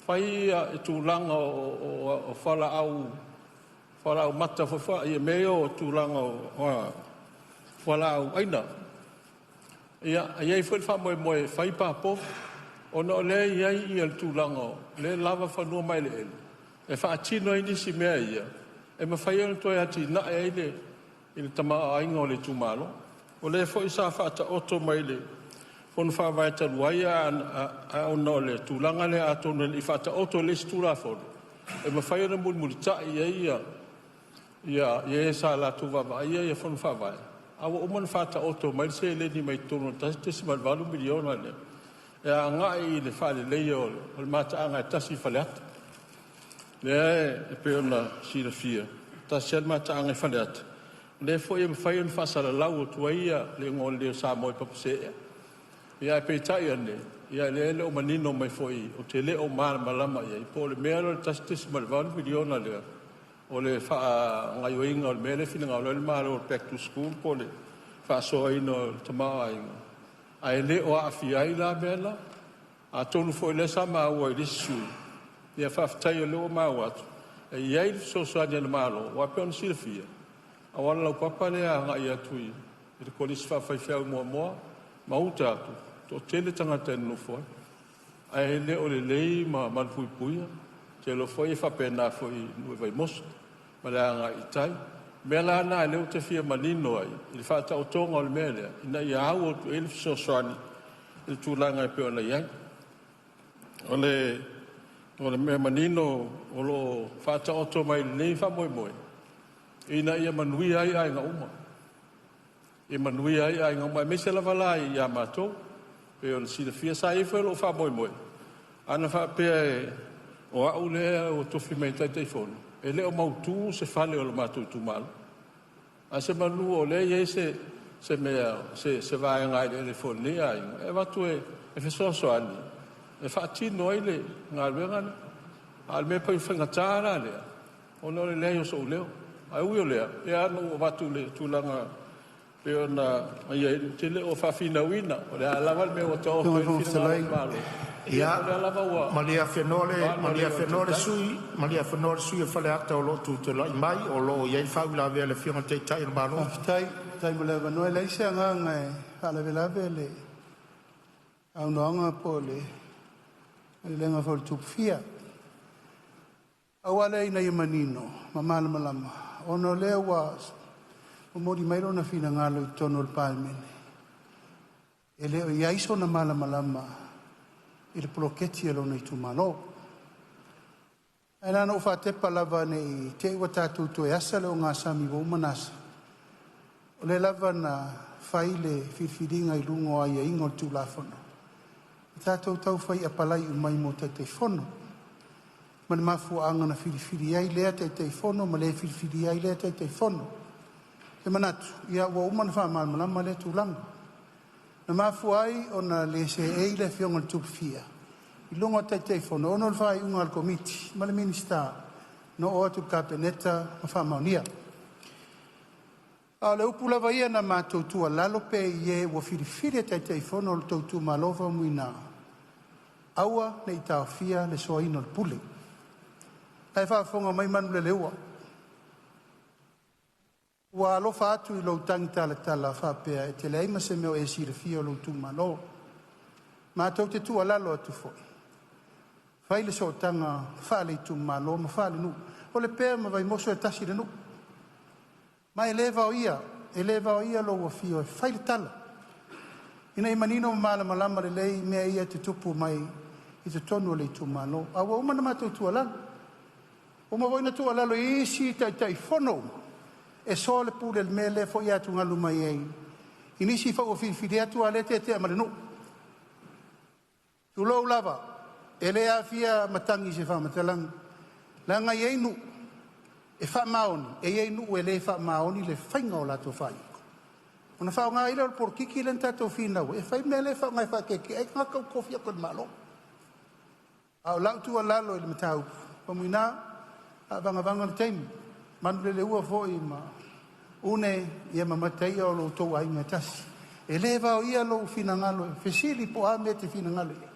fai le tulaga o fualaau mata foi, mea ia o tulaga o fualaau aina. Ia, e i ai foi le faamoemoe e fai pa povi, ona o lea e i ai le tulaga o lea e lava fanua ma eleele e faatino ai nisi mea ia e mafai ai ona toe atinae ai le tamaoaiga o le itumalo. O lea foi sa faataoto mai i le Fono Faavae talu ai, ae ona o le tulaga lea atonu e le i faataoto i le isi Tulafono e mafai ona mulimulitai i ai e sa latou vaavaaia Fono Faavae, a ua uma ona faataoto mai le seleni mai totonu o le $1.8 miliona lea e agai i le faaleleia o le mataaga e tasi i Faleata. Lea e pei ona silafia, e tasi lava le mataaga i Faleata, o lea foi e mafai ona faasalalau atu ai le igoa lelei o Samoa i Papaseea. Ia ae peitai ane, ia o lea e le o manino mai foi, ou te le o malamalama i ai, po o le mea lea o le $1.8 miliona lea, o le faagaoioiga o le mea lea e finagalo ai le Malo o le back to school po o le faasoaina o le tamaoaiga, ae le o aafia ai la mea la. Atonu foi o lea sa maua i le isi sui usufono, ia faafetai o lea ua maua atu e i ai le fesoasoani a le Malo, aua e pei ona silafia, o le auala laupapa lea e agai atu i le Kolisi Faafaifeau i Moamoa ma uta atu, e toatele tagata e nonofo ai. Ae le o lelei ma malupuipuia. Ou te iloa foi e faapena foi i nuu i Vaimoso ma le agai i tai. O mea la na lea ou te fia manino ai i le faataotoga o le mea lea, ina ia au atu i ai le fesoasoani i le tulaga e pei ona i ai. O le mea manino o lo o faataoto mai i lenei faamoemoe, ina ia manuia ai aiga uma, ia manuia ai aiga uma, aemaise lava la ia matou. E pei ona silafia, sa i ai foi lou faamoemoe, ana faapea o au lea ua tofi mai e Taitaifono, e le o mautu se fale o le matou itumalo. Ae semanu o lea e i ai se mea, se vaega eleele foi o lenei aiga e avatu e fesoasoani e faatino ai le galuega lea. A o le mea e pei e faigata la lea, ona o le leai o sou leo. Ae ui o lea, e pei lava ona ou avatu i le tulaga e pei ona i ai, ou te le o faafinauina, o le a lava le mea ua taoto ai le finagalo o le Malo, ia o lea lava ua Malie afenoa le sui usufono o Faleata o lo o tutulai mai, o lo o i ai le faauilavea a le Afioga i le Taitai o le Malo. Faafetai, faafetai mo le avanoa. E leai se agaga e faalavelave le saunoaga po o le maleleaga foi a le Tupufia. Pau lava lea ina ia manino ma malamalama, ona o lea ua momoli mai lona finagalo i totonu o le Palemene, e le o i ai sona malamalama i le poloketi a lona itumalo. Ae na ona ou faatepa lava ne i te i ua tatou toe asa le ogasami ua uma ona asa, o lea lava na fai le filifiliga i luga o aiaiga o le Tulafono, na tatou tau fai apalai uma ai mo Taitaifono. Ma le mafuaaga na filifili ai lea Taitaifono ma le filifilia ai lea Taitaifono. Ou te manatu, ia ua uma ona faamalamalama lea tulaga. Na mafua ai ona le seei le Afioga i le Tupufia i luga o Taitaifono ona o le faaiuga a le Komiti ma le Minisita na oo atu i le Kapeneta ma faamaonia. A o le upu lava ia na matou tuualalo pea i e ua filifili e Taitaifono o le tou itumalo Faumuina, aua ne i taofia le soaina o le pule. La e faafofoga mai Manuleleua, ua alofa atu i lou tagitalatala faapea e te leai ma se mea o e silafia i lou itumalo. Matou te tuualalo atu foi, fai le sootaga faale-itumalo ma faale-nuu. O Lepea ma Vaimoso e tasi le nuu, ma e le vaoia, e le vaoia lou afio e fai le tala, ina ia manino ma malamalama lelei mea ia e tutupu mai i totonu o le itumalo. A ua uma ona matou tuualalo, ua uma foi ona tuualalo i isi Taitaifono uma, e soa le pule i le mea lea foi e atugalu mai ai i nisi foi ua filifili atu a o lea e tetea ma le nuu. Tulou lava, e le aafia matagi i se faamatalaga, leaga e i ai nuu e faamaoni, e i ai nuu e le faamaoni le faiga o latou faaiuga, ona faaaoga ai lea o le polokiki lea na tatou finau ai e fai le mea lea e faaaoga e faakeekee ai tagata ua tofi atu e le Malo. A o lau tuualalo i le mataupu, Faumuina, faavagavaga le taimi, Manuleleua foi ma Une ia ma Mataia o lo outou aiga e tasi. E le vaoia lou finagalo e fesili po o a mea e te finagalo i ai,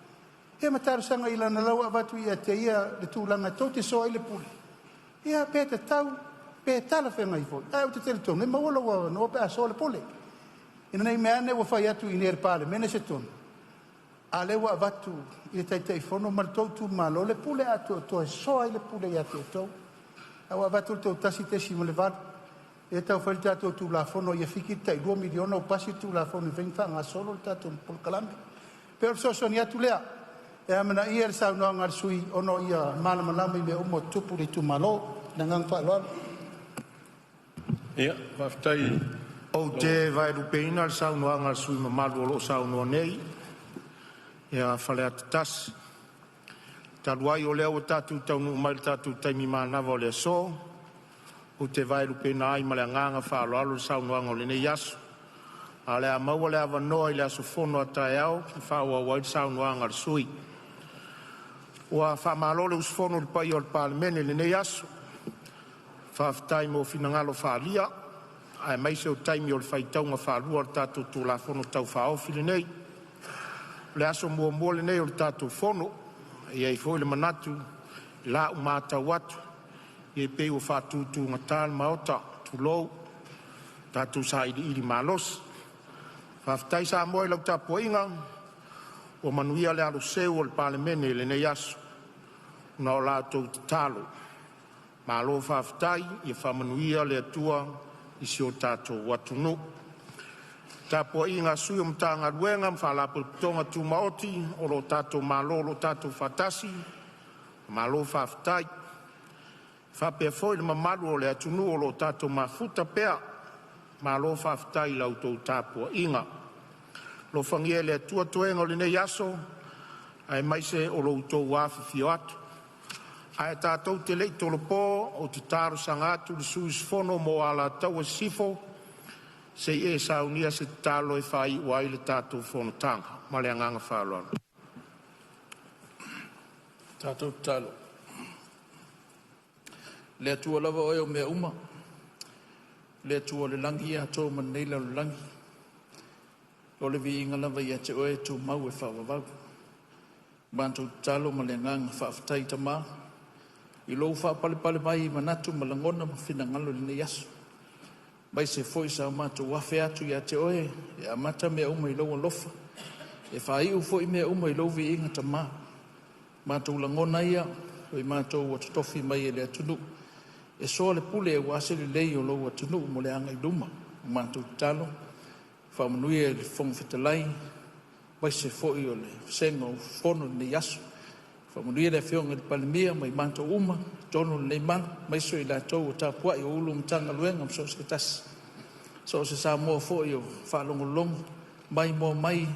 ia ma talosaga i ai, leaga o la ua avatu ia te ia le tulaga tou te soa ai le pule, ia pe tatau pe talafeagai foi, ae ou te talitonu e maua lou avanoa pe a soa le pule. Ina ne i meaane ua fai atu i inei e le Palemene se tonu, a o lea ua avatu i le Taitaifono ma le tou itumalo le pule atoatoa e soa ai le pule ia te outou. A ua avatu le tou 1.8, lea e tau fai le tatou Tulafono ia fiki le tai $2 miliona ua pasi le Tulafono e mafai ona faagasolo le tatou polokalame. E pei o le fesoasoani atu lea, e amanaia le saunoaga a le sui usufono ona ia malamalama i mea uma o tutupu i le itumalo. Ma le agaga faaaloalo. Ia, faafetai i Ou lau te vaelupeina le saunoaga a le sui usufono mamalu o lo o saunoa nei, ia Faleata 1. Talu ai o lea ua tatou taunuu mai i le tatou taimi manava o le aso, ou te vaelupeina ai ma le agaga faaaloalo le saunoaga o lenei aso. Ae o le a maua le avanoa i le aso fono a taeao e faaauau ai le saunoaga a le sui usufono. Ua faamalo le usufono i le paia o le Palemene i lenei aso, faafetai mo finagalo faaalia aemaise o taimi o le faitauga faalua o le tatou Tulafono Tau Faaofi lenei. O le aso muamua lenei o le tatou fono, e i ai foi le manatu i lau matau atu, e pei ua faatutugata le Maota, tulou, tatou sailiili malosi. Faafetai Samoa i lau tapuaiga, Ua manuia le aloseu o le Palemene i lenei aso ona o la outou tatalo. Malo faafetai, ia faamanuia le Atua i si o tatou atunuu. Le tapuaiga a Sui o Matagaluega ma Faalapotopotoga Tumaoti o lo tatou Malo o lo o tatou faatasi, malo faafetai. E faapea foi le mamalu o le atunuu o lo o tatou mafuta pea, malo faafetai i la outou tapuaiga. Alofagia e le Atua toega o lenei aso aemaise o lo outou afifio atu. Ae tatou te le i tolopo, ou te talosaga atu i le sui usufono mo Alataua Sisifo se i e saunia se tatalo e faaiu ai le tatou fonotaga. Ma le agaga faaaloalo. Le Atua lava Oe o mea uma, le Atua o le lagi atoa ma lenei lalolagi, o le viiga lava ia Te Oe e tumau e faavavau. Matou tatalo ma le agaga faafetai Tama i Lou faapalepale mai i manatu ma lagona ma finagalo i lenei aso, aemaise foi sa matou afe atu ia Te Oe e amata mea uma i Lou alofa, e faaiu foi mea uma i Lou viiga Tama. Matou lagona ia, o i matou ua totofi mai e le atunuu e soa le pule aua se lelei o Lou atunuu mo le agai i luma. Matou tatalo, faamanuia i le Fofoga Fetalai aemaise foi o le vasega o usufono i lenei aso. Faamanuia le Afioga i le Palemia ma i matou uma i totonu o lenei malu, aemaise o i latou o tapuai o Ofisa Sili o Pulega o Matagaluega ma so o se tasi, so o se Samoa foi o faalogologo mai maimoa mai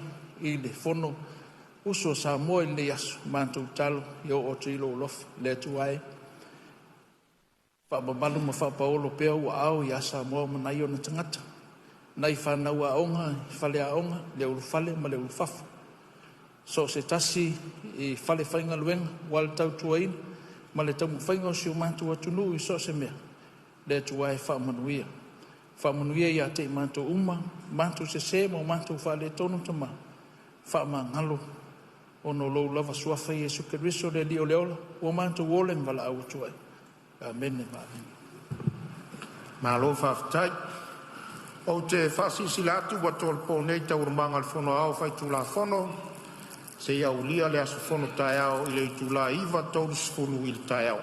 i le Fono usu a Samoa i lenei aso. Matou tatalo ia oo atu i ai lou alofa. Le Atua e, faamamalu ma faapaolo pea ou aao ia Samoa ma nai ona tagata, nai fanau aoga i faleaoga, le ulufale ma le ulufafo, so o se tasi i falefaigaluega aua le tautuaina ma le taumafaiga o si o matou atunuu i so o se mea. Le Atua e, faamanuia. Faamanuia ia te i matou uma, matou sese ma o matou faaletonu Tama, faamagalo ona o lou lava suafa Iesu Keriso o le Alii o le ola, ua matou ola ma valaau atu ai. Amene ma amene. Malo faafetai. Ou te faasilasila atu ua tolopo nei Taualumaga a le Fono Aoao Faitulafono seia aulia le aso fono taeao i le itula e 9:30 i le taeao.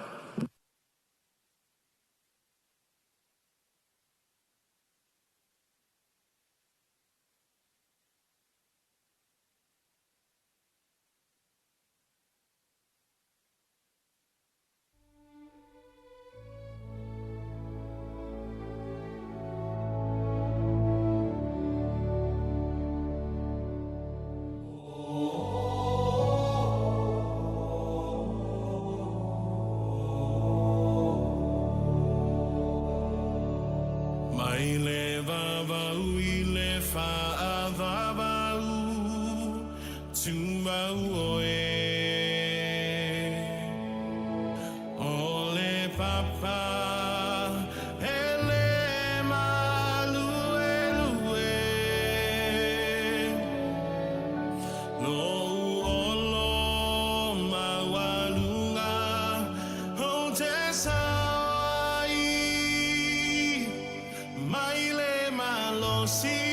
Mai le vavau i le faavavau, tumau oe. O le papa e le maluelue, Lou olo maualuga ou te sao ai mai le malosi.